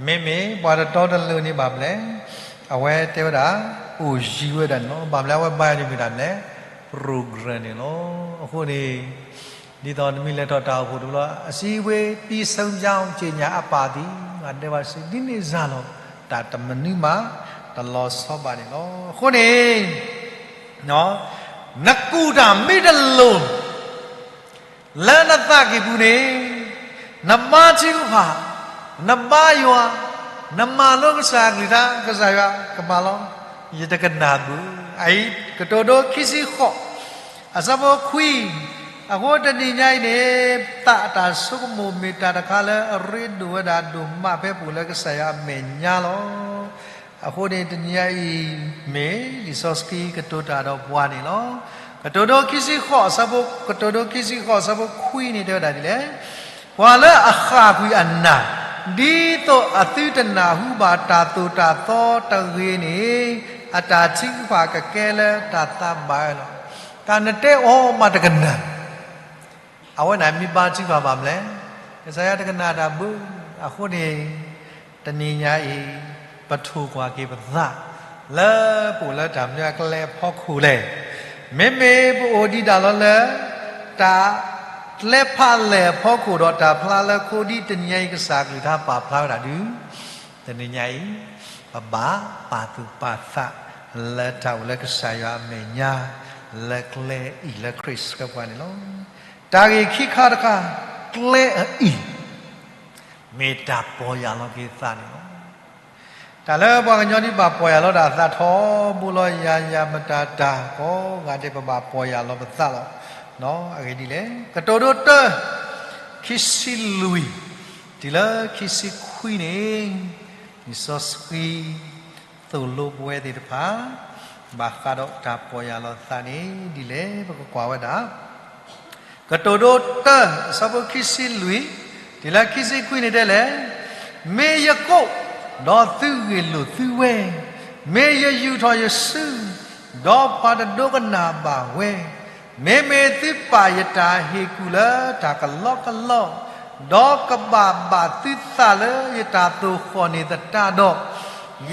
မ့မ့ၢ်ပှၤတတီတလိၤန့ၣ်ဘၣ်မနုၤလဲၣ်, အဝဲတဲဝဲဒၣ် အိၣ်ယံၤဝဲဒၣ်န့ၣ်လီၤ. ဘၣ်မနုၤလဲၣ် အဝဲဘါယွၤန့ၣ်မ့ၢ်ဒၣ်မနုၤလဲၣ်, program န့ၣ်လီၤ. အဃိန့ၣ် ဒ်သိးနမ့ၢ်လဲၤထီၣ်တၢ်အိၣ်ဖှိၣ်တဘျီ အစည်းအဝေးပြီးဆုံးကြောင်း ကြေညာအပ်ပါသည် ငါတဲဘၣ်စ့ၢ် ဒ်န့ၣ်စ့ၢ်လီၤ. တၢ်တမနုၤမး တလီၤဆီဘၣ်န့ၣ်လီၤ. အဃိန့ၣ် နကူၣ်တၢ်မ့ၢ်တလိၤ လၢနသးကံၢ်ပူၤန့ၣ်, နဘါထုကဖၣ်, နဘါယွၤ, နမၤလိကစၢ်အကလုၢ်ကထါ, ကစၢ်ယွၤကမၤလီၤ, ယတကနၣ်ဘၣ်. အအံၤ ကတိၤဒိခံဆံဃိး, အဆၢဖိခွံ, အဃိတနံၤညါအံၤန့ၣ်, သးအတၢ်ဆိကမိၣ်မ့ၢ်တၢ်တခါလၢအရ့ဒိၣ်ဝဲဒၣ် ဒိၣ်မးဖဲပအိၣ်လၢကစၢ်ယွၤအမဲာ်ညါလီၤ. အဃိန့ၣ်တနံၤညါအံၤ, မ့ၢ်လံာ်စီဆှံကတိၤတၢ်ဒီးပှၤန့ၣ်လီၤ. ကတိၤဒိခံဆံဃိး, ကတိၤဒိခံဆံဃိး အဆၢဖိခွံန့ၣ်တဲဝဲဒၣ်ဒ်လဲၣ်. ပှၤလၢအဃၣ်ကွံာ်အနၢ်, ဒ်သိးအသုတနၢ်ဟူဘၣ်တၢ်သိၣ်တၢ်သီတဂ့ၤန့ၣ်, အတၢ်ထုကဖၣ်ကကဲလၢတၢ်သးဘၣ်လီၤ. တၢ်နတဲအီၤမးတကနၣ် အဝဲန့ၣ်မ့ၢ်ဘါထုကဖၣ်ဘၣ်မလဲၣ်. ကစၢ်ယွၤတကနၣ်တၢ်ဘၣ်. အဃိန့ၣ်, တနံၤညါအံၤ, ပထိၣ်ကွၢ်က့ၤပသး, လၢပအိၣ်လၢတၢ်မနုၤအကျဲအဖီခိၣ်လဲၣ်. မ့မ့ၢ်ပအိၣ်ဒံးဒၣ်လီၤလၢ တၢ်ကျဲဖးလဲၢ်အဖီခိၣ်ဒီးတၢ်ဖျါလၢခိဒ်တနံၤညါအံၤ ကစၢ်အကလုၢ်ကထါပာ်ဖျါဝဲဒၣ်ဒုး, တနံၤညါအံၤ, ပဘၣ်ပာ်သူၣ်ပာ်သး လၢတၢ်အိၣ်လၢကစၢ်ယွၤအမဲာ်ညါ, လၢကျဲအံၤလၢခရံာ်ဆှၢပှၤန့ၣ်လီၤ. တၢ်ဂ့ၢ်ခံခါတခါ, ကျဲအအံၤ, မ့ၢ်တၢ်ပီၢ်ယၢ်လီၤက့ၤသးန့ၣ်လီၤ. တၢ်လၢပှၤကညီဒ်ဘၣ်ပီၢ်ယၢ်လီၤဒၣ်သးထီဘိလီၤ ယၤယၤမတၤတၢ်ကိးဂၤဒဲး ပဘၣ်ပီၢ်ယၢ်လီၤပသးလီၤ. အဂ့ၢ်ဒ်လဲၣ်, ကတိၤဒိတၢ ခံဆံလွံၢ်, တုၤလၢခံဆံခွံန့ၣ်, လံာ်စီဆှံ သိၣ်လိပဝဲသ့ၣ်တဖၣ်, ဘၣ်ဃးဒီးတၢ်ပီၢ်ယၢ်လီၤသးန့ၣ်ဒ်လဲၣ် ပကကွၢ်ဝဲဒၣ် ကတိၤဒိတၢ အဆၢဖိခံဆံလွံၢ်, တုၤလၢခံဆံခွံန့ၣ်တဲလဲၣ်, မ့ၢ်ယကိး, ဒီးသုဂ့ၢ်လိာ်သုဝဲ, မ့ၢ်ယယူာ်ထီၣ်ယစု, ဒီးပှၤတဒိကနၣ်ဘၣ်ဝဲ, မ့မ့ၢ်သုပာ်ယတၢ်ဟ့ၣ်ကူၣ်လၢတၢ်ကလီကလီ, ဒီးကဘၣ်ဘၣ်သုသးလၢယတၢ်သိၣ်ဃီၣ်န့ၢ်သတးဒီး,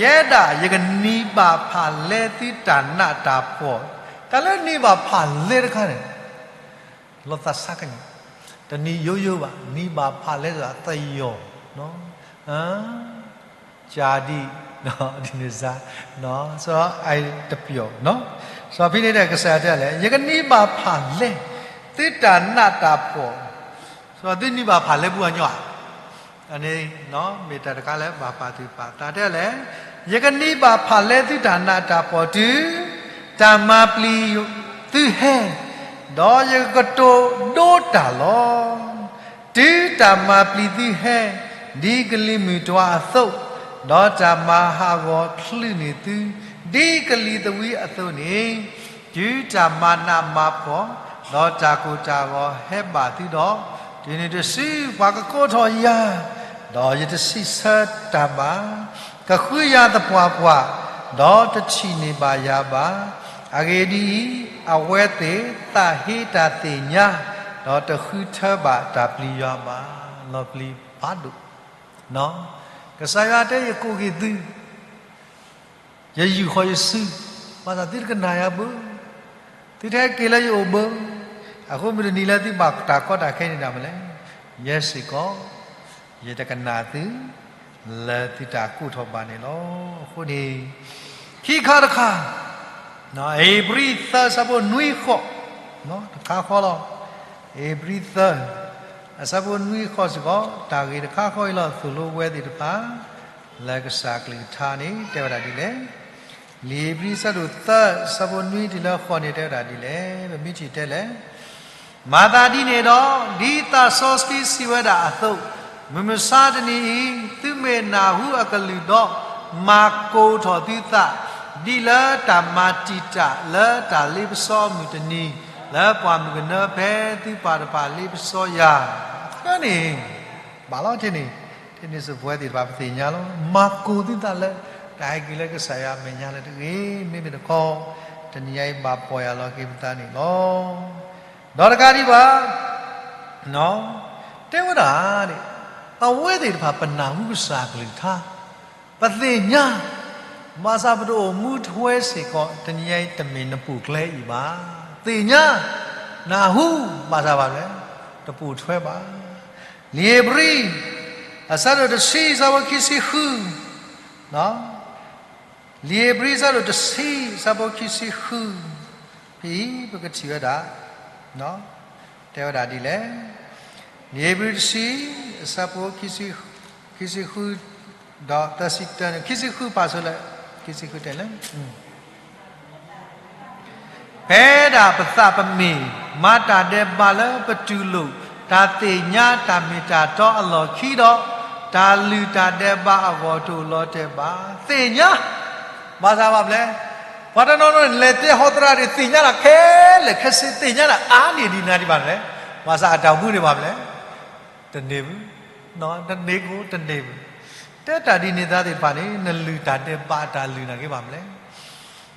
ယဲဒၣ်ယကနံၤဘၣ်ဖၣ်လဲသုတၢ်နးတၢ်ဖှီၣ်, တၢ်လၢနံၤဘၣ်ဖၣ်လဲတခါန့ၣ် လီၤသးစၢ်ကညီၤ, တနံၤယိယိဘၣ်, နံၤဘၣ်ဖၣ်လဲသးသယီၤ, ကၢ်ဒံး, ဒ်န့ၣ်စါ, စီၤအတပျီၤ, စီၤဖံန့ၣ်တဲကစၢ်ယွၤတဲလဲၣ်, ယကနံၤဘၣ်ဖၣ်လဲ, သုတၢ်နးတၢ်ဖှီၣ်, စီၤသုနံၤဘၣ်ဖၣ်လဲပှၤကညီဧါ အန့ၣ်, မ့ၢ်တၢ်တခါလၢဘၣ်ပာ်သူၣ်ပာ်သးတဲလဲၣ်, ယကနံၤဘၣ်ဖၣ်လဲသုတၢ်နးတၢ်ဖှီၣ်တုၤ, တၢ်မၤပျံၤသုဟဲ, ဒီးယကကတိၤဒိတၢ်လီၤ. တုၤတၢ်မၤပျံၤသုဟဲ, ဒ်ကလံၤမုၢ်တွၤအသိး, ဒီးတၢ်မၤဟးဂီၤချုးန့ၢ်သု, ဒ်ကလံၤသဝံအသိးန့ၣ်, တုၤတၢ်မၤနးမၤဖှီၣ်, ဒီးတၢ်ကိၢ်တၢ်ဂီၤဟဲဘၣ်သုဒီး, တုၤနုၤတစုပှၤကကိးထီၣ်ယၤ, ဒီးယတစံးဆၢတၢ်ဘၣ်, ကဃုယၤသပှၢ်ပှၢ်, ဒီးတထံၣ်န့ၢ်ဘၣ်ယၤဘၣ်. အဂ့ၢ်ဒ်အံၤ, အဝဲသ့ၣ်သးဟ့တၢ်သ့ၣ်ညါ, ဒီးတဃုထၢဘၣ်တၢ်ပျံၤယွၤဘၣ်. လီၤပျံၤဖးဒိၣ် ကစၢ်ယွၤတဲယကိးက့ၤသု, ယယူာ်ဃီၤယစု, ဘၣ်ဆၣ်သုတကနၣ်ယၤဘၣ်, သုတဟဲက့ၤလၢယအိၣ်ဘၣ်, အဃိမုၢ်တနံၤလၢသုဘၣ်တၢ်ကီတၢ်ခဲန့ၣ်ဒၣ်မလဲၣ်, ယဲစ့ၢ်ကီး, ယတကနၣ်သု, လၢသုတၢ်ကိးထီၣ်ဘၣ်န့ၣ်လီၤ. အဃိန့ၣ်, ခံခါတခါ, ဧ့ၤဘြံၤသၢဆၢဖိနွံဃိး, တခါဃီလီၤ. ဧ့ၤဘြံၤသၢ, အဆၢဖိနွံဃိးစ့ၢ်ကီး, တၢ်ဂ့ၢ်တခါဃီအံၤလီၤ သိၣ်လိဝဲသ့ၣ်တဖၣ်, လၢကစၢ်ကလုၢ်ကထါန့ၣ် တဲဝဲဒၣ်ဒ်လဲၣ်. လံာ်ဧ့ၤဘြံၤဆၢဒိၣ်သၢ, ဆၢဖိနွံတုၤလၢဃိးန့ၣ်တဲဝဲဒၣ်ဒ်လဲၣ်, ပမ့ၢ်ထံၣ်တဲလဲၣ်. မၤသးဒ်န့ၣ်ဒီး, ဒ်သးစီဆှံစံးဝဲဒၣ်အသိး, မုၢ်မဆါတနံၤအံၤ, သုမ့ၢ်နၢ်ဟူအကလုၢ်ဒီး, မၤကိၢ်ထီၣ်သုသး, ဒ်လၢတၢ်မၤတံာ်တာ်လၢတၢ်လ့ပစီမုၢ်တနံၤ, လၢပှၢ်မုၢ်ကနၢဖဲသုပၢ်တဖၣ်လ့ပစီယၤ, အဃိန့ၣ် ဘၣ်လီၤထဲန့ၣ်, ထဲန့ၣ်စ့ၢ်ပဝဲသ့ၣ်တဖၣ် ပသ့ၣ်ညါလီၤ. မၤကိၢ်သုသးလၢ တၢ်ဟဲက့ၤလၢကစၢ်ယွၤအမဲာ်ညါလၢတဂ့ၤ, မ့မ့ၢ်တခီ, တနံၤညါအံၤဘၣ်ပီၢ်ယၢ်လီၤက့ၤပသးန့ၣ်လီၤ. ဒီးတကးဒံးဘၣ်, တဲဝဲဒၣ်, အဝဲသ့ၣ်တဖၣ်ပနၢ်ဟူကစၢ်အကလုၢ်ကထါ, ပသ့ၣ်ညါ, ဘၣ်ဆၣ်ပတအိၣ်မူထွဲစ့ၢ်ကီး တနံၤညါအံၤတမ့ၢ်နပူၤကျဲအံၤဘၣ်. သ့ၣ်ညါ, နၢ်ဟူ, ဘၣ်ဆၣ်ဘၣ်လဲၣ်, တပူၤထွဲဘၣ်. လံာ်ဧ့ၤဘြံၤ, အဆၢဒိၣ်တဆံ ဆၢဖိခံဆံဃု, လံာ်ဧ့ၤဘြံၤ ဆၢဒိၣ်တဆံ ဆၢဖိခံဆံဃု, ဖဲအံၤပကထံၣ်ဝဲဒၣ်, တဲဝဲဒၣ်ဒ်လဲၣ်. လံာ်ဧ့ၤဘြံၤတဆံ, အဆၢဖိ ခံဆံဃု, ဒီးသၢဆံတၢန့ၣ်, ခံဆံဃုဖးဆိလၢ, ခံဆံဃုတဲလၢ ဖဲဒၣ်ပသးပမ့ၢ်မၤတၢ်ဒဲးဘးလၢပတူၢ်လိာ် တၢ်သ့ၣ်ညါတၢ်မ့ၢ်တၢ်တီအလီၢ်ခံဒီး, တၢ်လုၢ်တၢ်ဒဲးဘးအဂီၢ်တအိၣ်လီၤတဲာ်ဘၣ်. သ့ၣ်ညါ, ဘၣ်ဆၣ်ဘၣ်မနုၤလဲၣ်, ပှၤတနီၤနီၤန့ၣ် လဲၤတဲဟီသရၣ်ဒီး သ့ၣ်ညါတၢ်ခဲလၢာ်ခဲဆ့, သ့ၣ်ညါတၢ်အါန့ၢ်ဒံးနၤဒံးဘၣ်လဲၣ်. ဘၣ်ဆၣ်အတၢ်အိၣ်မူန့ၣ်ဘၣ်မနုၤလဲၣ်, တန့ၢ်ဘူး, တန့ၢ်ဘူး, တန့ၢ်ဘူး. တဲတၢ်ဒ်န့ၣ်သ့ၣ်တဖၣ်န့ၣ် နလုၢ်တၢ်ဒဲးဘးအတၢ်လုၢ်နာ်က့ဘၣ်မနုၤလဲၣ်.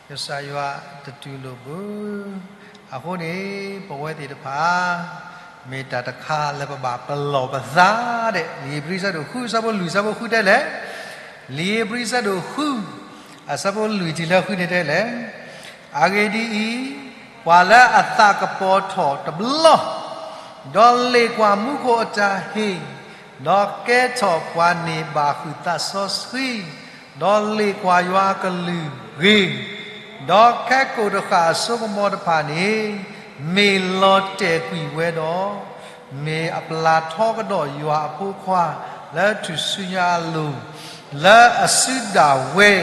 ကစၢ်ယွၤတတူၢ်လိာ်ဘၣ်. အဃိန့ၣ် ပဝဲသ့ၣ်တဖၣ် မ့ၢ်တၢ်တခါလၢပဘၣ်ပလီၢ်ပသးဒဲး, လံာ်ဧ့ၤဘြံၤဆၢဒိၣ်ဃု အဆၢဖိလွံၢ် အဆၢဖိဃုတဲလဲၣ်. လံာ်ဧ့ၤဘြံၤဆၢဒိၣ်ဃု အဆၢဖိလွံၢ်တုၤလၢဃုန့ၣ်တဲလဲၣ်. အဂ့ၢ်ဒ်အံၤ, ပှၤလၢအသးကပီၤထီၣ်တဘျီ ဒီးလ့ၣ်ကွၢ်မူခိၣ်အတၢ်ဟ့ၣ်, ဒီးကဲထီၣ်ပှၤန့ၢ်ဘၣ်ဃုာ်သးစီဆှံ, ဒီးလ့ၣ်ကွၢ်ယွၤအကလုၢ်ဂ့ၤ, ဒီးခဲကိာ်တဃၣ်အစိကမီၤတဖၣ်န့ၣ် မ့ၢ်လီၤတဲာ်ကွံာ်ဝဲဒီး, မ့ၢ်အပျၢ်ထီကဒီးယွၤအဖိခွါလၢထူၣ်စုညါအလိၤ လၢအစုဒၣ်ဝဲ,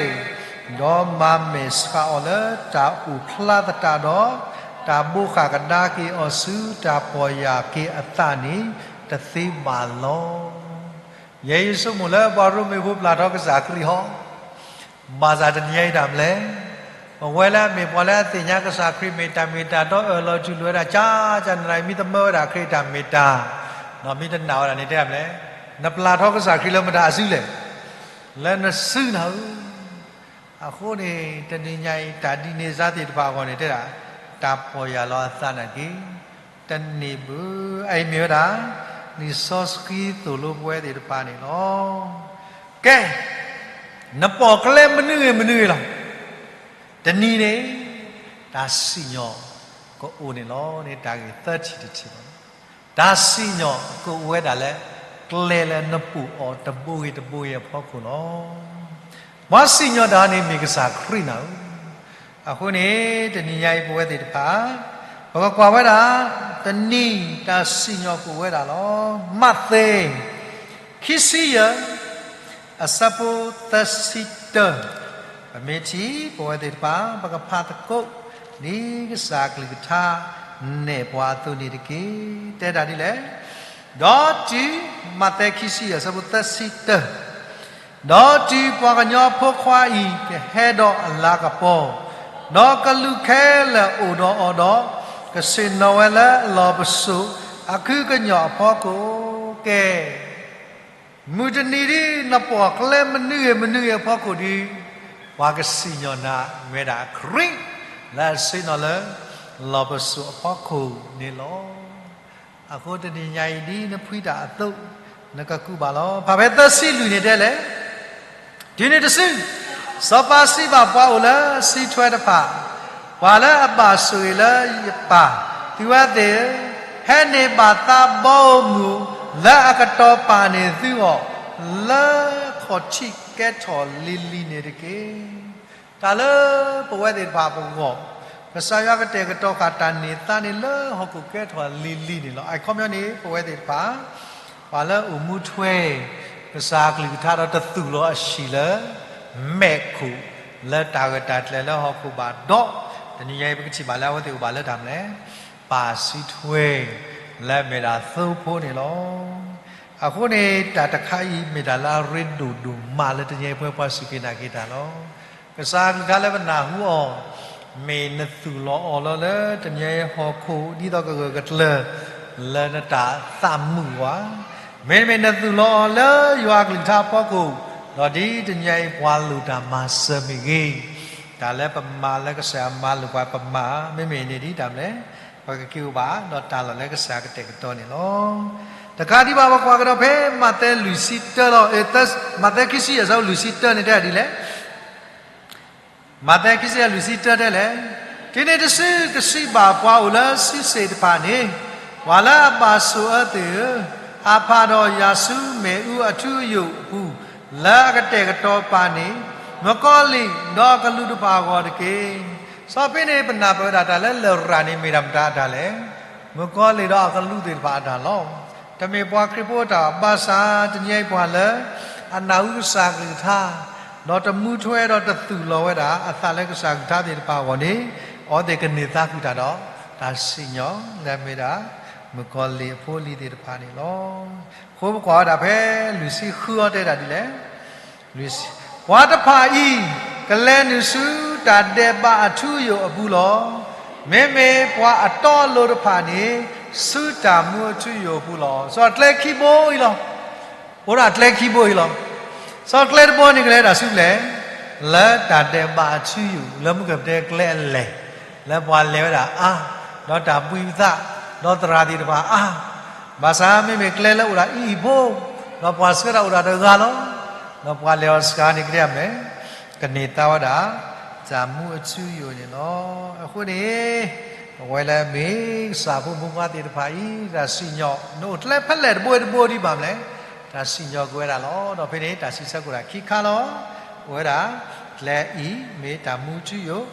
ဒီးမၤမဲာ်ဆှးအီၤလၢတၢ်အိၣ်ဖျါသတးဒီး, တၢ်ဘိးဃၣ်ကဒါက့ၤအီၤဆူတၢ်ပီၢ်ယၢ်က့ၤအသးန့ၣ်တသ့ဘၣ်လီၤ. ယဲယဆိကမိၣ်လၢပှၤရိမ့ၤဖိပျၢ်ထီကစၢ်ခရံာ်ဟီ, ဘၣ်ဆၣ်တနံၤညါအံၤတၢ်မနုၤလဲၣ်, ပဝဲလၢအမ့ၢ်ပှၤလၢအသ့ၣ်ညါကစၢ်ခရံာ်မ့ၢ်တၢ်မ့ၢ်တၢ်တီအၢၣ်လီၤတူၢ်လိာ်ဝဲဒၣ် ကၠါကၠါနရၤ မ့ၢ်သမၢဝဲဒၣ်ခရံာ်အတၢ်မ့ၢ်တၢ်, ဒီးမ့ၢ်တနာ်ဝဲဒၣ်န့ၣ်တဲမနုၤလဲၣ်, နပျၢ်ထီကစၢ်ခရံာ်လၢမတၤအစုလဲၣ်, လၢနစုနၤဧၢ. အဃိန့ၣ် တနံၤညါအံၤ တၢ်ဒ်န့ၣ်စါသ့ၣ်တဖၣ်အဂီၢ်န့ၣ် တဲဒၣ် တၢ်ပီၢ်ယၢ်လီၤအသးနာ်က့ တန့ၢ်ဘၣ်. အအံၤမ့ၢ်ဝဲဒၣ် လံာ်စီဆှံသိၣ်လိပဝဲသ့ၣ်တဖၣ်န့ၣ်လီၤ. ကဲ, နပိာ်ကျဲမနုၤဂ့ၤမနုၤဂ့ၤလီၤ, တနံၤန့ၣ် တၢ်စံၣ်ညီၣ်ကအိၣ်န့ၣ်လီၤန့ၣ် တၢ်ဂ့ၢ်သၢထံၣ်တထံၣ်လီၤ. တၢ်စံၣ်ညီၣ်ကအိၣ်ဝဲဒၣ်လၢ ကျဲလၢနပိာ်အီၤတဘိဂ့ၤတဘိဂ့ၤအဖီခိၣ်လီၤ. ပှၤစံၣ်ညီၣ်တၢ်န့ၣ်မ့ၢ်ကစၢ်ခရံာ်နၤဧၢ. အဃိန့ၣ် တနံၤညါအံၤပဝဲသ့ၣ်တဖၣ် ပကကွၢ်ဝဲဒၣ် တနံၤတၢ်စံၣ်ညီၣ်ကအိၣ်ဝဲဒၣ်လီၤ. မးသဲ ခံဆံယဲၢ် အဆၢဖိသၢဆံတၢ, ပမ့ၢ်ထံၣ်ပဝဲသ့ၣ်တဖၣ် ပကဖးသကိး ဒ်ကစၢ်အကလုၢ်ကထါနဲၣ်ပှၤအသိးန့ၣ်တက့ၢ်. တဲဒၣ်ဒ်လဲၣ်, ဒီးတုၤ မးသဲ ခံဆံယဲၢ် အဆၢဖိသၢဆံတၢ, ဒီးတုၤပှၤကညီဖိခွါအံၤကဟဲဒီးအလၤကပီၤ, ဒီးကလူးခဲလၢာ်အိၣ်ဒီးအီၤဒီး, ကဆ့ၣ်နီၤဝဲလၢလီၢ်ပစိာ်အခုကညီၢ်အဖီခိၣ်ကဲ မုၢ်တနံၤဒ်နပိာ်ကျဲမနုၤဂ့ၤမနုၤဂ့ၤအဖီခိၣ်ဒီး, ပှၤကစံၣ်ညီၣ်နၤဝဲဒၣ်ခရံာ် လၢအဆ့ၣ်နီၤလၢ လီၢ်ပစိာ်အဖီခိၣ်န့ၣ်လီၤ. အဃိတနံၤညါအံၤဒ်နဖှံတၢ်အသိး, နကကူးဘၣ်လီၤ. ဖဲဖဲသၢဆံလွံၢ်န့ၣ်တဲလဲၣ် တုၤနုၤတစု, စီၤပၤစံးဘၣ်ပှၤအိၣ်လၢစုထွဲတဖၣ်, ပှၤလၢအဘၣ်ဆိၣ်ဂ့ၤလၢယပၢ်, သုဝဲသ့ၣ်ဧၢ, ဟဲန့ၢ်ဘၣ်သးဘီဧိၤမုၢ်ဧိၤ, လၢအကတီၤပာ်န့ၢ်သုအီၤ, လၢခီၣ်ထံးကဲထီၣ်လံၤလံၤန့ၣ်တက့ၢ်. တၢ်လၢပဝဲသ့ၣ်တဖၣ်ပဂီၢ်, ကစၢ်ယွၤကတဲာ်ကတီၤဃာ်တၢ်န့ၢ်သါန့ၣ်လၢဟီၣ်ခိၣ်ကဲထီၣ်လံၤလံၤန့ၣ်လီၤ. အခီပညီန့ၣ် ပဝဲသ့ၣ်တဖၣ် ပှၤလၢအိၣ်မူထွဲ ကစၢ်အကလုၢ်ကထါဒီးတသူၣ်လီၤအဆံၣ်လၢ မဲးခိၣ်လၢတၢ်ဂၢၢ်တၢ်ကျၢၤလၢဟီၣ်ခိၣ်ဘၣ်ဒီး, တနံၤညါအံၤပကထံၣ်ဘၣ်လၢအဝဲသ့ၣ်အိၣ်ဘၣ်လၢတၢ်မနုၤလဲၣ်, ပၢ်စုထွဲ လၢအမ့ၢ်ဒၣ်သိဖိန့ၣ်လီၤ. အဃိန့ၣ် တၢ်တခါအံၤမ့ၢ်တၢ်လၢအရ့ဒိၣ်ဒိၣ်မးလၢတနံၤအံၤပဝဲပှၤစူၢ်က့ၤနာ်က့ၤတၢ်လီၤ. ကစၢ်အကလုၢ်ကထါလၢပနၢ်ဟူအီၤ, မ့ၢ်နသူၣ်လီၤအီၤလီၤလၢတနံၤအံၤဟီၣ်ခိၣ် ဒ်သိးကဂၢၢ်ကကျၢၤ လၢနတၢ်သးမုာ်ဝါ, မ့တမ့ၢ်နသူၣ်လီၤအီၤလၢယွၤအကလုၢ်ကထါအဖီခိၣ်, ဒီးဒ်တနံၤအံၤပှၤလိၣ်တၢ်မၤစၢၤမ့ၢ်ဂ့ၤ, တၢ်လၢပမၤလၢကစၢ်ယွၤမၤလိာ်ပှၤပမၤ, မ့မ့ၢ်န့ၣ်ဒ်တၢ်မနုၤလဲၣ်, ပကက့ၤအိၣ်ဘၣ်ဒီးတၢ်လီၢ်လၢကစၢ်ကတဲာ်ကတီၤန့ၣ်လီၤ. တကးဒံးဘၣ်ပကွၢ်ကဒီးဖဲမးသဲလွံၢ်ဆံတၢလီၤ, မးသဲခံဆံယဲၢ် အဆၢဖိလွံၢ်ဆံတၢန့ၣ်တဲဒ်လဲၣ်. မးသဲခံဆံယဲၢ်လွံၢ်ဆံတၢတဲလဲၣ်, တုၤနုၤတစုကစံးဘၣ်ပှၤအိၣ်လၢစုစ့ၣ်တဖၣ်န့ၣ်, ပှၤလၢအဘၣ်ဆိၣ်အၢသ့ၣ်ဧၢ, ဟးဖးဒီးယၤဆူမ့ၣ်အူအထူအယိာ်အပူၤ, လၢအကတဲာ်ကတီၤပာ်န့ၢ် မုၣ်ကီၤလံၢ်ဒီးကလူးတဖၣ်အဂီၢ်တက့ၢ်. စီၤပ့းန့ၣ် ပနၢ်ပၢၢ်ဝဲဒၣ်တၢ်လၢလရာ်န့ၣ်မ့ၢ်ဒၣ်မတၤအတၢ်လဲၣ်. မုၣ်ကီၤလံၢ်ဒီးအကလူးသ့ၣ်တဖၣ်အတၢ်လီၤ. တမ့ၢ်ပှၤခရံာ်ဖိအတၢ်ဘၣ်ဆၣ် တနံၤအံၤပှၤလၢ အနၢ်ဟူကစၢ်ကလုၢ်ကထါ, ဒီးတမူထွဲဒီးတသူၣ်လီၤဝဲဒၣ် အသးလၢကစၢ်ကလုၢ်ကထါသ့ၣ်တဖၣ်အဂီၢ်န့ၣ် အဝဲသ့ၣ်ကန့ၢ်သါဃုာ်တၢ်ဒီး တၢ်စံၣ်ညီၣ်လၢအမ့ၢ်ဒၣ် မုၣ်ကီၤလံၢ်အဖိအလံၤသ့ၣ်တဖၣ်န့ၣ်လီၤ. အဃိပကွၢ်ဝဲဒၣ်ဖဲလွံၢ်ဆံဃုအံၤတဲဒၣ်ဒ်လဲၣ် ပှၤတဖၣ်အံၤ ကလဲၤနုာ်ဆူတၢ်ဒဲးဘးအထူအယိာ်အပူၤလီၤ. မ့မ့ၢ်ပှၤအတီအလိၤတဖၣ်န့ၣ် ဆူတၢ်မူအထူအယိာ်အပူၤလီၤ. စီၤကျဲခံဘိအံၤလီၤ. အိၣ်ဒၣ်ကျဲခံဘိအံၤလီၤ. စီၤကျဲတဘိန့ၣ်ကလဲၤဒၣ်ဆူလဲၣ်, လၢတၢ်ဒဲးဘးအထူအယိာ် လၢမုၢ်ကပတဲကျဲအလဲၤ, လၢပှၤလဲၤဝဲဒၣ်အါ, ဒီးတၢ်ဘှံးပသး, ဒီးသရၣ်သ့ၣ်တဖၣ်အါ ဘၣ်ဆၣ်မ့မ့ၢ်ကျဲလၢအိၣ်ဒၣ်အံၤအံၤဖိ, ဒီးပှၤဆှၢတၢ်အိၣ်ဒၣ်တဂၤလီၤ. ဒီးပှၤလဲၤအီၤစှၤန့ၣ်ကဒဲအမဲာ်, ကန့ၢ်သါဝဲဒၣ် တၢ်မူအထူအယိာ်န့ၣ်လီၤ. အဃိန့ၣ် ပဝဲလၢအမ့ၢ်ကစၢ်ဖိမုၣ်ဖိခွါသ့ၣ်တဖၣ်အံၤ တၢ်စံၣ်ညီၣ် နအိၣ်ကျဲဖဲလဲၣ်တဘိတဘိဒံးဘၣ်မလဲၣ်, တၢ်စံၣ်ညီၣ်ကွံာ်ဝဲဒၣ်လီၤ. ဒီးဖဲန့ၣ် တၢ်စံးဆၢကီးဒၣ်ခံခါလီၤ. အိၣ်ဝဲဒၣ် ကျဲအံၤမ့ၢ်တၢ်မူထူယိာ်,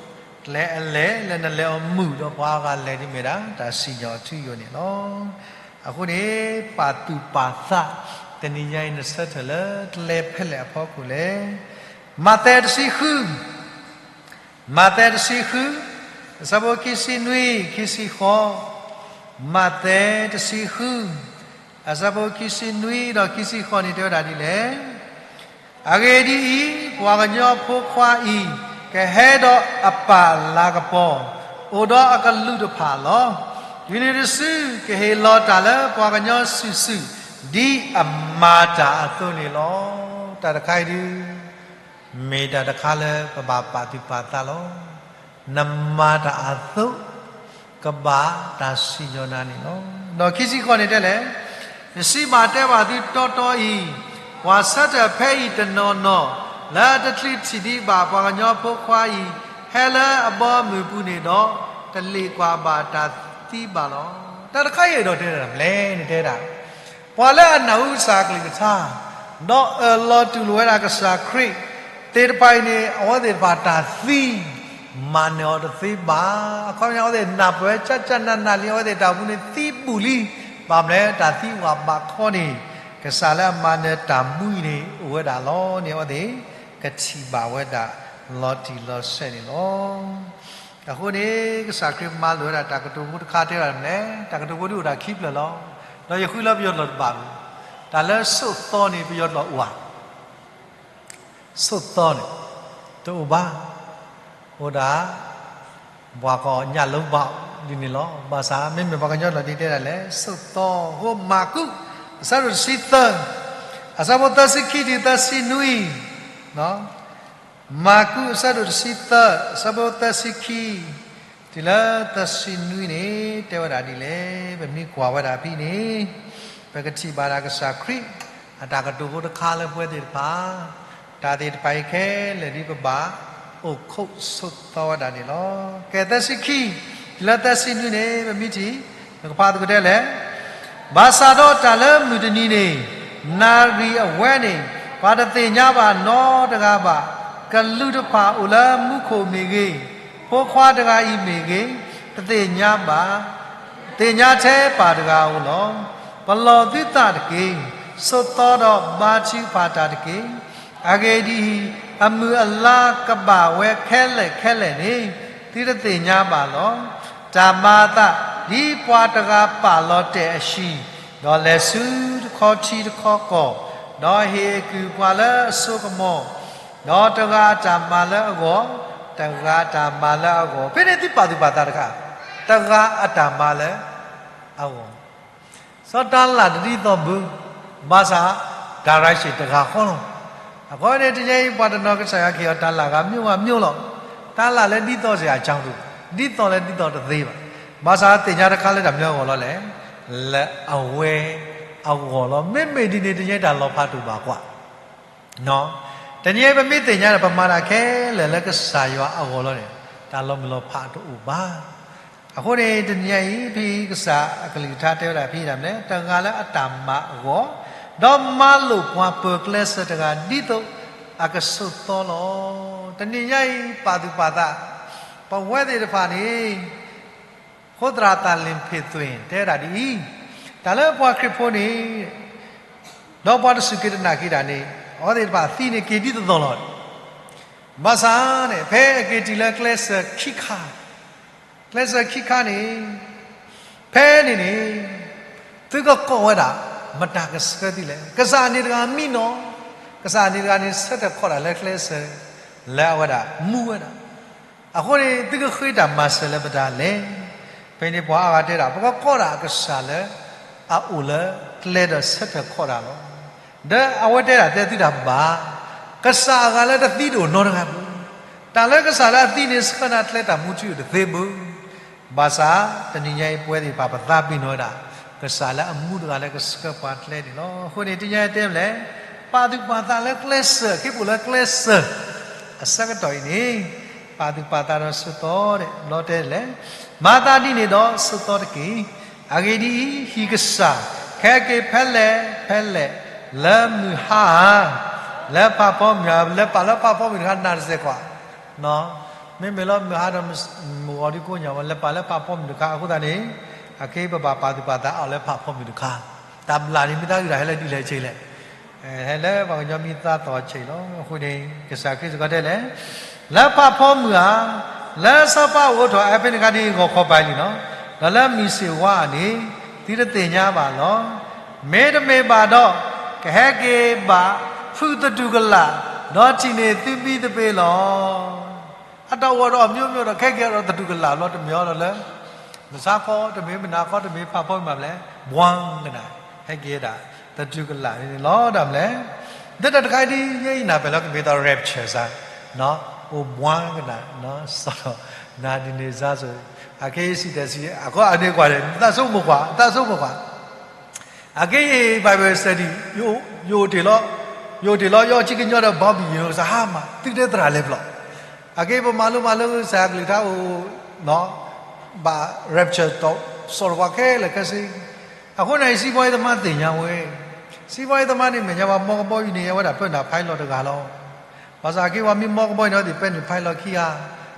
ကျဲအလဲၤလၢနလဲၤအီၤမုာ်ဒီးပှၤအဂၤလဲၤန့ၣ်မ့ၢ်ဒၣ် တၢ်စံၣ်ညီၣ်ထူယိာ်န့ၣ်လီၤ. အဃိန့ၣ် ပာ်သူၣ်ပာ်သး တနံၤညါအံၤနဆၢထၢၣ်လၢကျဲဖဲလဲၣ်အဖီခိၣ်လဲၣ်. မးသဲတဆံဃု မးသဲတဆံဃု အဆၢဖိခံဆံနွံ ခံဆံဃိး, မးသဲတဆံဃု အဆၢဖိခံဆံနွံဒီးခံဆံဃိးန့ၣ်တဲဝဲဒၣ်ဒ်လဲၣ်. အဂ့ၢ်ဒ်အံၤ, ပှၤကညီဖိခွါအံၤ ကဟဲဒီးအပၢ်လၤကပီၤ, အိၣ်ဒီးအကလူးတဖၣ်လီၤ. တုၤနုၤတစု ကဟ့ၣ်လီၤတၢ်လၢပှၤကညီစုာ်စုာ် ဒ်အမၤတၢ်အသိးန့ၣ်လီၤ. တၢ်တခါအံၤဒုး မ့ၢ်တၢ်တခါလၢပဘၣ်ပာ်သူၣ်ပာ်သးလီၤ. နမၤတၢ်အသိး ကဘၣ်တၢ်စံၣ်ညီၣ်နၤန့ၣ်လီၤ. ဒီးခံဆံဃိးန့ၣ်တဲလဲၣ်, ယစံးဘၣ်တဲဘၣ်သုတီတီအံၤ, ပှၤဆၢထၢၣ်ဖဲအံၤတနီၤနီၤ လၢအတချုးထံၣ်ဒံးဘၣ်ပှၤကညီဖိခွါအံၤ ဟဲလၢအဘီအမုၢ်ပူၤန့ၣ်ဒီး တလ့ၣ်ကွၢ်ဘၣ်တၢ်သံဘၣ်လီၤ. တၢ်တခါအံၤအဲၣ်ဒိးတဲဒၣ်မလဲၣ်န့ၣ်တဲဒၣ် ပှၤလၢအနၢ်ဟူကစၢ်အကလုၢ်ကထါ ဒီးအၢၣ်လီၤတူၢ်လိာ်ဝဲဒၣ်ကစၢ်ခရံာ်သ့ၣ်တဖၣ်အံၤန့ၣ် အဝဲသ့ၣ်တဖၣ်တၢ်သံ မၤနၢၤအီၤတသ့ဘၣ်. အခီပညီအဝဲသ့ၣ်နၢ်ပၢၢ်ဝဲ ကၠၢ်ကၠၢ်နးနးလံ အဝဲသ့ၣ်တၢ်အိၣ်မူန့ၣ်သံဘူးလံ. ဘၣ်မနုၤလဲၣ် တၢ်သံဝးဘးခီန့ၣ် ကစၢ်လၢအမၤနၢၤတၢ်မူအံၤန့ၣ် အိၣ်ဝဲဒၣ်လီၤန့ၣ် အဝဲသ့ၣ် ကထံၣ်ဘၣ်ဝဲဒၣ်လီၤတံၢ်လီၤဆဲးန့ၣ်လီၤ. အဃိန့ၣ် ကစၢ်ခရံာ်မၤလိာ်ဝဲဒၣ်တၢ်ကတိၤဖိတခါတဲဝဲဒၣ်မနုၤလဲၣ်, တၢ်ကတိၤဖိဒုးအိၣ်ဒၣ်ခံဖျၢၣ်လီၤ. ဒီးယဃုလၢပယီၤကျိာ်တဘၣ်ဘၣ်. တၢ်လၢဆိးသီန့ၣ် ပယီၤကျိာ်အိၣ်ဧါ. ဆိးသီန့ၣ် တအိၣ်ဘၣ်. အိၣ်ဒၣ် ပှၤကိးညၣ်လိဘၣ်ဒ်န့ၣ်လီၤ. ဘၣ်ဆၣ် မ့မ့ၢ်ပှၤကညီကျိာ်ဒ်တဲဒၣ်လဲၣ်, ဆိးသီ. အဃိ မၢ်ကူး အဆၢဒိၣ်တဆံသၢ, အဆၢဖိသၢဆံခံတုၤသၢဆံနွံ, မၢ်ကူး အဆၢဒိၣ်တဆံသၢ, အဆၢဖိသၢဆံခံ တုၤလၢသၢဆံနွံန့ၣ် တဲဝဲဒၣ်ဒ်လဲၣ်. ပမ့ၢ်ကွၢ်ဝဲဒၣ်ဖဲန့ၣ် ပကထံၣ်ဘၣ်ဒၣ်ကစၢ်ခရံာ် အတၢ်ကတိၤဖိတခါလၢပဝဲသ့ၣ်တဖၣ် တၢ်သ့ၣ်တဖၣ်အံၤခဲလၢာ်ဒ်ပဘၣ် အိၣ်ခိးဆိးသီဝဲဒၣ်န့ၣ်လီၤ. ကဲ သၢဆံခံ တုၤလၢသၢဆံနွံန့ၣ် ပမ့ၢ်ထံၣ် ပကဖးသကိးတဲလဲၣ် ဘၣ်ဆၣ်ဒီးတၢ်လၢမုၢ်တနံၤန့ၣ် နၣ်ရံၣ်အဝဲန့ၣ် ပှၤတသ့ၣ်ညါဘၣ်နီတဂၤဘၣ်, ကလူးတဖၣ်အိၣ်လၢမူခိၣ်မ့ၢ်ဂ့ၤ, ဖိခွါတဂၤအံၤမ့ၢ်ဂ့ၤ, တသ့ၣ်ညါဘၣ်, သ့ၣ်ညါထဲပၢ်တဂၤဧိၤလီၤ. ပလီၢ်သုသးတက့ၢ်. ဆိးသီဒီးဘါထုကဖၣ်တၢ်တက့ၢ်. အဂ့ၢ်ဒ်အံၤ, အမုၢ်အလါကဘၣ်ဝဲခဲလၢာ်ခဲလၢာ်န့ၣ် သုတသ့ၣ်ညါဘၣ်လီၤ. တၢ်မၤအသး ဒ်ပှၤတဂၤပာ်လီၤတဲာ်အဟံၣ်, ဒီးလဲၤဆူတခီထံတခီကီၢ်, ဒီးဟ့ၣ်အကုၢ်ပှၤလၢအစိကမီၤ, ဒီးတဂၤအတၢ်မၤလၢအဂီၢ်, တဂၤအတၢ်မၤလၢအဂီၢ်. ဖဲန့ၣ်သုပာ်သူၣ်ပာ်သးတခါ, တဂၤအတၢ်မၤလၢအဂီၢ် စီၤတၤလၣ်တဒ်သိးဘၣ်, ဘၣ်ဆၣ် direction တဂၤဃီလီၤ. အဃိန့ၣ် တနံၤအံၤ ပှၤတနီၤကစၢ်ယွၤကဟ့ၣ်အီၤတၤလၣ်ဂၤ မျိုးဂၤမျိုးလီၤ. တၤလၣ်လၢဒ်သိးစ့ၢ်ကီး အကြောင်း ဒ်သိးလၢဒ်သိးတသ့ဘၣ်. ဘၣ်ဆၣ်သ့ၣ်ညါတခါလၢတၢ်မနုၤအဂီၢ်လီၤလဲၣ်, လၢအဝဲအဂီၢ်လီၤ. မ့မ့ၢ်ဒ်န့ၣ် တနံၤအံၤတၢ်လီၤဖးတအိၣ်ဘၣ်ကွၢ် တနံၤအံၤပမ့ၢ်သ့ၣ်ညါဒီး ပမၤတၢ်ခဲလၢာ်လၢကစၢ်ယွၤအဂီၢ်လီၤန့ၣ် တၢ်လီၤမုၢ်လီၤဖးတအိၣ်ဘၣ်. အဃိန့ၣ် တနံၤအံၤ ဖဲကစၢ်အကလုၢ်ကထါတဲဝဲဒၣ်ဖဲဒၣ်မနုၤလဲၣ်, တဂၤလၢအတၢ်မၤအဂီၢ်, ဒီးမၤလိာ်ပှၤပၢၤကျဲစၢၤတဂၤ ဒ်သိးအကဆိးသီလီၤ. တနံၤညါအံၤ ပာ်သူၣ်ပာ်သး, ပဝဲသ့ၣ်တဖၣ်န့ၣ် အဃိသရၣ် သၣ်လ့ၣ်ဖ့ၣ်သွ့ၣ် တဲဝဲဒၣ်ဒ်အံၤ, တၢ်လၢပှၤခရံာ်ဖိန့ၣ် ဒီးပှၤတစူၢ်က့ၤတနာ်က့ၤတၢ်န့ၣ် အဝဲသ့ၣ်တဖၣ်သံန့ၣ်က့ၤဒ်သိးသိးလီၤ. ဘၣ်ဆၣ်န့ၣ် ဖဲအက့ၤတုၤလၢကျဲစၢၤခံခါ, ကျဲစၢၤခံခါန့ၣ် ဖဲန့ၣ်န့ၣ် သုကကိးဝဲဒၣ် မတၤကဆှၢသုလဲၣ်. ကစၢ်န့ၣ်တဂၤမံနီၤ, ကစၢ်န့ၣ်တဂၤန့ၣ် ဆၢထၢၣ်ခီၣ်တၢ်လၢကျဲစၢၤ လၢအဝဲဒၣ်မူဝဲဒၣ်. အဃိန့ၣ် သုကဃ့တၢ်မၤစၢၤလၢမတၤလဲၣ်. ဖဲန့ၣ်ပှၤအါဂၤတဲဒၣ် ပကကိးဒၣ်ကစၢ်လၢ အအိၣ်လၢကျဲဒီးဆၢထၢၣ်ခီၣ်တၢ်လီၤ. ဒီးအဝဲတဲဒၣ်တဲသုတၢ်ဘၣ်, ကစၢ်အဂၤလၢတသံတအိၣ်နီတဂၤဘၣ်. တၢ်လၢကစၢ်လၢအသံန့ၣ် ဆှၢနၤကျဲတၢ်မူထူယိာ်တသ့ဘၣ်. ဘၣ်ဆၣ် တနံၤညါအံၤပဝဲသ့ၣ်တဖၣ်ပသးပ့ၤနီၣ်ဝဲဒၣ် ကစၢ်လၢအမူတဂၤလၢကဆှၢပှၤကျဲန့ၣ်လီၤ. အဃိန့ၣ် တနံၤညါအံၤတဲမ့ၢ်လဲၣ်, ပာ်သူၣ်ပာ်သးလၢကျဲစၢၤ, ခ့ပအိၣ်လၢကျဲစၢၤ အဆၢကတီၢ်အံၤန့ၣ် ပာ်သူၣ်ပာ်သးဒီးဆိးသီဒီး ဘျီတဲလဲၣ်, မၤသးဒ်န့ၣ်ဒီးဆိးသီတက့ၢ်. အဂ့ၢ်ဒ်အံၤ, ဟံၣ်ကစၢ် ခဲက့ၤဖဲလဲၣ်ဖဲလဲၣ် လၢမုၢ်ဟါဧါ, လၢဖးဖီမုၢ်ဧါ, လဲၤပာ်လၢဖးဖီမုၢ်တခါနၢ်တစဲးကွၢ် မ့မ့ၢ်လၢမုၢ်ဟါဒီးမုၢ်ဂီၤဒ်ကိးညါဝဲ လဲၤပာ်လၢဖးဖီမုၢ်တခါအဃိသတးန့ၣ်, အခဲအံၤပဘၣ်ပာ်သူၣ်ပာ်သးအီၤလၢဖးဖီမုၢ်တခါ, တၢ်ဘျၣ်န့ၣ်မ့ၢ်တၢ်အုၣ်တၢ်ဟဲလၢဒ်လဲၣ်ဆ့လဲၣ်, ဟဲလၢပှၤကညီမံသးသီအဆ့ၣ်လီၤ. အဃိန့ၣ် ကစၢ်ခရံာ်စ့ၢ်ကီးတဲလဲၣ်, လၢဖးဖီမုၢ်ဧါ, လၢစီၤပၤအိၣ်ထီၣ် ဖဲန့ၣ်အခါဒ်ဂီၤခီပၤလံနီၤ, ဒီးလၢမုၢ်ဆ့ၣ်ဝါန့ၣ် သုတသ့ၣ်ညါဘၣ်လီၤ. မ့တမ့ၢ်ဘၣ်ဒီး ကဟဲက့ၤဘၣ် ဖုးသတူၢ်ကလာ်, ဒီးထံၣ်န့ၢ်သုမံသပ့ၤလီၤ. အတၢ်အိၣ်ဒီးအမျိုးမျိုးဒီး ကဟဲက့ၤဒီးသတူၢ်ကလာ်ဘျီတမ့ၢ်အီၤဒီးလၢ မုၢ်ဆါခီတမ့ၢ် မုၢ်နၤခီတမ့ၢ် ဖးဖီမုၢ်မးလဲၣ်, ဘှါကနၣ် ဟဲက့ၤဒၣ် သတူၢ်ကလာ်န့ၣ်လီၤ. ဒၣ်မလဲၣ်, ဒီးတၢ်တခါအံၤဒ်ယဲအံၤနၢ်ပၢၢ်လၢကမ့ၢ်တၢ် rapture စ့ၢ်, အိၣ်ဘှါကနၣ် စီၤ နၤဒံးနံးစါစိၤ, အခဲအံၤစံၣ်တဲၤစံၣ် အဃိအန့ၣ်ကွၢ်န့ၣ် သးဆိကမိၣ်ကွၢ် သးဆိကမိၣ်ကွၢ် အခဲအံၤ Bible study ယအိၣ်တ့ၢ်လီၤ, ယအိၣ်တ့ၢ်လီၤ ယအီၣ်ဆံကညီဒီး Bobby ယနီၢ်ကစၢ်ဟါမၢ် သုတဲသရၣ်လဲၤပျီၢ်, အခဲအံၤပမၤလိမၤလိကစၢ်ယွၤကလုၢ်ကထါအိၣ် ဘၣ် rapture တီၢ် စီၤတပှၤခဲလၢာ်ခဲဆ့, အဃိန့ၣ် စံးဘှါအံၤသမါသ့ၣ်ညါဝဲ, စံးဘှါအံၤသမါန့ၣ် မဲာ်ညါပှၤမီကဘီယူၤန့ၣ် အဝဲဒၣ်ပၢနုာ် pilot တဂၤလီၤ. ဘၣ်ဆၣ်အခဲအံၤပှၤမ့ၢ်မီကဘီယူၤန့ၣ် အဝဲသ့ၣ်ပၢနုာ် pilot ခံဂၤ,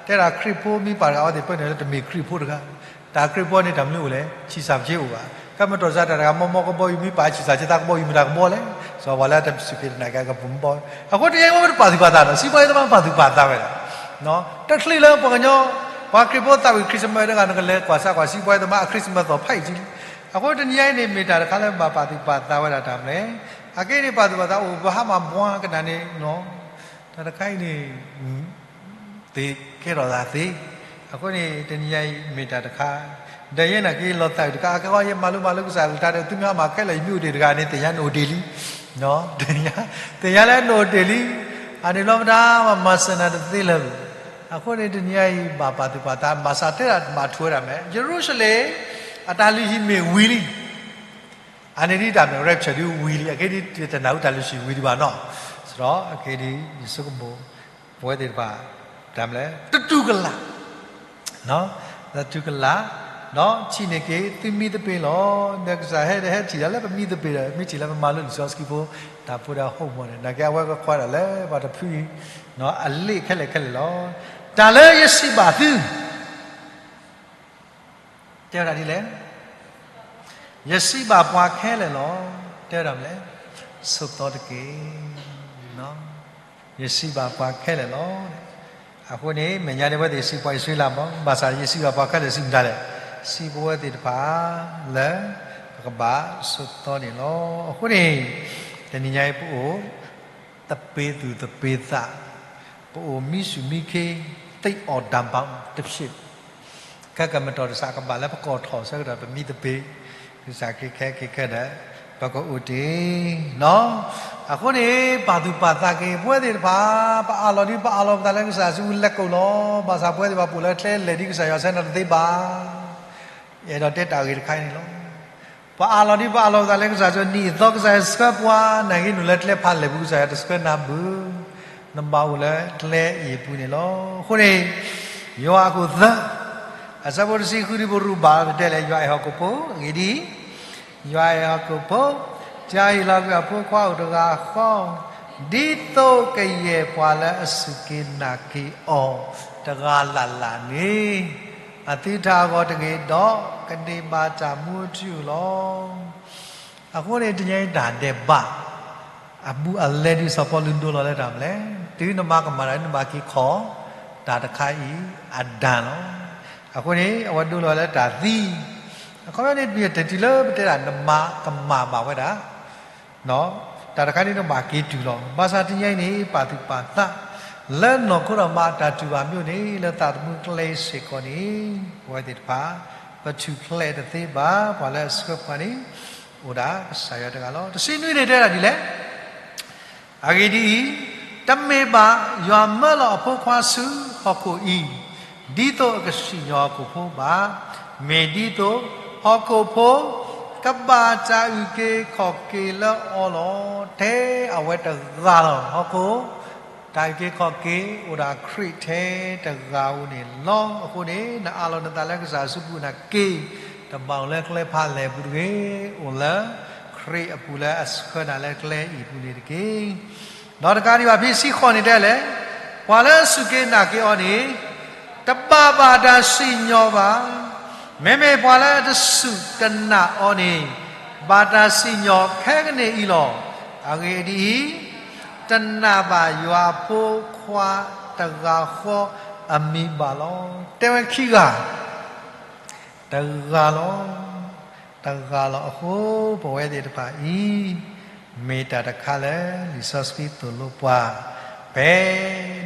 တဲဒၣ်ခရံာ်ဖိမ့ၢ်ပာ်တဂၤ အဝဲသ့ၣ်ပၢနုာ်လၢတမ့ၢ်ခရံာ်ဖိတဂၤ, တၢ်ခရံာ်ဖိန့ၣ်တၢ်မနုၤအိၣ်လဲၣ်, ဆံၣ်စၢ်ပက့အိၣ်ဘၣ်, ကဲမ့ၢ်တီၢ်စၢ်တၢ်တဂၤမီမီကဘီယူၤ မ့ၢ်ပာ်ဆံၣ်စၢ်က့တၢ်ကဘီယူၤမ့ၢ်တၢ်ကဘီလဲၣ်, စီၤပှၤလၢတစူၢ်က့ၤတနာ်က့ၤကပူၤမီဘီ, အဃိတနံၤညါအံၤပတပာ်သူၣ်ပာ်သးဒီး စံးဘှါအံၤသမါပာ်သူၣ်ပာ်သးဝဲဒၣ် တချုးလၢပှၤကညီ ပှၤခရံာ်ဖိသးဝံၣ် Christmas တဂၤ နကလဲၤကွၢ်စၢ်ကွၢ် စံးဘှါအံၤသမါအ Christmas သီဖးအံၤကံလံ. အဃိတနံၤညါအံၤန့ၣ် မ့ၢ်တၢ်တခါလၢဘၣ်ပာ်သူၣ်ပာ်သးဝဲဒၣ် တၢ်မနုၤလဲၣ်, အခဲအံၤန့ၣ် ပာ်သူၣ်ပာ်သးအိၣ် ပဟါမၢ်ဘှါကနၣ်န့ၣ်, တၢ်တခါအံၤန့ၣ် သ့ကဲထီၣ်သးသ့, အဃိန့ၣ် တနံၤညါအံၤမ့ၢ်တၢ်တခါ ဒီးယဲနာ်က့ၤလီၤသးအုးတခါ အကဲဃီယမၤလိမၤလိကစၢ်အကလုၢ်ကထါဒီး သုမ့ၢ်ဟါမၢ်ခဲလၢာ် ယမ့ၢ်အိၣ်တ့ၢ်တဂၤန့ၣ် သ့ၣ်ညါနအိၣ်တ့ၢ်လံ, သ့ၣ်ညါလၢနအိၣ်တ့ၢ်လံ, အန့ၣ်လီၤမတၤမၤစၢၤနၤတသ့လၢၤဘၣ်. အဃိန့ၣ် တနံၤညါအံၤ ဘၣ်ပာ်သူၣ်ပာ်သး ဘၣ်ဆၣ်တဲဒၣ်ဘၣ်ထွဲဒၣ်မ့ၢ် ယရူၤၡလ့ၣ် အတၢ်လုၢ်ဟံၣ်မ့ၢ်ဝံၤလံ, အန့ၣ်ဒ်တၢ်မ့ၢ် rapture ဒ်ဝံၤလံ အခဲဒ်တနၢ်ဟူတၢ်လုၢ်ဟံၣ်ဝံၤဒံးဘၣ်နီၤ, စဒီးအခဲဒ်ယဆိကမိၣ် ပဝဲသ့ၣ်တဖၣ် တၢ်မနုၤလဲၣ် တတူၢ်ကလာ် တတူၢ်ကလာ်, ဒီးထံၣ်န့ၢ်က့ၤသုမံသပ့ၤလီၤ. ဒီးကစၢ်ဟဲဒီးဟဲထံၣ်ဒၣ်လၢပမံသပ့ၤဒီး မ့ၢ်ထံၣ်လၢပမၤလိလံာ်စီဆှံဖိ တၢ်ဖိတၢ်ဟိမီၢ်န့ၣ် နာ်က့အဝဲကကွၢ်ဒၣ်လၢပှၤတဖုအံၤ အလ့ၣ်ခဲလၢာ်ခဲလၢာ်လီၤ. တၢ်လၢယစံးဘၣ်သု တဲဝဲဒၣ်ဒ်လဲၣ်, ယစံးဘၣ်ပှၤခဲလၢာ်လီၤ. တဲဝဲဒၣ်မနုၤလဲၣ်, ဆိးသီတက့ၢ်. ယစံးဘၣ်ပှၤခဲလၢာ်လီၤ. အဃိန့ၣ် မဲာ်ညါန့ၣ် အဝဲသ့ၣ်စံးပှၤအံၣ်စရ့လးမး, ဘၣ်ဆၣ်ယစံးဘၣ်ပှၤခဲလၢာ်စံးမတၤလဲၣ်, စံးပဝဲသ့ၣ်တဖၣ်လၢ ပကဘၣ်ဆိးသီန့ၣ်လီၤ. အဃိန့ၣ် တနံၤညါအံၤပအိၣ် သပ့ၤသူၣ်သပ့ၤသး, ပအိၣ်မံဆူၣ်မံခ့, သ့ၣ်အီၣ်တၢ်ဘၣ်တဖျၢၣ်, ခဲကမတီၢ်တစးကဘၣ်လၢပကီၢ်ထီၣ်ဆၢကတီၢ် ပမံသပ့ၤ, ကစၢ်ခ့ခဲက့ၤခဲဒီး ပကအိၣ်တ့ၢ်, အဃိန့ၣ် ပာ်သူၣ်ပာ်သးက့ၤ ပဝဲသ့ၣ်တဖၣ် ပအးလီၤဒ်ပအးလီၤပသးလၢကစၢ်စုပူၤလဲၤကိးလီၤ. ဘၣ်ဆၣ်ပဝဲသ့ၣ်တဖၣ်ပအိၣ်လၢကျဲလဲၣ်ဒ်ကစၢ်ယွၤဆၢနၤတသ့ဘၣ်. ယအဲၣ်ဒိးတဲတၢ်ဂ့ၢ်တခါအံၤန့ၣ်လီၤ. ပအးလီၤဒ်ပအးလီၤပသးလၢကစၢ်ယွၤ နံၣ်အသီကစၢ်ယွၤဆှၢပှၤ နဂ့ၢ်နုာ်လၢကျဲဖးလဲၢ်ပူၤ ကစၢ်ယွၤတဆှၢနၤဘၣ်. နဘၣ်အိၣ်လၢကျဲအံၤအပူၤန့ၣ်လီၤ. အဃိန့ၣ် ယိၤဟၣ်အခိၣ်သၢ အဆၢဖိတဆံဃုဒ်ပရူးဘၣ်တဲလဲၣ် ယွၤအဲၣ်ဟီၣ်ခိၣ်ဖိ အဂ့ၢ်ဒ်အံၤ, ယွၤအဲၣ်ဟီၣ်ခိၣ်ဖိ, တၢ်ဟ့ၣ်လီၤကွံာ်အဖိခွါအိၣ်တဂၤဃီ, ဒ်သိးကယဲၢ်ပှၤလၢအစူၢ်က့ၤနာ်က့ၤအီၤ တဂၤလၢ်လၢ်န့ၣ် အသုတၢ်အဂီၢ်တဂ့ၤ, ဒီးကန့ၢ်ဘၣ်တၢ်မူအထူအယိာ်လီၤ. အဃိန့ၣ် တနံၤအံၤတၢ်ဒဲးဘး အဘူးအလဲဒ်စီၤပီလူးဒိလီၤလၢတၢ် မနုၤလဲၣ်, တုၤနမၤကမၣ်တၢ် နဘၣ်က့ၤခီၣ် တၢ်တခါအံၤအဒၣ်လီၤ. အဃိန့ၣ် အဝဲဒိလီၤလၢတၢ်သံ, အခီပညီန့ၣ် တတုၤလၢပတဲဒၣ် နမၤကမၣ်ဘၣ်ဝဲဒၣ် တၢ်တခါန့ၣ် နဘၣ်က့ၤတုၤလီၤ. ဘၣ်ဆၣ်တနံၤအံၤန့ၣ် ပာ်သူၣ်ပာ်သး လၢနီၢ်ခိဒီးမၤတၢ်တူၢ်ဘၣ်မ့ၢ်န့ၣ် လၢသးသမူကျဲစ့ၢ်ကီးန့ၣ် ပဝဲသ့ၣ်တဖၣ် ပထူၣ်ဖျဲးတသ့ဘၣ်. ပှၤလၢအဆှၢပှၤန့ၣ် အိၣ်ဒၣ်ကစၢ်ယွၤတဂၤလီၤ. တဆံနွံန့ၣ်တဲဒၣ်ဒ်လဲၣ်. အဂ့ၢ်ဒ်အံၤ, တမ့ၢ်ဘၣ်ယွၤမၢလီၤအဖိခွါဆူဟီၣ်ခိၣ်အံၤ ဒ်သိးအကစံၣ်ညီၣ်ဟီၣ်ခိၣ်ဖိဘၣ်. မ့ၢ်ဒ်သိးဟီၣ်ခိၣ်ဖိ ကဘၣ်တၢ်အုၣ်က့ၤခီၣ်က့ၤလၢအီၤလီၤ. ထဲအဝဲတဂၤလီၤ. ဟီၣ်ခိၣ် တၢ်အုၣ်က့ၤခီၣ်က့ၤ အိၣ်ဒၣ်ခရံာ်ထဲတဂၤဧိၤန့ၣ်လီၤ. အဃိန့ၣ် နအးလီၤနသးလၢကစၢ်အစုပူၤန့ၣ်က့ၤ, တဘၣ်အိၣ်လၢကျဲဖးလဲၢ်ပူၤတဂ့ၤ, အိၣ်လၢခရံာ်အပူၤလၢအဆှၢနၤလၢကျဲအံၤပူၤန့ၣ်တက့ၢ်. ဒီးတကးဒံးဘၣ် ဖဲဆံဃိးန့ၣ်တဲလဲၣ်, ပှၤလၢအစူၢ်က့ၤနာ်က့ၤအီၤန့ၣ် တဘၣ်ဘၣ်တၢ်စံၣ်ညီၣ်ဘၣ်. မ့မ့ၢ်ပှၤလၢအတစူၢ်တနာ်အီၤန့ၣ် ဘၣ်တၢ်စံၣ်ညီၣ်ခဲကနံၣ်အံၤလီၤ. အဂ့ၢ်ဒ်အံၤ, တနာ်ဘၣ်ယွၤအဖိခွါတဂၤဃီအမံၤဘၣ်လီၤ. တဲဝဲခံဂၤ တဂၤလီၤ. တဂၤလီၤအဃိ ပဝဲသ့ၣ်တဖၣ်အံၤ မ့ၢ်တၢ်တခါလၢလံာ်စီဆှံသိၣ်လိပှၤ ဖဲ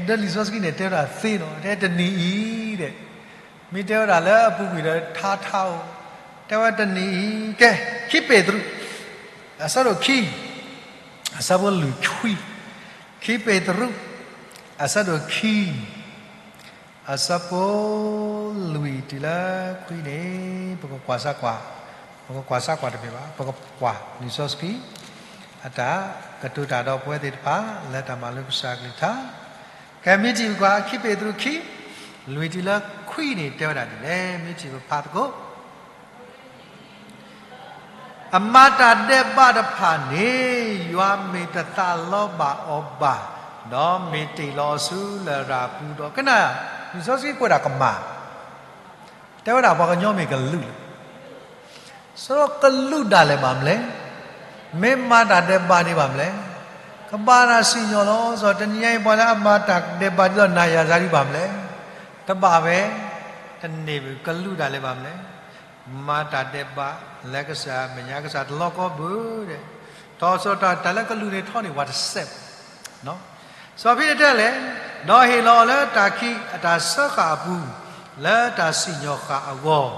ဒီးလံာ်စီဆှံန့ၣ် တဲဝဲဒၣ်သ့လီၤ. တဲတနံၤအံၤ တဲ, မ့ၢ်တဲဝဲဒၣ်လၢအပူၤကွံာ်ဒီးထါထါအိၣ်, တဲဝဲတနံၤအံၤ ကဲ, ခံပ့းတရူး အဆၢဒိၣ်ခံ အဆၢဖိလွံၢ်ခွံ, ခံပ့းတရူး အဆၢဒိၣ်ခံ အဆၢဖိလွံၢ်တုၤလၢခွံန့ၣ် ပကကွၢ်စၢ်ကွၢ်, ပကကွၢ်စၢ်ကွၢ်တမ့ၢ်ဘၣ်, ပကကွၢ်လံာ်စီဆှံ အတၢ်ကတိၤတၢ်ဒီးပဝဲသ့ၣ်တဖၣ် လၢတၢ်မၤလိကစၢ်အကလုၢ်ကထါ, ကဲမ့ၢ်ထံၣ်ပကွၢ် ခံပ့းတရူးခံ လွံၢ်တုၤလၢခွံန့ၣ် တဲဝဲဒၣ်ဒ်လဲၣ်, မ့ၢ်ထံၣ်ပဖးသကိး အမၤတၢ်ဒဲးဘးတဖၣ်န့ၣ် ယွၤမ့ၢ်တသးလီဘၣ်အီၤဘၣ်, ဒီးမ့ၢ်တ့ၢ်လီၤအီၤဆူလရာ်ပူၤဒီး ကနၣ်, လံာ်စီဆှံကွဲးဒၣ်ကမၣ်, တဲဝဲဒၣ်ပှၤကညီမ့ၢ်ကလူးလီၤ. စီၤကလူးဒၣ်လဲာ်ဘၣ်မလဲၣ်, မ့ၢ်မၤတၢ်ဒဲးဘးန့ၣ်ဘၣ်မလဲၣ်, ကဘၣ်တၢ်စံၣ်ညီၣ်လီၤ. စီၤတနံၤညါအံၤ ပှၤလၢအမၤတၢ်ဒဲးဘးဒ်သိးနၤယၤစါဒ်ဘၣ်မလဲၣ်, တဘၣ်ဝဲ, တန့ၢ်ဘၣ် ကလူးဒၣ်လဲာ်ဘၣ်မလဲၣ် မၤတၢ်ဒဲးဘးလၢကစၢ်မဲာ်ညါ ကစၢ်တလီကီဘၣ်ဒီး, ထီၣ်စီၤတၢ် တၢ်လၢကလူးန့ၣ်ထီန့ၣ် ပှၤတစဲးဘၣ်. စီၤဖံန့ၣ်တဲလဲၣ်, ဒီးဟ့ၣ်လီၤအီၤလၢတၢ်ခံးအတၢ်စၢဃာ်အပူၤ, လၢတၢ်စံၣ်ညီၣ်ဃာ်အဂီၢ်,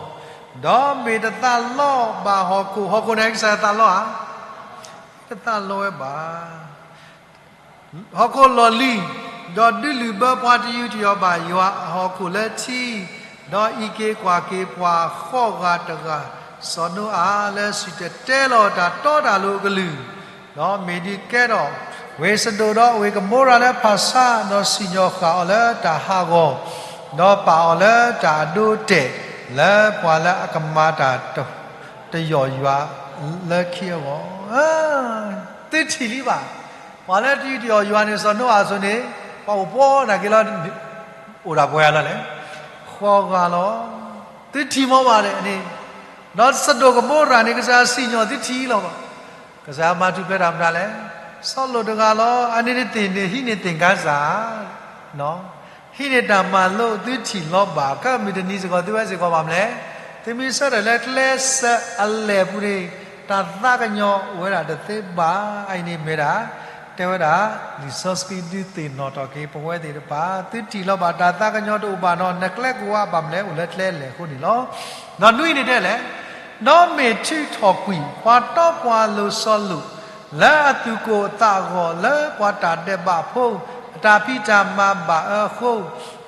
ဒီးမ့ၢ်တသးလီဘၣ်ဟီၣ်ခိၣ်, ဟီၣ်ခိၣ်န့ၣ်ကစၢ်သးလီဧါ, တသးလီဝဲဘၣ် ဟီၣ်ခိၣ်လီၢ်လံၤ, ဒီးဒုးလုၢ်ဘၢပှၤတယူးတယီၣ်ဘၣ်ယွၤအဟီၣ်ခိၣ်လၢထံ, ဒီးအံးက့ၤကွၢ်က့ၤပှၤဃိးဂၤတဂၤ, စီၤနိအၤလၢ စံၣ်တဲၤတဲလီၤတၢ်တီတၢ်လိၤအကလုၢ်, ဒီးမ့ၢ်ဒုးကဲထီၣ်ဝ့ၢ်စဒိၣ်ဒီးဝ့ၢ်ကမိရၤလၢဖၣ်ဆါ, ဒီးစံၣ်ညီၣ်ဃာ်အီၤလၢတၢ်ဟးဂီၤ, ဒီးပာ်အီၤလၢတၢ်အဒိအတဲာ်, လၢပှၤလၢအကမၤတၢ်တယီၣ်ယွၤလၢခံအဂီၢ်. သုထံၣ်လံဘၣ်, ပှၤလၢတယူးတယီၣ်ယွၤန့ၣ် စီၤနိအၤအစိၤန့ၣ် ပှၤအိၣ်ဖှီၣ်နာ်က့ၤလီၤ, အိၣ်ဒၣ်ပှဲၤဂၤလီၤလဲၣ်, ဃိးဂၤလီၤ. သုထံၣ်မီၤဘၣ်န့ၣ်, ဒီးစဒိၣ်ကမိရၤန့ၣ် ကစၢ်စံၣ်ညီၣ်သုထံၣ်လီၤဘၣ်. ကစၢ်မၤထူၣ်ဖျဲးတၢ်မတၤလဲၣ်, စီၤလိာ်တဂၤလီၤ. အန့ၣ်တသ့ၣ်န့ၣ် ဟံးန့ၢ်သ့ၣ်ကါစၢ် ဟံးန့ၢ်တၢ်မၤလိသုထံၣ်လီၤဘၣ်, ခဲမုၢ်တနံၤစ့ၢ်ကီး သုဝဲစ့ၢ်ကီးဘၣ်မလဲၣ်, သုမ့ၢ်ဆၢထၢၣ်လၢကျဲစၢးအလဲၢ်ပူၤန့ၣ် တၢ်သးကညီၤအိၣ်ဝဲဒၣ်တသ့ဘၣ်. အအံၤန့ၣ်မ့ၢ်ဒၣ် တဲဝဲဒၣ် လံာ်စီဆှံဒုးသ့ၣ်နီၣ်ထီၣ်က့ၤ ပဝဲသ့ၣ်တဖၣ် သုထံၣ်လီၤဘၣ် တၢ်သးကညီၤတအိၣ်ဘၣ်နီၤ, နကျဲကဝါဘၣ်မလဲၣ် အိၣ်လၢကျဲလဲၢ်အဃိန့ၣ်လီၤ. ဒီးနွံန့ၣ်တဲလဲၣ်, ဒီးမ့ၢ်ထုးထီၣ်ကွံာ် ပှၤတီပှၤလိၤစီၤလိာ် လၢအသူၣ်ကိၢ်သးဂီၤ လၢပှၤတၢ်ဒဲးဘးဖိ အတၢ်ဖံးတၢ်မၤဘၣ်အၢအဃိ,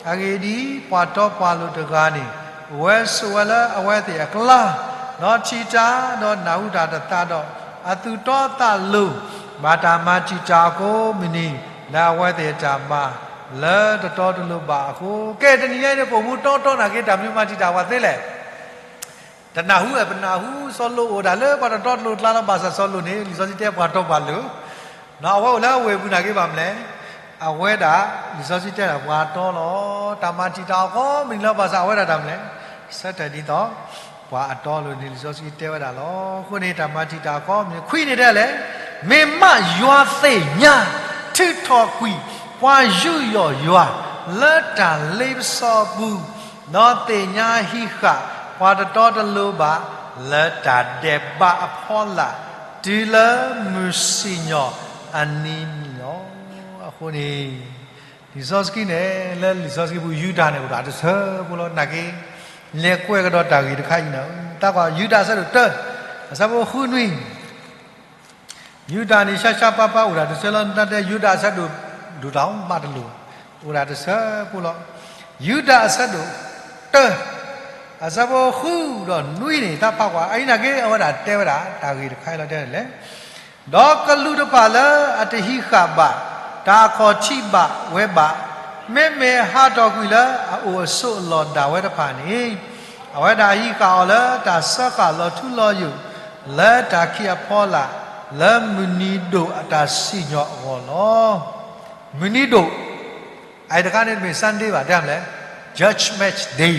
အဂ့ၢ်ဒ်အံၤ, ပှၤတီပှၤလိၤတဂၤန့ၣ် ဝဲဆိးဝဲလၢအဝဲသ့ၣ်အကျါ, ဒီးထံၣ်တၢ်, ဒီးနၢ်ဟူတၢ်တသးဒီး, အသူၣ်တီသးလိၤ ဘၣ်တၢ်မၤတံာ်တာ်အီၤကိးမုၢ်နံၤ လၢအဝဲသ့ၣ်အတၢ်မၤ လၢတတီတလိၤဘၣ်အဃိ, ကဲတနံၤညါအံၤန့ၣ် ပိာ်မုၣ်တီတီနာ်က့ၤ တၢ်မနုၤမၤတံာ်တာ်ပှၤသ့လဲၣ်. တနၢ်ဟူ, ပနၢ်ဟူ စီၤလိာ်အိၣ်ဒၣ်လၢပှၤတတီတလိၤကျါလီၤ. ဘၣ်ဆၣ်စီၤလိာ်န့ၣ် လံာ်စီဆှံတဲပှၤတီပှၤလိၤ, အဝဲအိၣ်လၢအဝဲၢ်ပူၤနာ်က့ၤဘၣ်မလဲၣ်. အဝဲဒၣ် လံာ်စီဆှံတဲဒၣ်ပှၤတီလီၤ. တၢ်မၤတံာ်တာ်အီၤကိးမုၢ်နံၤလီၤ. ဘၣ်ဆၣ်အဝဲဒၣ်တၢ်မနုၤလဲၣ် ဆၢထၢၣ်ဒ်သိး ပှၤအတီအလိၤန့ၣ် လံာ်စီဆှံတဲဝဲဒၣ်လီၤ. အဃိန့ၣ် တၢ်မၤတံာ်တာ်အကီ မ့ၢ်ခွံန့ၣ်ဒ်လဲၣ်, မ့ၢ်မးယွၤသ့ၣ်ညါ ထုးထီၣ်ကွံာ် ပှၤယူးယီၣ်ယွၤ လၢတၢ်လ့ပစီအပူၤ, ဒီးသ့ၣ်ညါဟံးဃာ် ပှၤတတီတလိၤဘၣ် လၢတၢ်ဒဲးဘးအဖီလာ် တုၤလၢမုၢ်စံၣ်ညီၣ်အနံၤန့ၣ်လီၤ. အဃိန့ၣ် လံာ်စီဆှံန့ၣ် လၢလံာ်စီဆှံပူၤ ယူဒၤန့ၣ် အိၣ်ဒၣ်တဆၢဖိလီၤ. နာ်က့ လဲၤကွဲးကဒီးတၢ်ဂ့ၢ်တခါအံၤန့ၣ်, တၢ်ကွၢ် ယူဒၤအဆၢဒိၣ်တၢ အဆၢဖိဃုနွံ, ယူဒၤန့ၣ် ရှါရှါပၢ်ပၢ်အိၣ်ဒၣ်တဆၢလီၤ. နတဲယူဒၤအဆၢဒိၣ် ဒိၣ်တၢ်မးတလိၤ, အိၣ်ဒၣ်တဆၢဖိလီၤ. ယူဒၤအဆၢဒိၣ်တၢ အဆၢဖိဃုဒီးနွံန့ၣ် တၢ်ဖးကွၢ် အအံၤနာ်က့ အဝဲဒၣ်တဲဝဲဒၣ် တၢ်ဂ့ၢ်တခါအံၤလီၤ. တဲလဲၣ် ဒီးကလူးတဖၣ်လၢအတဟံးဃာ်ဘၣ် တၢ်အခီၣ်ထံးဘၣ်ဝဲဘၣ်, မ့မ့ၢ်ဟးထီၣ်ကွံာ်လၢအအိၣ်အဆိးအလီၢ်ဒၣ်ဝဲတဖၣ်န့ၣ်, အဝဲဒၣ်ဟံးဃာ်အီၤလၢတၢ်စၢဃာ်လီၤထူလီၤယိာ် လၢတၢ်ခံးအဖီလာ် လၢမုၢ်နံၤဒိၣ်အတၢ်စံၣ်ညီၣ်အဂီၢ်လီၤ. မုၢ်နံၤဒိၣ် အအံၤတခါန့ၣ်တမ့ၢ် Sunday ဘၣ် တဲမလဲၣ်, Judgment Day,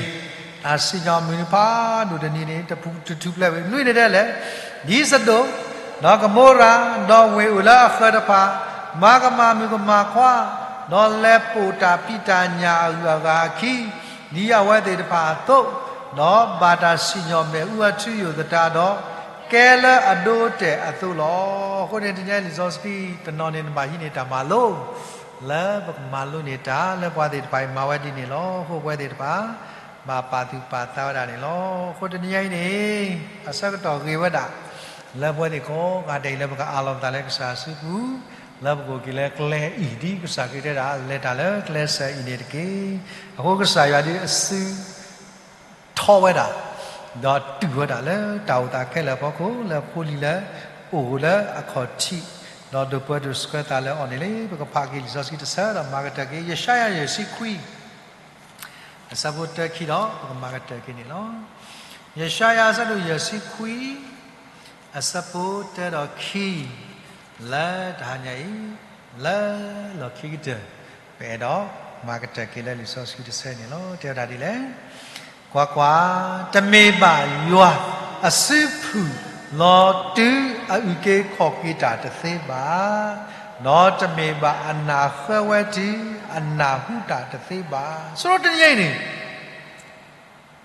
တၢ်စံၣ်ညီၣ်မုၢ်နံၤဖးဒိၣ်တနံၤန့ၣ် တထူၣ်ဖျဲးဝဲ နွံန့ၣ်တဲလဲၣ်, ဒ်စဒိၣ်, ဒီးကမိရၤ, ဒီးဝ့ၢ်အိၣ်လၢအဃၢၤတဖၣ်, မၤကမၣ်မုၣ်ကမၣ်ခွါ, ဒီးလဲၤပိာ်တၢ်ဖံးတၢ်ညၣ်အဂုၤအဂၤအခံ, ဒ်အဝဲသ့ၣ်တဖၣ်အသိး, ဒီးဘၣ်တၢ်စံၣ်ညီၣ်မဲာ်အူအထူအယိာ်သတးဒီး, ကဲလၢအဒိအတဲာ်အသိးလီၤ. အဃိန့ၣ် တနံၤညါအံၤလံာ်စီဆှံတနီၤန့ၣ် နဘၣ်ဟံးန့ၢ်တၢ်မၤလိ လၢပကမၤလိန့ၢ်တၢ်လၢပှၤသ့ၣ်တဖၣ်အံၤ မၤဝဲဒ်န့ၣ်လီၤ. အဃိပဝဲသ့ၣ်တဖၣ် ဘၣ်ပာ်သူၣ်ပာ်သးဝဲဒၣ်န့ၣ်လီၤ. အဃိတနံၤညါအံၤန့ၣ် အဆၢကတီၢ်ဂ့ၤဝဲဒၣ် လၢပဝဲသ့ၣ်ကိးဂၤဒဲးအံၤ လၢပကအးလီၤပသးလၢကစၢ်အစုပူၤ, လၢပကအိၣ်က့ၤလၢကျဲအံၤ ဒ်ကစၢ်ခရံာ်တဲဒၣ် လဲၤတၢ်လၢကျဲစၢၤအံၤန့ၣ်တက့ၢ်. အဃိကစၢ်ယွၤဒုးအစု ထီဝဲဒၣ်, ဒီးတုၤဝဲဒၣ်လၢတၢ်အိၣ်သးခဲလၢာ်အဖီခိၣ် လၢဖိလံၤလၢအိၣ်လၢအခီၣ်ထံး, ဒီးဒိၣ်ပၢဒိၣ်ဆှၢသးလၢအီၤန့ၣ်လံ. ပကဖးက့ၤလံာ်စီဆှံတဆၢဒီးမၤကတၢၢ်က့ၤ ယၡါယၤယဲၢ်ဆံခွံ အဆၢဖိတၢခံဒီး ပကမၤကတၢၢ်က့ၤန့ၣ်လီၤ. ယၡါယၤအဆၢဒိၣ်ယဲၢ်ဆံခွံ အဆၢဖိတၢဒီးခံ, လၢတဟါညါအံၤ လၢလီၢ်ခံကတၢၢ် ပအဲၣ်ဒိးမၤကတၢၢ်က့ၤလၢလံာ်စီဆှံတဆၢန့ၣ်လီၤ. တဲဝဲဒၣ်ဒ်လဲၣ်, ကွၢ်ကွၢ်, တမ့ၢ်ဘၣ်ယွၤအစုဖုၣ်လီၤတုၤအအုၣ်က့ၤခီၣ်က့ၤတၢ်တသ့ဘၣ်, ဒီးတမ့ၢ်ဘၣ်အနၢ်ဃၢဝဲတုၤအနၢ်ဟူတၢ်တသ့ဘၣ်. ဆိတနံၤညါအံၤန့ၣ်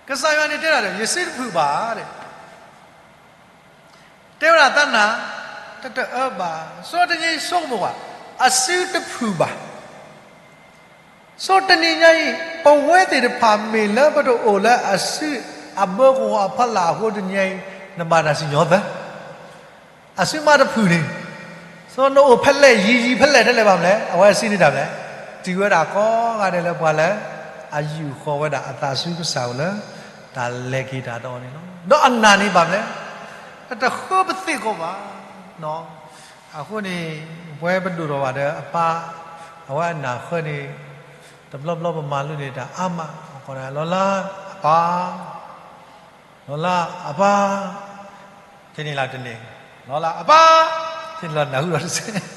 ကစၢ်ယွၤန့ၣ်တဲဒၣ်ဒီး ယစုတဖုၣ်ဘၣ် တဲ တဲဝဲဒၣ်တၢ်နၢ် တတအၢဘၣ်. ဆိတနံၤညါအံၤဆိကမိၣ်ဘၣ်, အစုတဖုၣ်ဘၣ်. ဆိတနံၤညါအံၤ ပဝဲသ့ၣ်တဖၣ်မ့ၢ်လၢပတအိၣ်လၢအစုအဘၢကဝီၤအဖီလာ်အဃိတနံၤညါအံၤ နဘၣ်တၢ်စံၣ်ညီၣ်သၢ အစုမးတဖုၣ်န့ၣ်, ဆိနအိၣ်ဖဲလဲၣ်ယံၤယံၤဖဲလဲၣ်ထဲလဲၣ်ဘၣ်မလဲၣ်, အဝဲစုန့ၣ်တၢ်မလဲၣ်, တုၤဝဲဒၣ်ကိးဂၤဒဲးလၢပှၤလၢ အယူာ်ဃီၤဝဲဒၣ်အသးဆူကစၢ်အိၣ်လၢ တၢ်လဲၤက့ၤတၢ်ဒီးအီၤန့ၣ်လီၤ. ဒီးအနၢ်န့ၣ်ဘၣ်မလဲၣ်, တဃၢပသ့ၣ်ကီးဘၣ်. အဃိန့ၣ် ပဝဲပဒိၣ်ထီၣ်ဘၣ်ဒီးအပၢ် အဝဲအနၢ်ဃၢန့ၣ် တဘျီဘျီပမၤလိန့ၢ်တၢ်အါမး, လီၤလၢအပၢ် လီၤလၢအပၢ်, တန့ၢ်လၢတန့ၢ်, လီၤလၢအပၢ်, တန့ၢ်လီၤနၢ်ဟူလီၤတစဲး,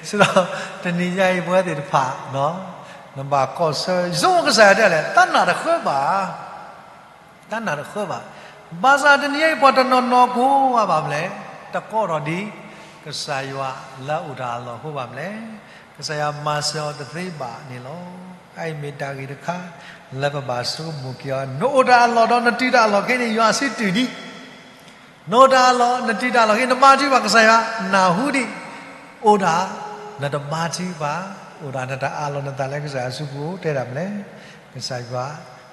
ဆိဒီး တနံၤညါအံၤပဝဲသ့ၣ်တဖၣ် နဘၣ်ကီၢ်ဆၢ ယဆိကမိၣ်ကစၢ်ယွၤတဲလဲၣ် တၢ်နၢ်တဃၢဘၣ် တၢ်နၢ်တဃၢဘၣ်. ဘၣ်ဆၣ်တနံၤညါအံၤပှၤတနီၤနီၤကိးဂၤဘၣ်မလဲၣ်, တကိးထီၣ်ဒံး ကစၢ်ယွၤလၢအအိၣ်တၢ်အလီၢ်အဃိဘၣ်မလဲၣ်, ကစၢ်ယွၤမၤစၢၤအီၤတသ့ဘၣ်န့ၣ်လီၤ. အအံၤမ့ၢ်တၢ်ဂ့ၢ်တခါ လၢပဘၣ်ဆိကမိၣ်က့ၤအီၤ, နအိၣ်တၢ်အလီၢ်ဒီးနတုၤတၢ်အလီၢ်ခဲအံၤန့ၣ် ယွၤအစုတုၤဒံး နအိၣ်တၢ်အလီၢ် နတုၤတၢ်အလီၢ်ခဲအံၤ နဘါထုကဖၣ်ကစၢ်ယွၤ နၢ်ဟူဒံး, အိၣ်ဒၣ် နတဘါထုကဖၣ်, အိၣ်ဒၣ်နတၢ်အးလီၤနသးလၢကစၢ်ယွၤအစုပူၤ တဲဒၣ်မလဲၣ်, ကစၢ်ယွၤ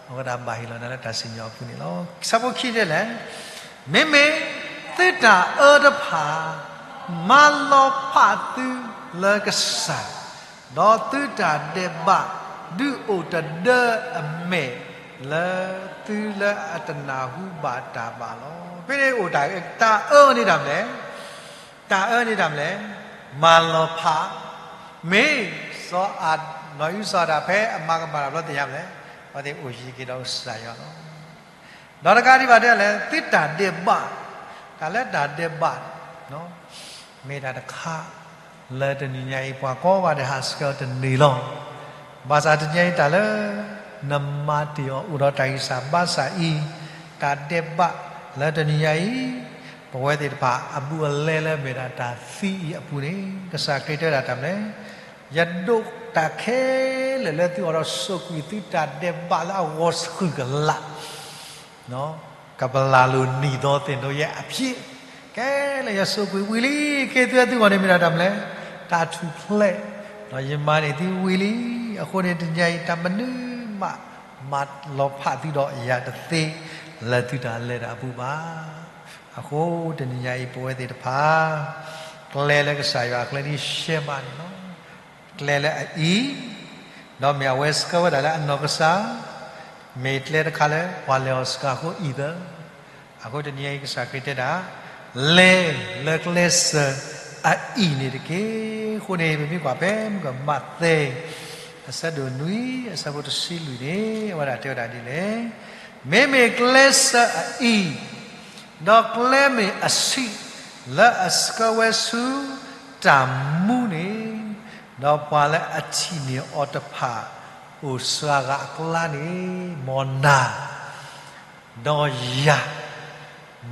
အဝဲဒၣ်ဘၣ်ဟ့ၣ်လီၤနၤလၢတၢ်စံၣ်ညီၣ်အပူၤန့ၣ်လီၤ. ဆၢဖိခံတဲလဲၣ်, မ့မ့ၢ်သုတၢ်အၢတဖၣ် မၤလီၤဖးသုလၢကစၢ် ဒီးသုတၢ်ဒဲးဘး ဒုးအိၣ်တဒၢအမဲာ် လၢသုလၢအတနၢ်ဟူဘၣ်တၢ်ဘၣ်လီၤ. ဖဲန့ၣ်အိၣ်တၢ် တၢ်အၢန့ၣ်တၢ်မလဲၣ်, တၢ်အၢန့ၣ်တၢ်မလဲၣ်, မၤလီၤဖး, မ့ၢ်စီၤအၤ နီၢ်အံၣ်စီၤအၤဒၣ် ဖဲအမၤကမၣ်တၢ်ဘျီသ့ၣ်ညါမလဲၣ်, အဝဲသ့ၣ်အိၣ်ယံၤက့ၤဒီးကစၢ်ယွၤလီၤ. ဒီးတကးဒံးဘၣ်တဲလဲၣ် သုတၢ်ဒဲးဘး, တၢ်လၢတၢ်ဒဲးဘး မ့ၢ်တၢ်တခါ လၢတနံၤညါအံၤ ပှၤကိးဂၤဒဲးဟးဆှဲးအီၤတန့ၢ်လီၤ. ဘၣ်ဆၣ်တနံၤညါအံၤတၢ်လၢ နမၤတ့ၢ်အီၤအိၣ်ဒီးတၢ်ဂံၢ်စၢ်ဘါစၢ်အံၤ, တၢ်ဒဲးဘးလၢတနံၤညါအံၤ, ပဝဲသ့ၣ်တဖၣ်အဘူးအလဲလၢအမ့ၢ်ဒၣ်တၢ်သံအံၤအပူၤန့ၣ်, ကစၢ်ခရံာ်တဲဝဲဒၣ်တၢ်မနုၤလဲၣ်, ယဒိးတၢ်ခဲလၢာ်လၢသုအိၣ်ဒီး ဆိၣ်ကွံာ်သုတၢ်ဒဲးဘးလၢအဂီၢ်ဃုာ်ကလာ် ကပလၢ်လိာ်နံၣ်ဒီသ့ၣ်နီၣ်ယဲၢ်အဖျ့, ကဲလၢယဆိၣ်ကွံာ်ဝံၤလံ, က့ၤသုဝဲသုဂီၢ်န့ၣ်မ့ၢ်ဒၣ်တၢ်မနုၤလဲၣ်, တၢ်ထူၣ်ဖျဲး, ယမၤန့ၢ်သုဝံၤလံ, အဃိန့ၣ်တနံၤညါအံၤ တၢ်မနုၤမး မၤလီၤဖးသုဒီးယၤတသ့ လၢသုတၢ်လဲၤတၢ်အပူၤဘၣ်. အဃိတနံၤညါအံၤ ပဝဲသ့ၣ်တဖၣ် ကျဲလၢကစၢ်ယွၤအကျဲဒ်ရှဲမးန့ၣ်လီၤ. ကျဲလၢအအံၤ, ဒီးမ့ၢ်အဝဲဆှၢဝဲဒၣ်လၢအနီၢ်ကစၢ်, မ့ၢ်ကျဲတခါလၢပှၤလဲၤအီၣ်ဆှၢအဃိအံၤသၢ, အဃိတနံၤအံၤကစၢ်ခရံာ်တဲဒၣ်, လဲၤလၢကျဲစၢၤအအံၤန့ၣ်တက့ၢ်. အဃိန့ၣ် ပမ့ၢ်ကွၢ်ဖဲမုၢ်ကမၣ်သဲ အဆၢဒိၣ်နွံ အဆၢဖိတဆံလွံၢ်န့ၣ် အဝဲဒၣ်တဲဝဲဒၣ်ဒ်လဲၣ်, မ့မ့ၢ်ကျဲစၢၤအအံၤ, ဒီးကျဲမ့ၢ်အဆံး လၢအဆှၢဝဲဆူတၢ်မူန့ၣ်, ဒီးပှၤလၢအထံၣ်န့ၢ်အီၤတဖၣ် အိၣ်စှၤဂၤအကျါန့ၣ်, မ်နၤ ဒီးယၤ,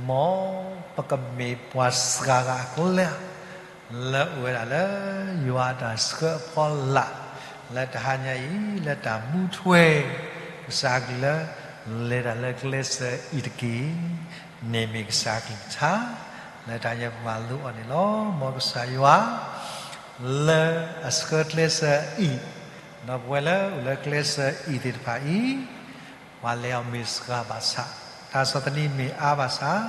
မ်ပကမ့ၢ်ပှၤစှၤဂၤအကျါ လၢအိၣ်ဝဲဒၣ်လၢယွၤအတၢ်ဆှၢအဖီလာ် လၢတဟါညါအံၤ လၢတၢ်မူထွဲ ကစၢ်အကလုၢ်လၢ လဲၤတၢ်လၢကျဲစၢၤအံၤတက့ၢ်. န့ၣ်မ့ၢ်ကစၢ်အကလုၢ်ကထါ လၢတဟါညါပမၤလိအီၤန့ၣ်လီၤ. မ်ကစၢ်ယွၤ လၢအဆှၢကျဲစၢၤအံၤ, ဒီးပဝဲလၢအိၣ်လၢကျဲစၢၤအံၤသ့ၣ်တဖၣ်အံၤ ပှၤလဲၤအီၤမ့ၢ်စှၤဘၣ်ဆၣ်, တၢ်ဆီၣ်သနံးမ့ၢ်အါဘၣ်ဆၣ်,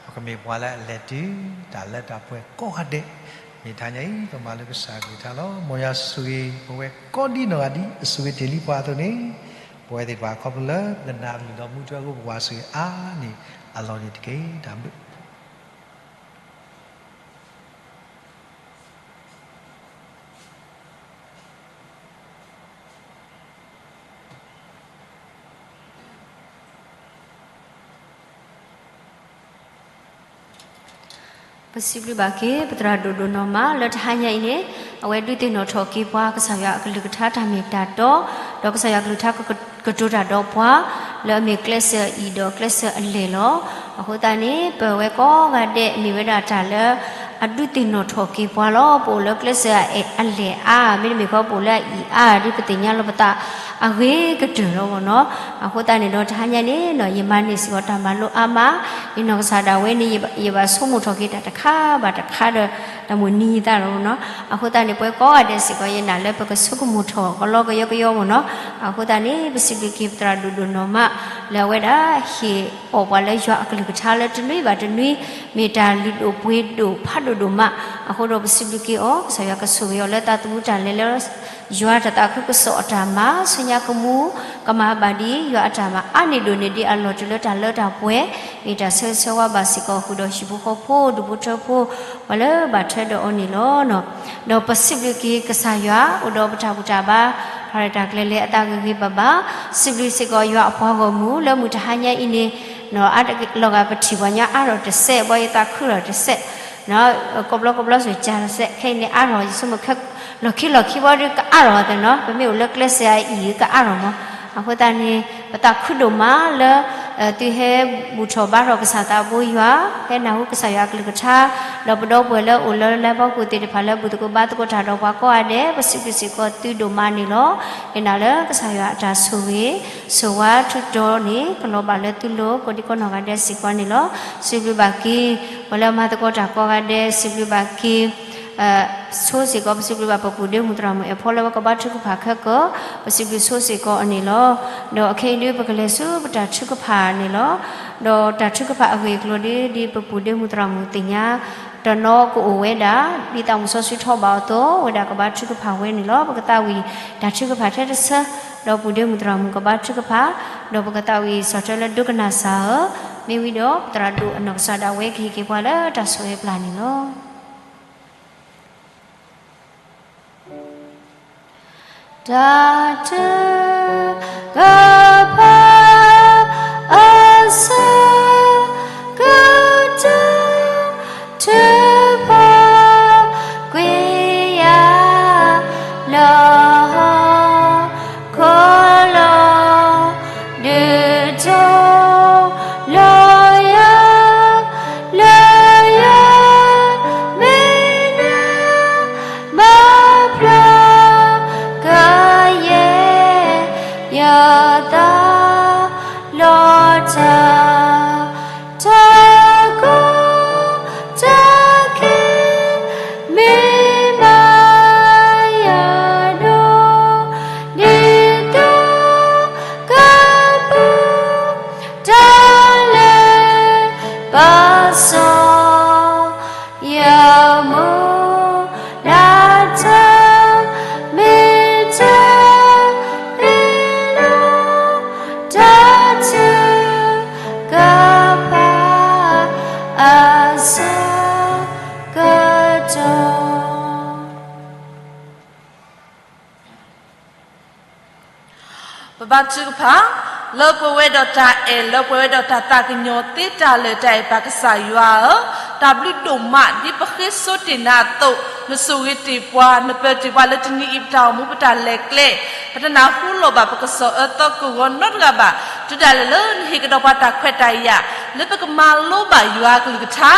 ပကမ့ၢ်ပှၤလၢအလဲၤတုၤတၢ်လၢတၢ်ပှဲၤကိးဂၤဒဲး, မ့ၢ်တဟါညါအံၤ ပမၤလိကစၢ်အကလုၢ်ကထါလီၤ. မ်ယွၤဆိၣ်ဂ့ၤပဝဲကိးဒ်နီၢ်ဂၤဒ်အဆိၣ်ဂ့ၤတ့ၢ်လံပှၤအသိးန့ၣ်, ပဝဲသ့ၣ်တဖၣ်ခီဖျိလၢပကနၣ်အကလုၢ်ဒီးမူထွဲအဃိ ပဝဲဆိၣ်ဂ့ၤအါန့ၢ်အလီၢ်န့ၣ်တက့ၢ်. တၢ်ဘျုး ပစံးဘျုးဘၣ်က့ၤ ပသရၣ်ဒိၣ်ဒိၣ်နီၢ်မး လၢတဟါညါအံၤန့ၣ်, အဝဲဒုးသ့ၣ်နီၣ်ထီၣ်က့ၤပှၤ ကစၢ်ယွၤအကလုၢ်ကထါတၢ်မ့ၢ်တၢ်တီ, ဒီးကစၢ်ယွၤအကလုၢ်ကထါကကတိၤတၢ်ဒီးပှၤ, လၢအမ့ၢ်ကျဲစၢၤအအံၤဒီးကျဲစၢၤအလဲၢ်လီၤ. အဃိသတးန့ၣ် ပဝဲကိးဂၤဒဲးမ့ၢ်ဝဲဒၣ်တၢ်လၢ အဒုးသ့ၣ်နီၣ်ထီၣ်က့ၤပှၤလီၤ. ပအိၣ်လၢကျဲစၢၤအလဲၢ်အါ, မ့တမ့ၢ်ဃီပအိၣ်လၢအအံၤအါ, ဒ်ပသ့ၣ်ညါလီၤပသးအဂ့ၤကတၢၢ်လီၤမ့ၢ်နီၤ. အဃိသတးန့ၣ်ဒီး တဟါညါန့ၣ် ယမၤန့ၢ်စ့ၢ်ကီးတၢ်မၤလိအါမး, ယနီၢ်ကစၢ်ဒၣ်ဝဲန့ၣ် ယဘၣ်ဆိကမိၣ်ထီၣ်က့ၤတၢ်တခါဘၣ်တခါဒီး တၢ်မိၣ်နံၤယသးလီၤမ့ၢ်နီၤ. အဃိသတးန့ၣ် ပဝဲကိးဂၤဒဲးစ့ၢ်ကီး ယနာ်လၢပကဆိကမိၣ်ထီၣ်ကလီကယီကယီမ့ၢ်နီၤ. အဃိသတးန့ၣ် ပစံးဘျုးက့ၤပသရၣ်ဒိၣ်ဒိၣ်နီၢ်မး လၢအဝဲဒၣ်ဟ့ၣ်အီၣ်ပှၤလၢယွၤအကလုၢ်ကထါလၢတနွံဘၣ်တနွံ မ့ၢ်တၢ်လုၢ်ဒိၣ်ပှ့ၤဒိၣ်ဖးဒိၣ်ဒိၣ်မး. အဃိဒီးပစံးဘျုးက့ၤအီၤ ကစၢ်ယွၤကဆိၣ်ဂ့ၤအီၤလၢတၢ်သူၣ်မူတၢ်လဲၤလၢ ယွၤတၢ်သးခုကစီၣ်အတၢ်မၤ ဆူညါကမူ ကမၤဘၣ်ဒ်ယွၤအတၢ်မၤအါန့ၢ်ဒိၣ်န့ၢ်ဒံးအလီၢ်တုၤလၢတၢ်လၢတၢ်ပှဲၤ မ့ၢ်တၢ်ဆၢဂ့ၤဆၢဝါဘၣ်စ့ၢ်ကီးဃုာ်ဒီးဟံၣ်ဖိဃီဖိ ဒူၣ်ဖိထၢဖိ ပှၤလၢဘၣ်ထွဲဒီးအီၤန့ၣ်လီၤ. ဒီးပစံးဘျုးက့ၤကစၢ်ယွၤ အိၣ်ဒီးပတၢ်ဘူၣ်တၢ်ဘါ ဖးရဲၣ်တၢ်ကျဲၤလဲၤအသးဂ့ၤဂ့ၤဘၣ်ဘၣ် စံးဘျုးစ့ၢ်ကီးယွၤအပှၤဂီၢ်မုၢ် လၢမုၢ်တဟါညါအံၤန့ၣ် အါတက့ၢ်လီၤဂာ်ပထံၣ်ပှၤညီအါထီၣ်တစဲး ဘၣ်ယသးခုထီၣ်တစဲး ကိးဘျီကိးဘျီစ့ၢ်ကီးတစဲး ခဲအံၤန့ၣ်အါထီၣ် ယဆိကမိၣ်ခဲ လီၢ်ခံလီၢ်ခံဘီဒုးကအါထီၣ်သ့ၣ်နီၤ ပမ့ၢ်အိၣ်လၢကျဲစၢၤအံၤကအါထီၣ်မး. အဃိသတးန့ၣ် ပသးခုဒိၣ်မးလၢ သုဟဲဘူၣ်ထီၣ်ဘါထီၣ်ကစၢ်သးဘိယွၤ ဟဲနၢ်ဟူကစၢ်ယွၤအကလုၢ်ကထါ ဒီးပဒီပုၢ်ဝဲၢ်လၢအိၣ်လၢလါဘီပူၤသ့ၣ်တဖၣ်လၢဘူၣ်သကိးဘါသကိးတၢ်ဒီးပှၤကိးဂၤဒဲး ပစံးဘျုးစ့ၢ်ကီးသုဒိၣ်မးန့ၣ်လီၤ. ယနာ်လၢကစၢ်ယွၤအတၢ်ဆိၣ်ဂ့ၤ ဆိၣ်ဝါထုတီန့ၣ် ကလီၤဘၣ်လၢသုလိၤ ကိးဒံကိးနီၢ်ဂၤဒဲးစ့ၢ်ကီးန့ၣ်လီၤ. စံးဘျုးဘၣ်က့ၤ ပှၤလၢအမၤသကိးတၢ်ကိးဂၤဒဲး စံးဘျုးဘၣ်က့ၤ ဆိစ့ၢ်ကီး ပစံးဘျုးဘၣ်ပပူၤဒ့မုၣ်သရၣ်မုၣ်အဲၣ်ဖီလၢဝဲကဘါထုကဖၣ်ခဲကီၢ် ပစံးဘျုးဆိစ့ၢ်ကီးအီၤန့ၣ်လီၤ. ဒီးအခဲအံၤဒုးပကလဲၤဆူပတၢ်ထုကဖၣ်န့ၣ်လီၤ. ဒီးတၢ်ထုကဖၣ်အဂ့ၢ်အကျိၤဒ် ဒ်ပပူၤဒ့မုၣ်သရၣ်မုၣ်သ့ၣ်ညါ တနီၤကအိၣ်ဝဲဒၣ် ဒ်သးမုၣ်စီဆှံထီၣ်ဘၣ်အသိး ဝဲဒၣ်ကဘါထုကဖၣ်ဝဲန့ၣ်လီၤ. ပကသးဝံၣ်တၢ်ထုကဖၣ်ထဲတဆၢ ဒီးပူၤဒ့မုၣ်သရၣ်မုၣ်ကဘါထုကဖၣ် ဒီးပကသးဝံၣ်စံးထီၣ်လၢဒိကနၣ်စၢ်ဧၢ, မ့ၢ်ဝံၤဒီးပသရၣ်ဒိၣ်အနီၢ်ကစၢ်ဒၣ်ဝဲကဟ့ၣ်က့ၤပှၤလၢတၢ်ဆိၣ်ဂ့ၤပျၢ်န့ၣ်လီၤ. မူဒါတၢ်မ့ၢ်တၢ်အ့ၣ်လိာ် တၢ်ထုကဖၣ်အဆၢကတီၢ် ပဘါထုကဖၣ်, လၢပှဲၤဝဲဒီးတၢ်အဲၣ် လၢပှဲၤဝဲဒီးတၢ်သးကညီၤသ့ တၢ်လၢာ်တၢ်အဲၣ်ပၢ်ကစၢ်ယွၤဧၢ, တၢ်ဘျုးဒိၣ်မး ဒ်ပဃ့စိတ့ၢ်နၤအသိး, နဆိၣ်ဂ့ၤတ့ၢ်ပှၤ, နပၢၤတ့ၢ်ပှၤလၢတနံၤအံၤ ပတၢ်အိၣ်မူပတၢ်လဲၤကျဲ, ပတနၢ်ဟူလီၤဘၣ်ပကစီၣ်အၢသီကိၢ်ဂီၤနီတဂၤဘၣ်, တုၤဒၣ်လဲာ်လၢနဟ့ၣ်ကဒီးပှၤတၢ်ခွဲးတၢ်ယာ် လၢပကမၤလိဘၣ်ယွၤအကလုၢ်ကထါ,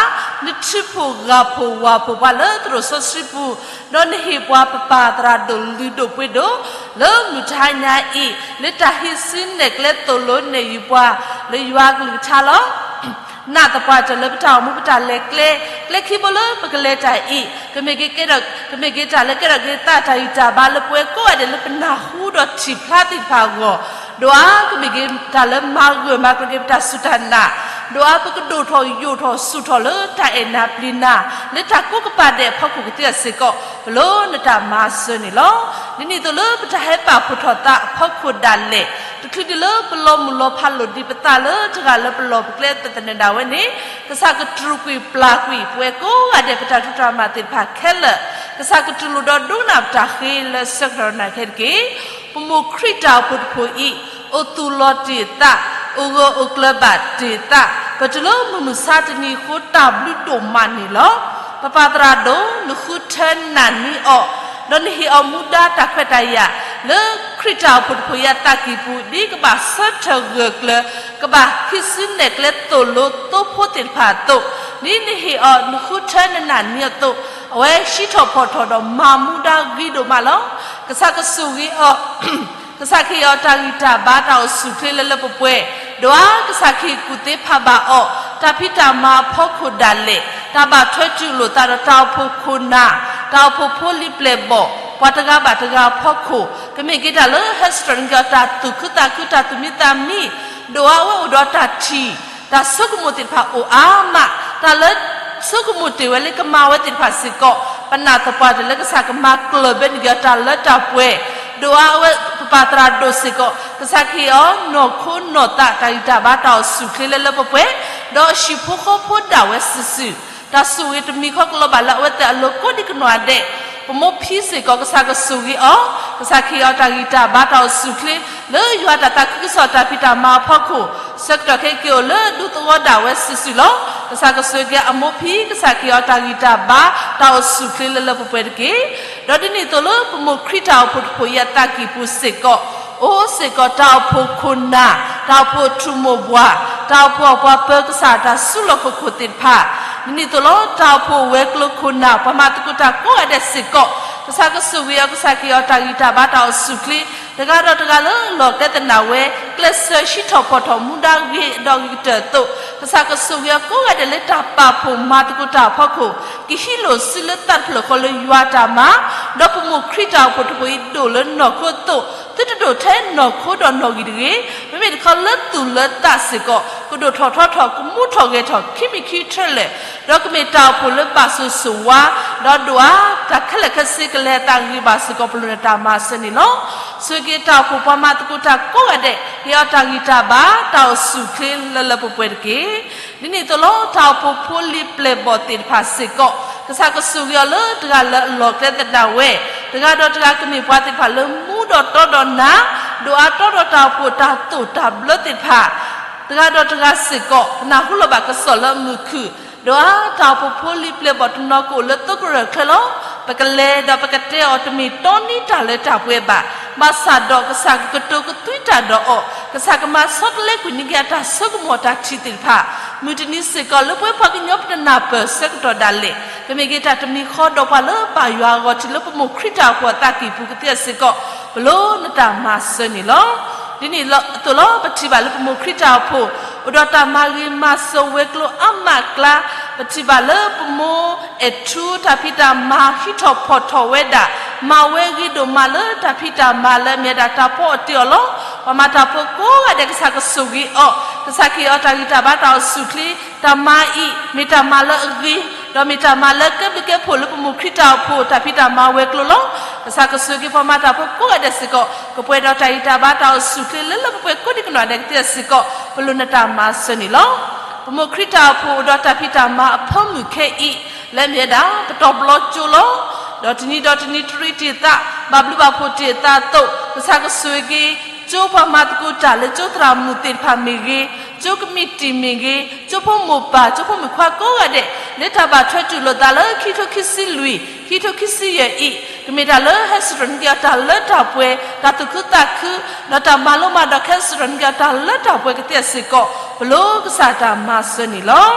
နထုးဖှိၣ်ဂၢ်ဖှိၣ်ဝၢ်ဖှိၣ်ပှၤလၢသရိာ်စီဆှံပူၤ, ဒီးနဟ့ၣ်ပှၤပပၢ်သရၣ်ဒိၣ်လုၢ်ဒိၣ်ပှ့ၤဒိၣ်, လၢမုၢ်တဟါညါအံၤ လၢတၢ်ဟံးစုနဲၣ်ကျဲသိၣ်လိနဲၣ်ယုာ်ပှၤ လၢယွၤအကလုၢ်ကထါလီၤ. နာ်သပှၢ်တၢၢ်လၢပတၢ်အိၣ်မူပတၢ်လဲၤကျဲ, ကျဲခံဘိလၢပကလဲၤတၢ်အံၤ, ကမ့ၢ်က့ၤကဲဒီး, ကမ့ၢ်က့ၤတၢ်လၢကဲထီၣ်က့ၤသးတၢ်ဂံၢ်တၢ်ဘါလၢပှၤကိးဂၤဒဲးလၢပနၢ်ဟူဒီးထံၣ်ဖျါသ့ၣ်တဖၣ်အဂီၢ်, ဒီးအါကမ့ၢ်က့ၤတၢ်လၢမၤဂၢၢ်မၤကျၢၤက့ၤပတၢ်စူၢ်တၢ်နာ်, ဒီးအါပကဒိၣ်ထီၣ်ယိာ်ထီၣ်ဆူၣ်ထီၣ်လၢတၢ်အဲၣ်နၤပျံၤနၤ, လၢတၢ်ကိးကပၤဒဲးအဖီခိၣ်ကသ့အစ့ၢ်ကီး, ပလိၣ်နတၢ်မၤစၢၤန့ၣ်လီၤ. ဒ်န့ၣ်အသိးလၢပတၢ်ဟဲပာ်ဖှိၣ်ထီၣ်သးအဖီခိၣ်ဒၣ်လဲာ်, တချုးဒံးလၢပလီၤမုၢ်လီၤဖးလိာ်ဒံးပသးလၢတဂၤလၢပလီၢ်ပကျဲသနၢၣ်ဒၣ်ဝဲန့ၣ်, ကစၢ်ကတြူာ်ကွံာ်ပျၢ်ကွံာ်ပဝဲကိးဂၤဒဲးပတၢ်ထူးတၢ်မၤသ့ၣ်တဖၣ်ခဲလၢာ်, ကစၢ်ကတူၢ်လိာ်ဒီးဒိကနၣ်ပတၢ်ဃ့လၢဆၢကတီၢ်နၢ်ခဲတက့ၢ်. ပမိၢ်ခရံာ်တၢ်အိၣ်ဖှိၣ်တဖှိၣ်အံၤ, အိၣ်သူၣ်လီၤတ့ၢ်အသး, အိၣ်ဂၢၢ်အိၣ်ကျၢၤဘၣ်တ့ၢ်အသး, ပတုၤလၢမုၢ်မဆါတနံၤအဃိတၢ်ဘျုးဒိၣ်မးန့ၣ်လီၤ. ပပၢ်သရၣ်ဒိၣ်, နဃုထၢနၢ်နံအီၤ, ဒီးနဟ့ၣ်အီၤမူဒါတၢ်ခွဲးတၢ်ယာ်, လၢခရံာ်တၢ်အိၣ်ဖှိၣ်တဖှိၣ်အံၤအသးကံၢ်ပူၤ ဒ်ကဘၣ်ဆၢထၢၣ်ဂၢၢ်ကျၢၤ, ကဘၣ်ဟံးစုနဲၣ်ကျဲသိၣ်လိသိဖိသ့ၣ်တဖၣ်အသိး, ဒ်နဟ့ၣ်အီၤ နဃုထၢနၢ်နံအသိး, အဝဲဟံးထီၣ်ဖီၣ်ထီၣ်ဒီးမၤမူဒါဂ့ၤဒိၣ်မးလီၤ. ကစၢ်ကဆိၣ်ဂ့ၤအီၤ ကစၢ်ခ့အီၤတၢ်ဂံၢ်တၢ်ဘါတၢ်အိၣ်ဆူၣ်အိၣ်ချ့လၢလၢပှဲၤပှဲၤ, ဒီးအါကစၢ်ခ့ကူၣ်သ့ဖးဘၣ်အီၤ, တၢ်ဖံးတၢ်မၤအဖီခိၣ်ဒၣ်လဲာ်, တၢ်ဘၣ်ထွဲတူၢ်လိာ်သးဒီးတၢ်အိၣ်ဖှိၣ်ခိၣ်နၢ်, တၢ်အိၣ်ဖှိၣ်ဖိလံၤပျဲၢ်ဘီၣ်, ပှၤတဂၤဘၣ်တဂၤအဖီခိၣ်, ကမ့ၢ်က့ၤတၢ်လၢဟဲစထြၢးန့ၢ်က့ၤအီၤတၢ်သူၣ်ခုသးခုတၢ်သူၣ်မံသးမံ, ဒီးအါဝဲအိၣ်ဒီးတၢ်ထံၣ်, တၢ်ဆိကမိၣ်သ့ၣ်တဖၣ်အိၣ်အါမး, တၢ်လၢဆိကမိၣ်တ့ၢ်ဝဲလၢကမၤဝဲသ့ၣ်တဖၣ်စ့ၢ်ကီး, ပနာ်သပှၢ်တၢၢ်လၢကစၢ်ကမၤကျၢၢ်ဘၢန့ၢ်က့ၤအီၤတၢ်လၢတၢ်ပှဲၤ, ဒီးအါဝဲပပၢ်သရၣ်ဒိၣ်စ့ၢ်ကီး, ကစၢ်ခ့အီၤနီၢ်ခိနီၢ်သး တၢ်ဂံၢ်တၢ်ဘါတၢ်အိၣ်ဆူၣ်အိၣ်ချ့လၢလၢပှဲၤပှဲၤ, ဒီးအဟံၣ်ဖိဃီဖိဒၣ်ဝဲစုာ်စုာ်, တၢ်ဆိၣ်ဂ့ၤတမံၤဃီကလီၤဘၣ်လၢအဝဲသ့ၣ်အလိၤကိးဒံကနီၢ်ဒဲး, ပမိၢ်ဖံစ့ၢ်ကီး ကစၢ်ကဆိၣ်ဂ့ၤအီၤ, ကစၢ်ခ့အီၤတၢ်ဂံၢ်တၢ်ဘါတၢ်အိၣ်ဆူၣ်အိၣ်ချ့, လၢယွၤတၢ်သးခုကစီၣ်တၢ်ဖံးတၢ်မၤအဖီခိၣ်, ဆၢကတီၢ်ခဲအံၤက့ၤအိၣ်လၢဒူသဝီဒၣ်ဝဲစုာ်စုာ်လီၤ. ကစၢ်ကဆိၣ်ဂ့ၤအမိၢ်ဖံ ကစၢ်ခ့အီၤတၢ်ဂံၢ်တၢ်ဘါတၢ်အိၣ်ဆူၣ်အိၣ်ချ့လၢလၢပှဲၤပှဲၤတက့ၢ်. ဒီးဒ်န့ၣ်အသိးလၢပမိၢ်ခရံာ်တၢ်အိၣ်ဖှိၣ်တဖှိၣ်အံၤအသးကံၢ်ပူၤစ့ၢ်ကီး, အိၣ်စ့ၢ်ကီးတၢ်အိၣ်ဖှိၣ်ခိၣ်နၢ်, တၢ်အိၣ်ဖှိၣ်ထူၣ်မိၢ်ပှၢ်, တၢ်အိၣ်ဖှိၣ်ပှၤပၢၤကစၢ်တၢ်စုလီၢ်ခီၣ်ခိၣ်သ့ၣ်တဖၣ်, ဒ်န့ၣ်အသိးလီၤ တၢ်အိၣ်ဖှိၣ်ဝဲၤကျိၤခိၣ်နၢ် ပှၤမၤသကိးတၢ်ကိးဂၤဒဲးစ့ၢ်ကီး, ကစၢ်ကဆိၣ်ဂ့ၤအီၤ ကစၢ်ခ့အီၤတၢ်ဂံၢ်တၢ်ဘါတၢ်အိၣ်ဆူၣ်အိၣ်ချ့, တဂၤဒီးတဂၤလၢလီၢ်ကျဲသနၢၣ်ဝဲ, ကျဲးစၢးဟံးထီၣ်ဖီၣ်ထီၣ်မူဒါဂ့ၤဒီးဂ့ၤကတၢၢ်အသိး, ကစၢ်ကဆိၣ်ဂ့ၤအီၤကိးဂၤဒဲးလၢတၢ်ပာ်ဖှိၣ်မၤသကိးတၢ်အဖီခိၣ်, ကဟံးလိာ်စုလၢသးတဖျၢၣ်ဃီလၢယွၤတၢ်မၤ, ဒီးပမိၢ်ခရံာ်တၢ်အိၣ်ဖှိၣ်တဖှိၣ်အံၤဒိၣ်လၢနီၢ်ခိအသိး, သုတဒိၣ်ထဲနီၢ်ခိဒီးနီၣ်ဂံၢ်တဂ့ၤ, မ့မ့ၢ်တခီလၢသူၣ်လၢသးစ့ၢ်ကီး, ကဒိၣ်ထီၣ်ထီထီၣ် ကမူထီၣ်ဂဲၤထီၣ် ခံမံၤခံထၢၣ်လဲၣ်, ဒီးကမ့ၢ်တၢ်အိၣ်ဖှိၣ်လၢဘၣ်ဆိၣ်ဂ့ၤဆိၣ်ဝါ, ဒီးဒိၣ်အါတၢ်ခဲလၢာ်ခဲဆ့ကလဲၤအသးဂ့ၤဘၣ်စ့ၢ်ကီး ပလိၣ်နတၢ်မၤစၢၤန့ၣ်လီၤ. ဆိၣ်ဂ့ၤတၢ်အိၣ်ဖှိၣ်ပှၤမၤသကိးတၢ်ကိးဂၤဒဲး, ဟ့ၣ်အီၤတၢ်ဂံၢ်တၢ်ဘါ, တၢ်အိၣ်ဆူၣ်အိၣ်ချ့လၢလၢပှဲၤပှဲၤတက့ၢ်. ဒ်န့ၣ်အသိးလီၤ တၢ်အိၣ်ဖှိၣ်ဖိလံၤပျဲၢ်ဘီၣ်သ့ၣ်တဖၣ်စ့ၢ်ကီး, ကစၢ်ကဆိၣ်ဂ့ၤအီၤလၢတဂၤလၢအလီၢ်ကျဲသနၢၣ်ဝဲ, တဂၤဒီးတဂၤကမ့ၢ်ပှၤသ့ၣ်တဖၣ်လၢမူဒီးတီဒီးနၤ, ဒိၣ်အါတီဒီးတၢ်အိၣ်ဖှိၣ်တၢ်သိၣ်တၢ်ဘျၢသ့ၣ်တဖၣ်, တဂၤဒီးတဂၤစ့ၢ်ကီး ကနၢ်ဟူလီၤဘၣ်ကစီၣ်လၢအမုာ်ခုၣ်, ဒီးအါတၢ်အိၣ်ဖှိၣ်ဖိလံၤပျဲၢ်ဘီၣ်တနီၤကအိၣ်လၢသိကရၢၢ်ချၢလီၤ. ပကလဲၤဒီးပကတဲအီၤတမ့ၢ်တီနံၤတၢ်လၢတၢ်ပှဲၤဘၣ်, ဘၣ်ဆၣ်ဒီးကစၢ်ကကတိၤကသွံတၢ်ဒီးအီၤ, ကစၢ်ကမၤဆီတလဲကွံာ်န့ၢ်က့ၤအတၢ်ဆိကမိၣ်တၢ်ထံၣ်သ့ၣ်တဖၣ်, မုၢ်တနံၤစ့ၢ်ကီးလၢပဝဲပှၤကညီပတနၢ်ပၢၢ်ဆၢကတီၢ်ဒၣ်လဲာ်, ကမ့ၢ်က့ၤတၢ်တမံၤဃီဒီးပှၤလၢဘၣ်ယွၤအဂီၢ်ထံးလၢပမိၢ်ခရံာ်တၢ်အိၣ်ဖှိၣ်အသးကံၢ်ပူၤကသ့စ့ၢ်ကီး, ပလိၣ်နတၢ်မၤစၢၤန့ၣ်လီၤ. ဒ်န့ၣ်အသိးလီၤ ပထံၣ်ဘၣ်လၢပမိၢ်ခရံာ်တၢ်အိၣ်ဖှိၣ်, အိၣ်ဒီးတၢ်မၤဂ့ၤမၤစၢၤဝဲၤကျိၤအါမးအကျါ, ပထံၣ်ဘၣ်လၢပမိၢ်အဲၣ်ထူတၢ်ဖံးတၢ်မၤဟံးထီၣ်ဖီၣ်ထီၣ်ဝဲဒၣ်, မၤဝဲဂ့ၤဒိၣ်မးလၢတၢ်ဖံးတၢ်မၤလၢအမ့ၢ်ဒၣ်တၢ်ဖီအီၣ်တ့ၢ်အီၤလီၤ. ပှၤမၤတၢ်ဖိကိးဂၤဒဲးကစၢ်ကဆိၣ်ဂ့ၤအီၤ, ကစၢ်ခ့အီၤတၢ်ဂံၢ်တၢ်ဘါတၢ်အိၣ်ဆူၣ်အိၣ်ချ့, တၢ်မၤအံၤ မ့ၢ်တၢ်မၤလၢအဂ့ၤ ဒီးမ့ၢ်တၢ်မၤလၢကဲဘျုးကဲဖှိၣ်လၢပမိၢ်ခရံာ်တၢ်အိၣ်ဖှိၣ်တၢ်ဖံးတၢ်မၤဝဲၤကျိၤလီၤ. ကစၢ်ကဆိၣ်ဂ့ၤပှၤမၤတၢ်ဖိကိးဂၤဒဲးစ့ၢ်ကီး ကပှဲၤဒီးတၢ်ဂံၢ်တၢ်ဘါတၢ်အိၣ်ဆူၣ်ချ့လၢလၢပှဲၤပှဲၤကိးဒံကနီၣ်ဒဲးကသ့ၣ်စ့ၢ်ကီး ပလိၣ်နတၢ်မၤစၢၤန့ၣ်လီၤ. ပမိၢ်ခရံာ်တၢ်အိၣ်ဖှိၣ်အိၣ်ဒီးတၢ်ဖံးတၢ်မၤအဖၢမုၢ်ခဲအံၤ လၢမ့ၢ်ဝဲဒၣ် ပတီၢ်ဘျီကၠိလီၤ. ဒီးတနံၤဒီးတနံၤတရံးတ့ၢ်သး ဘၣ်ဘျုးဘၣ်ဖှိၣ်တ့ၢ်သးအသိး ကစၢ်ကဆိၣ်ဂ့ၤ ကၠိပှၤမၤသကိးတၢ်လၢကၠိသရၣ်မုၣ်သ့ၣ်တဖၣ်မ့ၢ်ဂ့ၤ, ကၠိကမံးတံာ်မ့ၢ်ဂ့ၤ, ကၠိဖိမိၢ်ပၢ် ကၠိဖိမုၣ်ခွါကိးဂၤဒဲး လၢတၢ်ဘၣ်ထွဲတူၢ်လိာ်သးလၢခံထိခံဆံလွံၢ် ခံထိခံဆံယဲၢ်အံၤ ကမ့ၢ်တၢ်လၢဟဲစံၣ်ထီၣ်န့ၢ်က့ၤအီၤတၢ်လၢတၢ်ပှဲၤ တၢ်သူၣ်ခုသးခု ဒီးတၢ်မၤလိမၤဒိးကဲစံၣ်ထီၣ်န့ၢ်က့ၤအီၤတၢ်လၢတၢ်ပှဲၤကသ့ၣ်စ့ၢ်ကီး ပလိၣ်ကစၢ်တၢ်မၤစၢၤန့ၣ်လီၤ.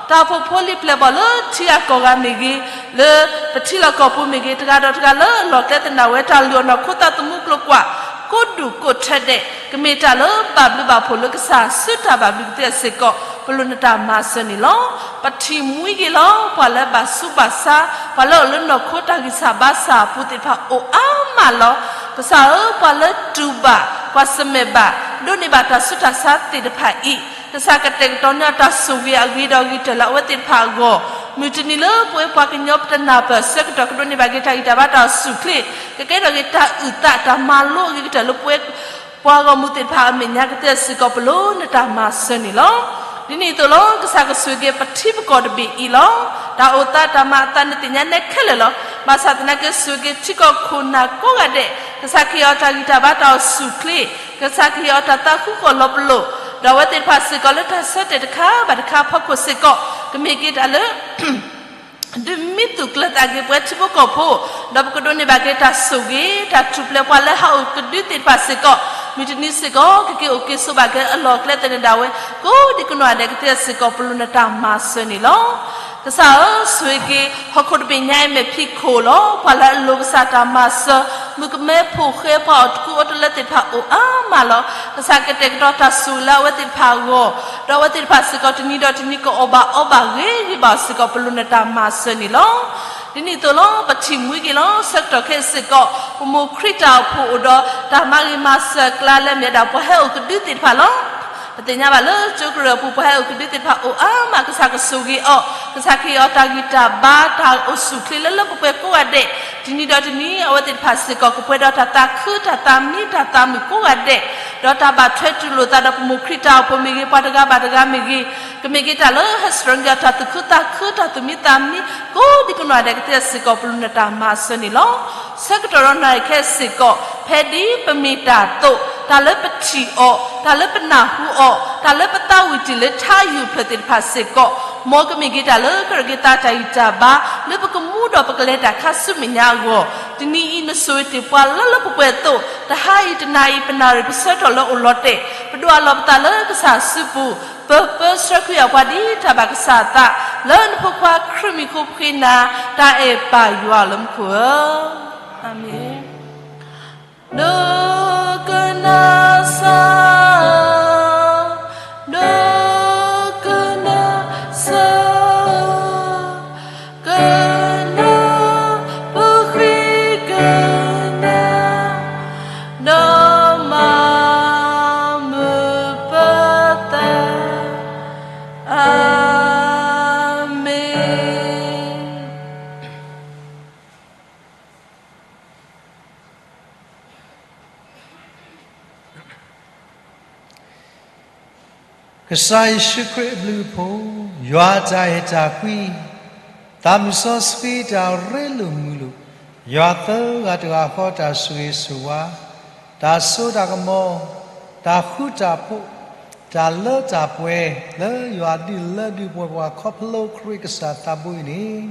တၢ်အိၣ်ဖှိၣ်ဖိလံၤပျဲၢ်ဘီၣ်လၢထံဂၤကီၢ်ဂၤမ့ၢ်ဂ့ၤ, လၢပထံလီၢ်ကီၢ်ပူၤမ့ၢ်ဂ့ၤ, တဂၤဒီးတဂၤလၢအလီၢ်ကျဲသနၢ်ဝဲတၢ်လုၢ်အီၣ်နီၢ်ခိသးသမူကျိၤကွာ် ကိးဒူၣ်ကိးထဲဒဲး ကမ့ၢ်တၢ်လၢဘၣ်ဘျုးဘၣ်ဖှိၣ်လၢကစၢ်စုတၢ်ဘၣ်ဘျုးကသ့ၣ်စ့ၢ်ကီး ပလိၣ်နတၢ်မၤစၢၤန့ၣ်လီၤ. ပထံၣ်မှံက့ၤလီၤ ပှၤလၢဘၣ်ဆူးဘၣ်ဆါ, ပှၤလၢအအိၣ်လၢနီၢ်ခိတၢ်ဂံၢ်စၢ်ဘါစၢ်အပူၤသ့ၣ်တဖၣ်အိၣ်အါမးလီၤ. ကစၢ်ဧၢ, ပှၤလၢတူၢ်ဘၣ်, ပှၤဆၢၣ်မဲာ်ဘၣ်, ဒိးန့ၢ်ဘၣ်တၢ်ဆူးတၢ်ဆါသ့ၣ်တဖၣ်အံၤ, ကစၢ်ကတဲာ်ကတီၤန့ၢ်အတၢ်ဆိၣ်ဂ့ၤအဂ့ၤဒီးအဂ့ၤကတၢၢ်လၢအဝဲသ့ၣ်တဖၣ်အဂီၢ်, မုၢ်တနံၤလၢပဝဲပှၤကညီပတနၢ်ပၢၢ်ဆၢကတီၢ်ကဒိးန့ၢ်ဘၣ်က့ၤတၢ်ဂံၢ်တၢ်ဘါတၢ်အိၣ်ဆူၣ်ချ့, ကကဲထီၣ်က့ၤတၢ်အုၣ်သးတၢ်မၤလိအဂ့ၤကတၢၢ်လၢပဝဲ ပှၤဂီၢ်မုၢ်သ့ၣ်တဖၣ်အမဲာ်ညါကသ့ၣ်စ့ၢ်ကီး ပလိၣ်နတၢ်မၤစၢၤန့ၣ်လီၤ. ဒ်န့ၣ်အသိးလီၤ ကစၢ်ကဆိၣ်ဂ့ၤပထံပကီၢ်တဘ့ၣ်အံၤလီၤ. တၢ်အိၣ်သးတၢ်မၤအသးန့ၣ်သ့ၣ်ညါနဲခဲလၢာ်လီၤ. ဘၣ်ဆၣ်သနာ်က့ဆိၣ်ဂ့ၤထံကီၢ်ခိၣ်နၢ်ကိးဂၤဒဲး, ကစၢ်ကဟ့ၣ်အီၤတၢ်ဂံၢ်တၢ်ဘါတၢ်အိၣ်ဆူၣ်ချ့, ကစၢ်ကဟ့ၣ်အီၤတၢ်သးဃူဃီၣ်လီၤပလိာ်, ဒီးအဝဲသ့ၣ်တဖၣ်စ့ၢ်ကီးလၢတၢ်ဆၢတဲာ်တခါဘၣ်တခါအဖီခိၣ်စ့ၢ်ကီး, ကမ့ၢ်က့ၤတၢ်လၢ ဒုးမံသူၣ်ကျၢၤသးက့ၤပဝဲထံဖိကီၢ်ဖိ, ဒီးပကဒိးန့ၢ်ဘၣ်က့ၤတၢ်ဆိၣ်ဂ့ၤ, တၢ်ထူၣ်ဖျဲးပှၤလၢဟးအိၣ်ကဒုသ့ၣ်တဖၣ်စ့ၢ်ကီး, မုၢ်တနံၤစ့ၢ်ကီး ကက့ၤအိၣ်က့ၤဆိးဘၣ်က့ၤအလီၢ်အကျဲသနၢၣ်ဒၣ်ဝဲ, ကိးဒံကနီၢ်ဒဲးကသ့ၣ်စ့ၢ်ကီး ပလိၣ်နတၢ်မၤစၢၤန့ၣ်လီၤ. ကစၢ်ဧၢ, ဆိၣ်ဂ့ၤက့ၤ ဟီၣ်ခိၣ်တဘ့ၣ်ညါအံၤမဲာ်ဖံးခိၣ်လီၤ. ပှၤလၢအလိၣ်ကစၢ်တၢ်မၤစၢၤ, မုၣ်ကမဲဖိဃဲပှၤအီၣ်တကူအီတလၢသ့ၣ်တဖၣ်အိၣ်အါမးလီၤ. ကစၢ်ကတဲာ်ကတီၤတၢ်ဆိၣ်ဂ့ၤလၢအဝဲသ့ၣ်တဖၣ်အဂီၢ်, ဒီးအဝဲသ့ၣ်တဖၣ်စ့ၢ်ကီးတနံၤဒီးတနံၤကအီၣ်ဘၣ်အီဘၣ်ဂ့ၤဂ့ၤဘၣ်စ့ၢ်ကီး ပလိၣ်နတၢ်မၤစၢၤန့ၣ်လီၤ. ဒ်န့ၣ်အသိးလီၤ ပထံၣ်မှံက့ၤလီၤ ဆၢကတီၢ်ခဲအံၤစ့ၢ်ကီး ပမိၢ်ခရံာ်တၢ်အိၣ်ဖှိၣ်အိၣ်ဒီးတၢ်မၤဂ့ၤမၤစၢၤအကျါလၢမ့ၢ်ဝဲဒၣ်ပှၤဟဲအိၣ်ကဒုသ့ၣ်တဖၣ်လီၤ. ပသ့ၣ်ညါဘၣ်လၢကၠိကရၢၢ်အပူၤ ပှၤဟဲအိၣ်ကဒုသ့ၣ်တဖၣ်အိၣ်အါမး ကစၢ်ကဆိၣ်ဂ့ၤအီၤ, ကစၢ်ကဟ့ၣ်အီၤတၢ်ဂံၢ်တၢ်ဘါတၢ်အိၣ်ဆူၣ်ချ့လၢလၢပှဲၤပှဲၤကိးဂၤဒဲး, တနံၤဒီးတနံၤ အဝဲသ့ၣ်တဖၣ်စ့ၢ်ကီး ကပှဲၤဒီးတၢ်သးခုတၢ်သးမံတၢ်သးမုာ်ကိးဂၤဒဲး, ဒီးတၢ်ဘၣ်ထွဲတူၢ်လိာ်သးဒီးပမိၢ်ခရံာ်တၢ်အိၣ်ဖှိၣ်မ့ၢ်ဂ့ၤ ပှၤတဂၤဘၣ်တဂၤမ့ၢ်ဂ့ၤ, ကမ့ၢ်က့ၤတၢ်လၢဟဲစံၣ်ထီၣ်န့ၢ်က့ၤအီၤတၢ်သူၣ်ခုသးခု တၢ်သူၣ်မံသးမံ ကိးဒံကနီၢ်ဒဲးကသ့ၣ်စ့ၢ်ကီး ပလိၣ်နတၢ်မၤစၢၤန့ၣ်လီၤ. ဆၢကတီၢ်ဒီးနၤခဲစ့ၢ်ကီး ဖဲဒ်ပမ့ၢ်တၢ်အသိး, တၢ်လၢပထံၣ်အီၤ, တၢ်လၢပနၢ်ဟူအီၤ, တၢ်လၢပသးဝံၤတ့ၢ်လၢထါယူၢ်ဖျၢၣ်သ့ၣ်တဖၣ်စ့ၢ်ကီး, မ်ကမ့ၢ်က့ၤတၢ်လၢကရၢက့ၤသးတၢ်ဂံၢ်တၢ်ဘါ လၢပကမူဒီးပကလဲၤတၢ်ခါဆူမဲာ်ညါအဂီၢ်, တနံၤအံၤနဆိၣ်ဂ့ၤတ့ၢ်ပှၤလၢလၢပှဲၤပှဲၤအသိး, တဟါအံၤတနၤအံၤပနၣ်ရံၣ်ပဆၢထီၣ်လၢအိၣ်လီၤတဲာ်, ပဒိးအလီၢ်ပသးလၢကစၢ်စုပူၤ, ပၢပၢဆှၢခရံာ်အပှၤဒ်တၢ်ဘၣ်ကစၢ်အသး, လၢနဖိခွါခရံာ်မံၤဃိဖှ့နၤ, တၢ်အဲၣ်ပၢ်ယွၤလၢမူခိၣ်ဧၢ, အၤမ့ၣ်. ဒိကနၣ်စၢ်, ဒိကနၣ်စၢ်, ကနၣ်ပဃ့ကညး, ဒီးမၤမုာ်ပသး, အၤမ့ၣ်. ကစၢ်ယ့ၣ်ၡူးခရံာ်အဘျုးအဖှိၣ်, ယွၤအတၢ်အဲၣ်တၢ်ကွံ, သးမုၢ်စီဆှံတၢ်ရ့လိာ်မုာ်လိာ်, ယွၤသၢဂၤတဂၤဃီတၢ်ဆိၣ်ဂ့ၤဆိၣ်ဝါ, တၢ်စိတၢ်ကမီၤ, တၢ်ဃူတၢ်ဖိး, တၢ်လၢတၢ်ပှဲၤ လၢယွၤဒုးလၢဒုးပှဲၤပှၤခီဖျိခရံာ်ကစၢ်သးဘိအံၤန့ၣ်,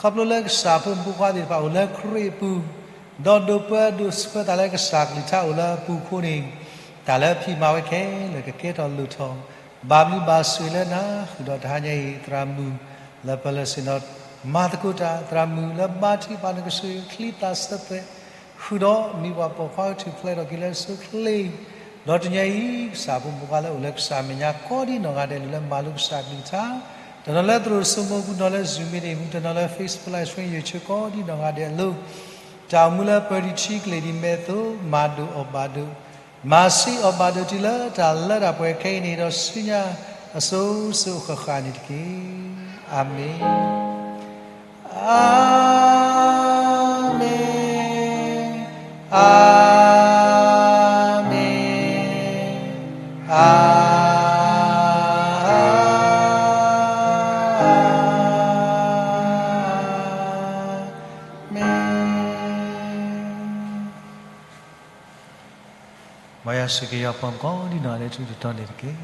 ခီဖျိလၢကစၢ်ဖိမုၣ်ဖိခွါသ့ၣ်တဖၣ်အိၣ်လၢခရံာ်အပူၤ, ဒီးဒိးပၢဒိးဆှၢသးလၢကစၢ်ကလုၢ်ကထါအိၣ်လၢအပူၤအဃိန့ၣ်, တၢ်လၢအဖံးမၤဝဲခဲလၢာ်ကကဲထီၣ်လိၣ်ထီၣ်, ဘၣ်ဘျုးဘၣ်ဆိၣ်ဂ့ၤလၢနၤ ဃုာ်ဒီးတဟါညါအံၤ သရၣ်မုၣ်လၢပၢၤလၢဆ့ၣ်နီၤ မၤသကိးတၢ် သရၣ်မုၣ်လၢဘါထုကဖၣ်နကဆိၣ်ဂ့ၤချံသၣ်ဆၢသွဲၣ်, ဃုာ်ဒီးမံၤပှၤပိာ်ခွါကထူၣ်ဖျဲးထီၣ်က့ၤလၢအဆိအချ့ ဒီးတနံၤအံၤ ကစၢ်ဖိမုၣ်ဖိခွါလၢအိၣ်လၢကစၢ်မဲာ်ညါကိးဒံနီၢ်ဂၤဒဲး လၢလၢမၤလိကစၢ်ကလုၢ်ကထါ, တနီၤလၢသရိာ်စိမိၤပူၤ, တနီၤလၢ Zoom meeting ပူၤ, တနီၤလၢ Facebook Live Stream YouTube ကိးဒံနီၢ်ဂၤဒဲးအလိၤ, တၢ်အိၣ်မူလၢပၢၤတံၢ်ထံကလ့ၢ်ဒ်မဲာ်အသိး မၤဒိၣ်အီၣ်ဘၣ်ဒိး, မၤဆံးအီၣ်ဘၣ်ဒိးတုၤလၢတၢ်လၢတၢ်ပှဲၤခဲအံၤန့ၣ်ဒီးဆူညါအစိၤစိၤအဃၣ်ဃၣ်န့ၣ်တက့ၢ်. အၤမ့ၣ်. Amen. Amen. Amen. မ်ယွၤဆိၣ်ဂ့ၤယွၤပှၤကိးဒံနီၢ်ဂၤဒဲး တထူၣ်တီန့ၣ်တက့ၢ်.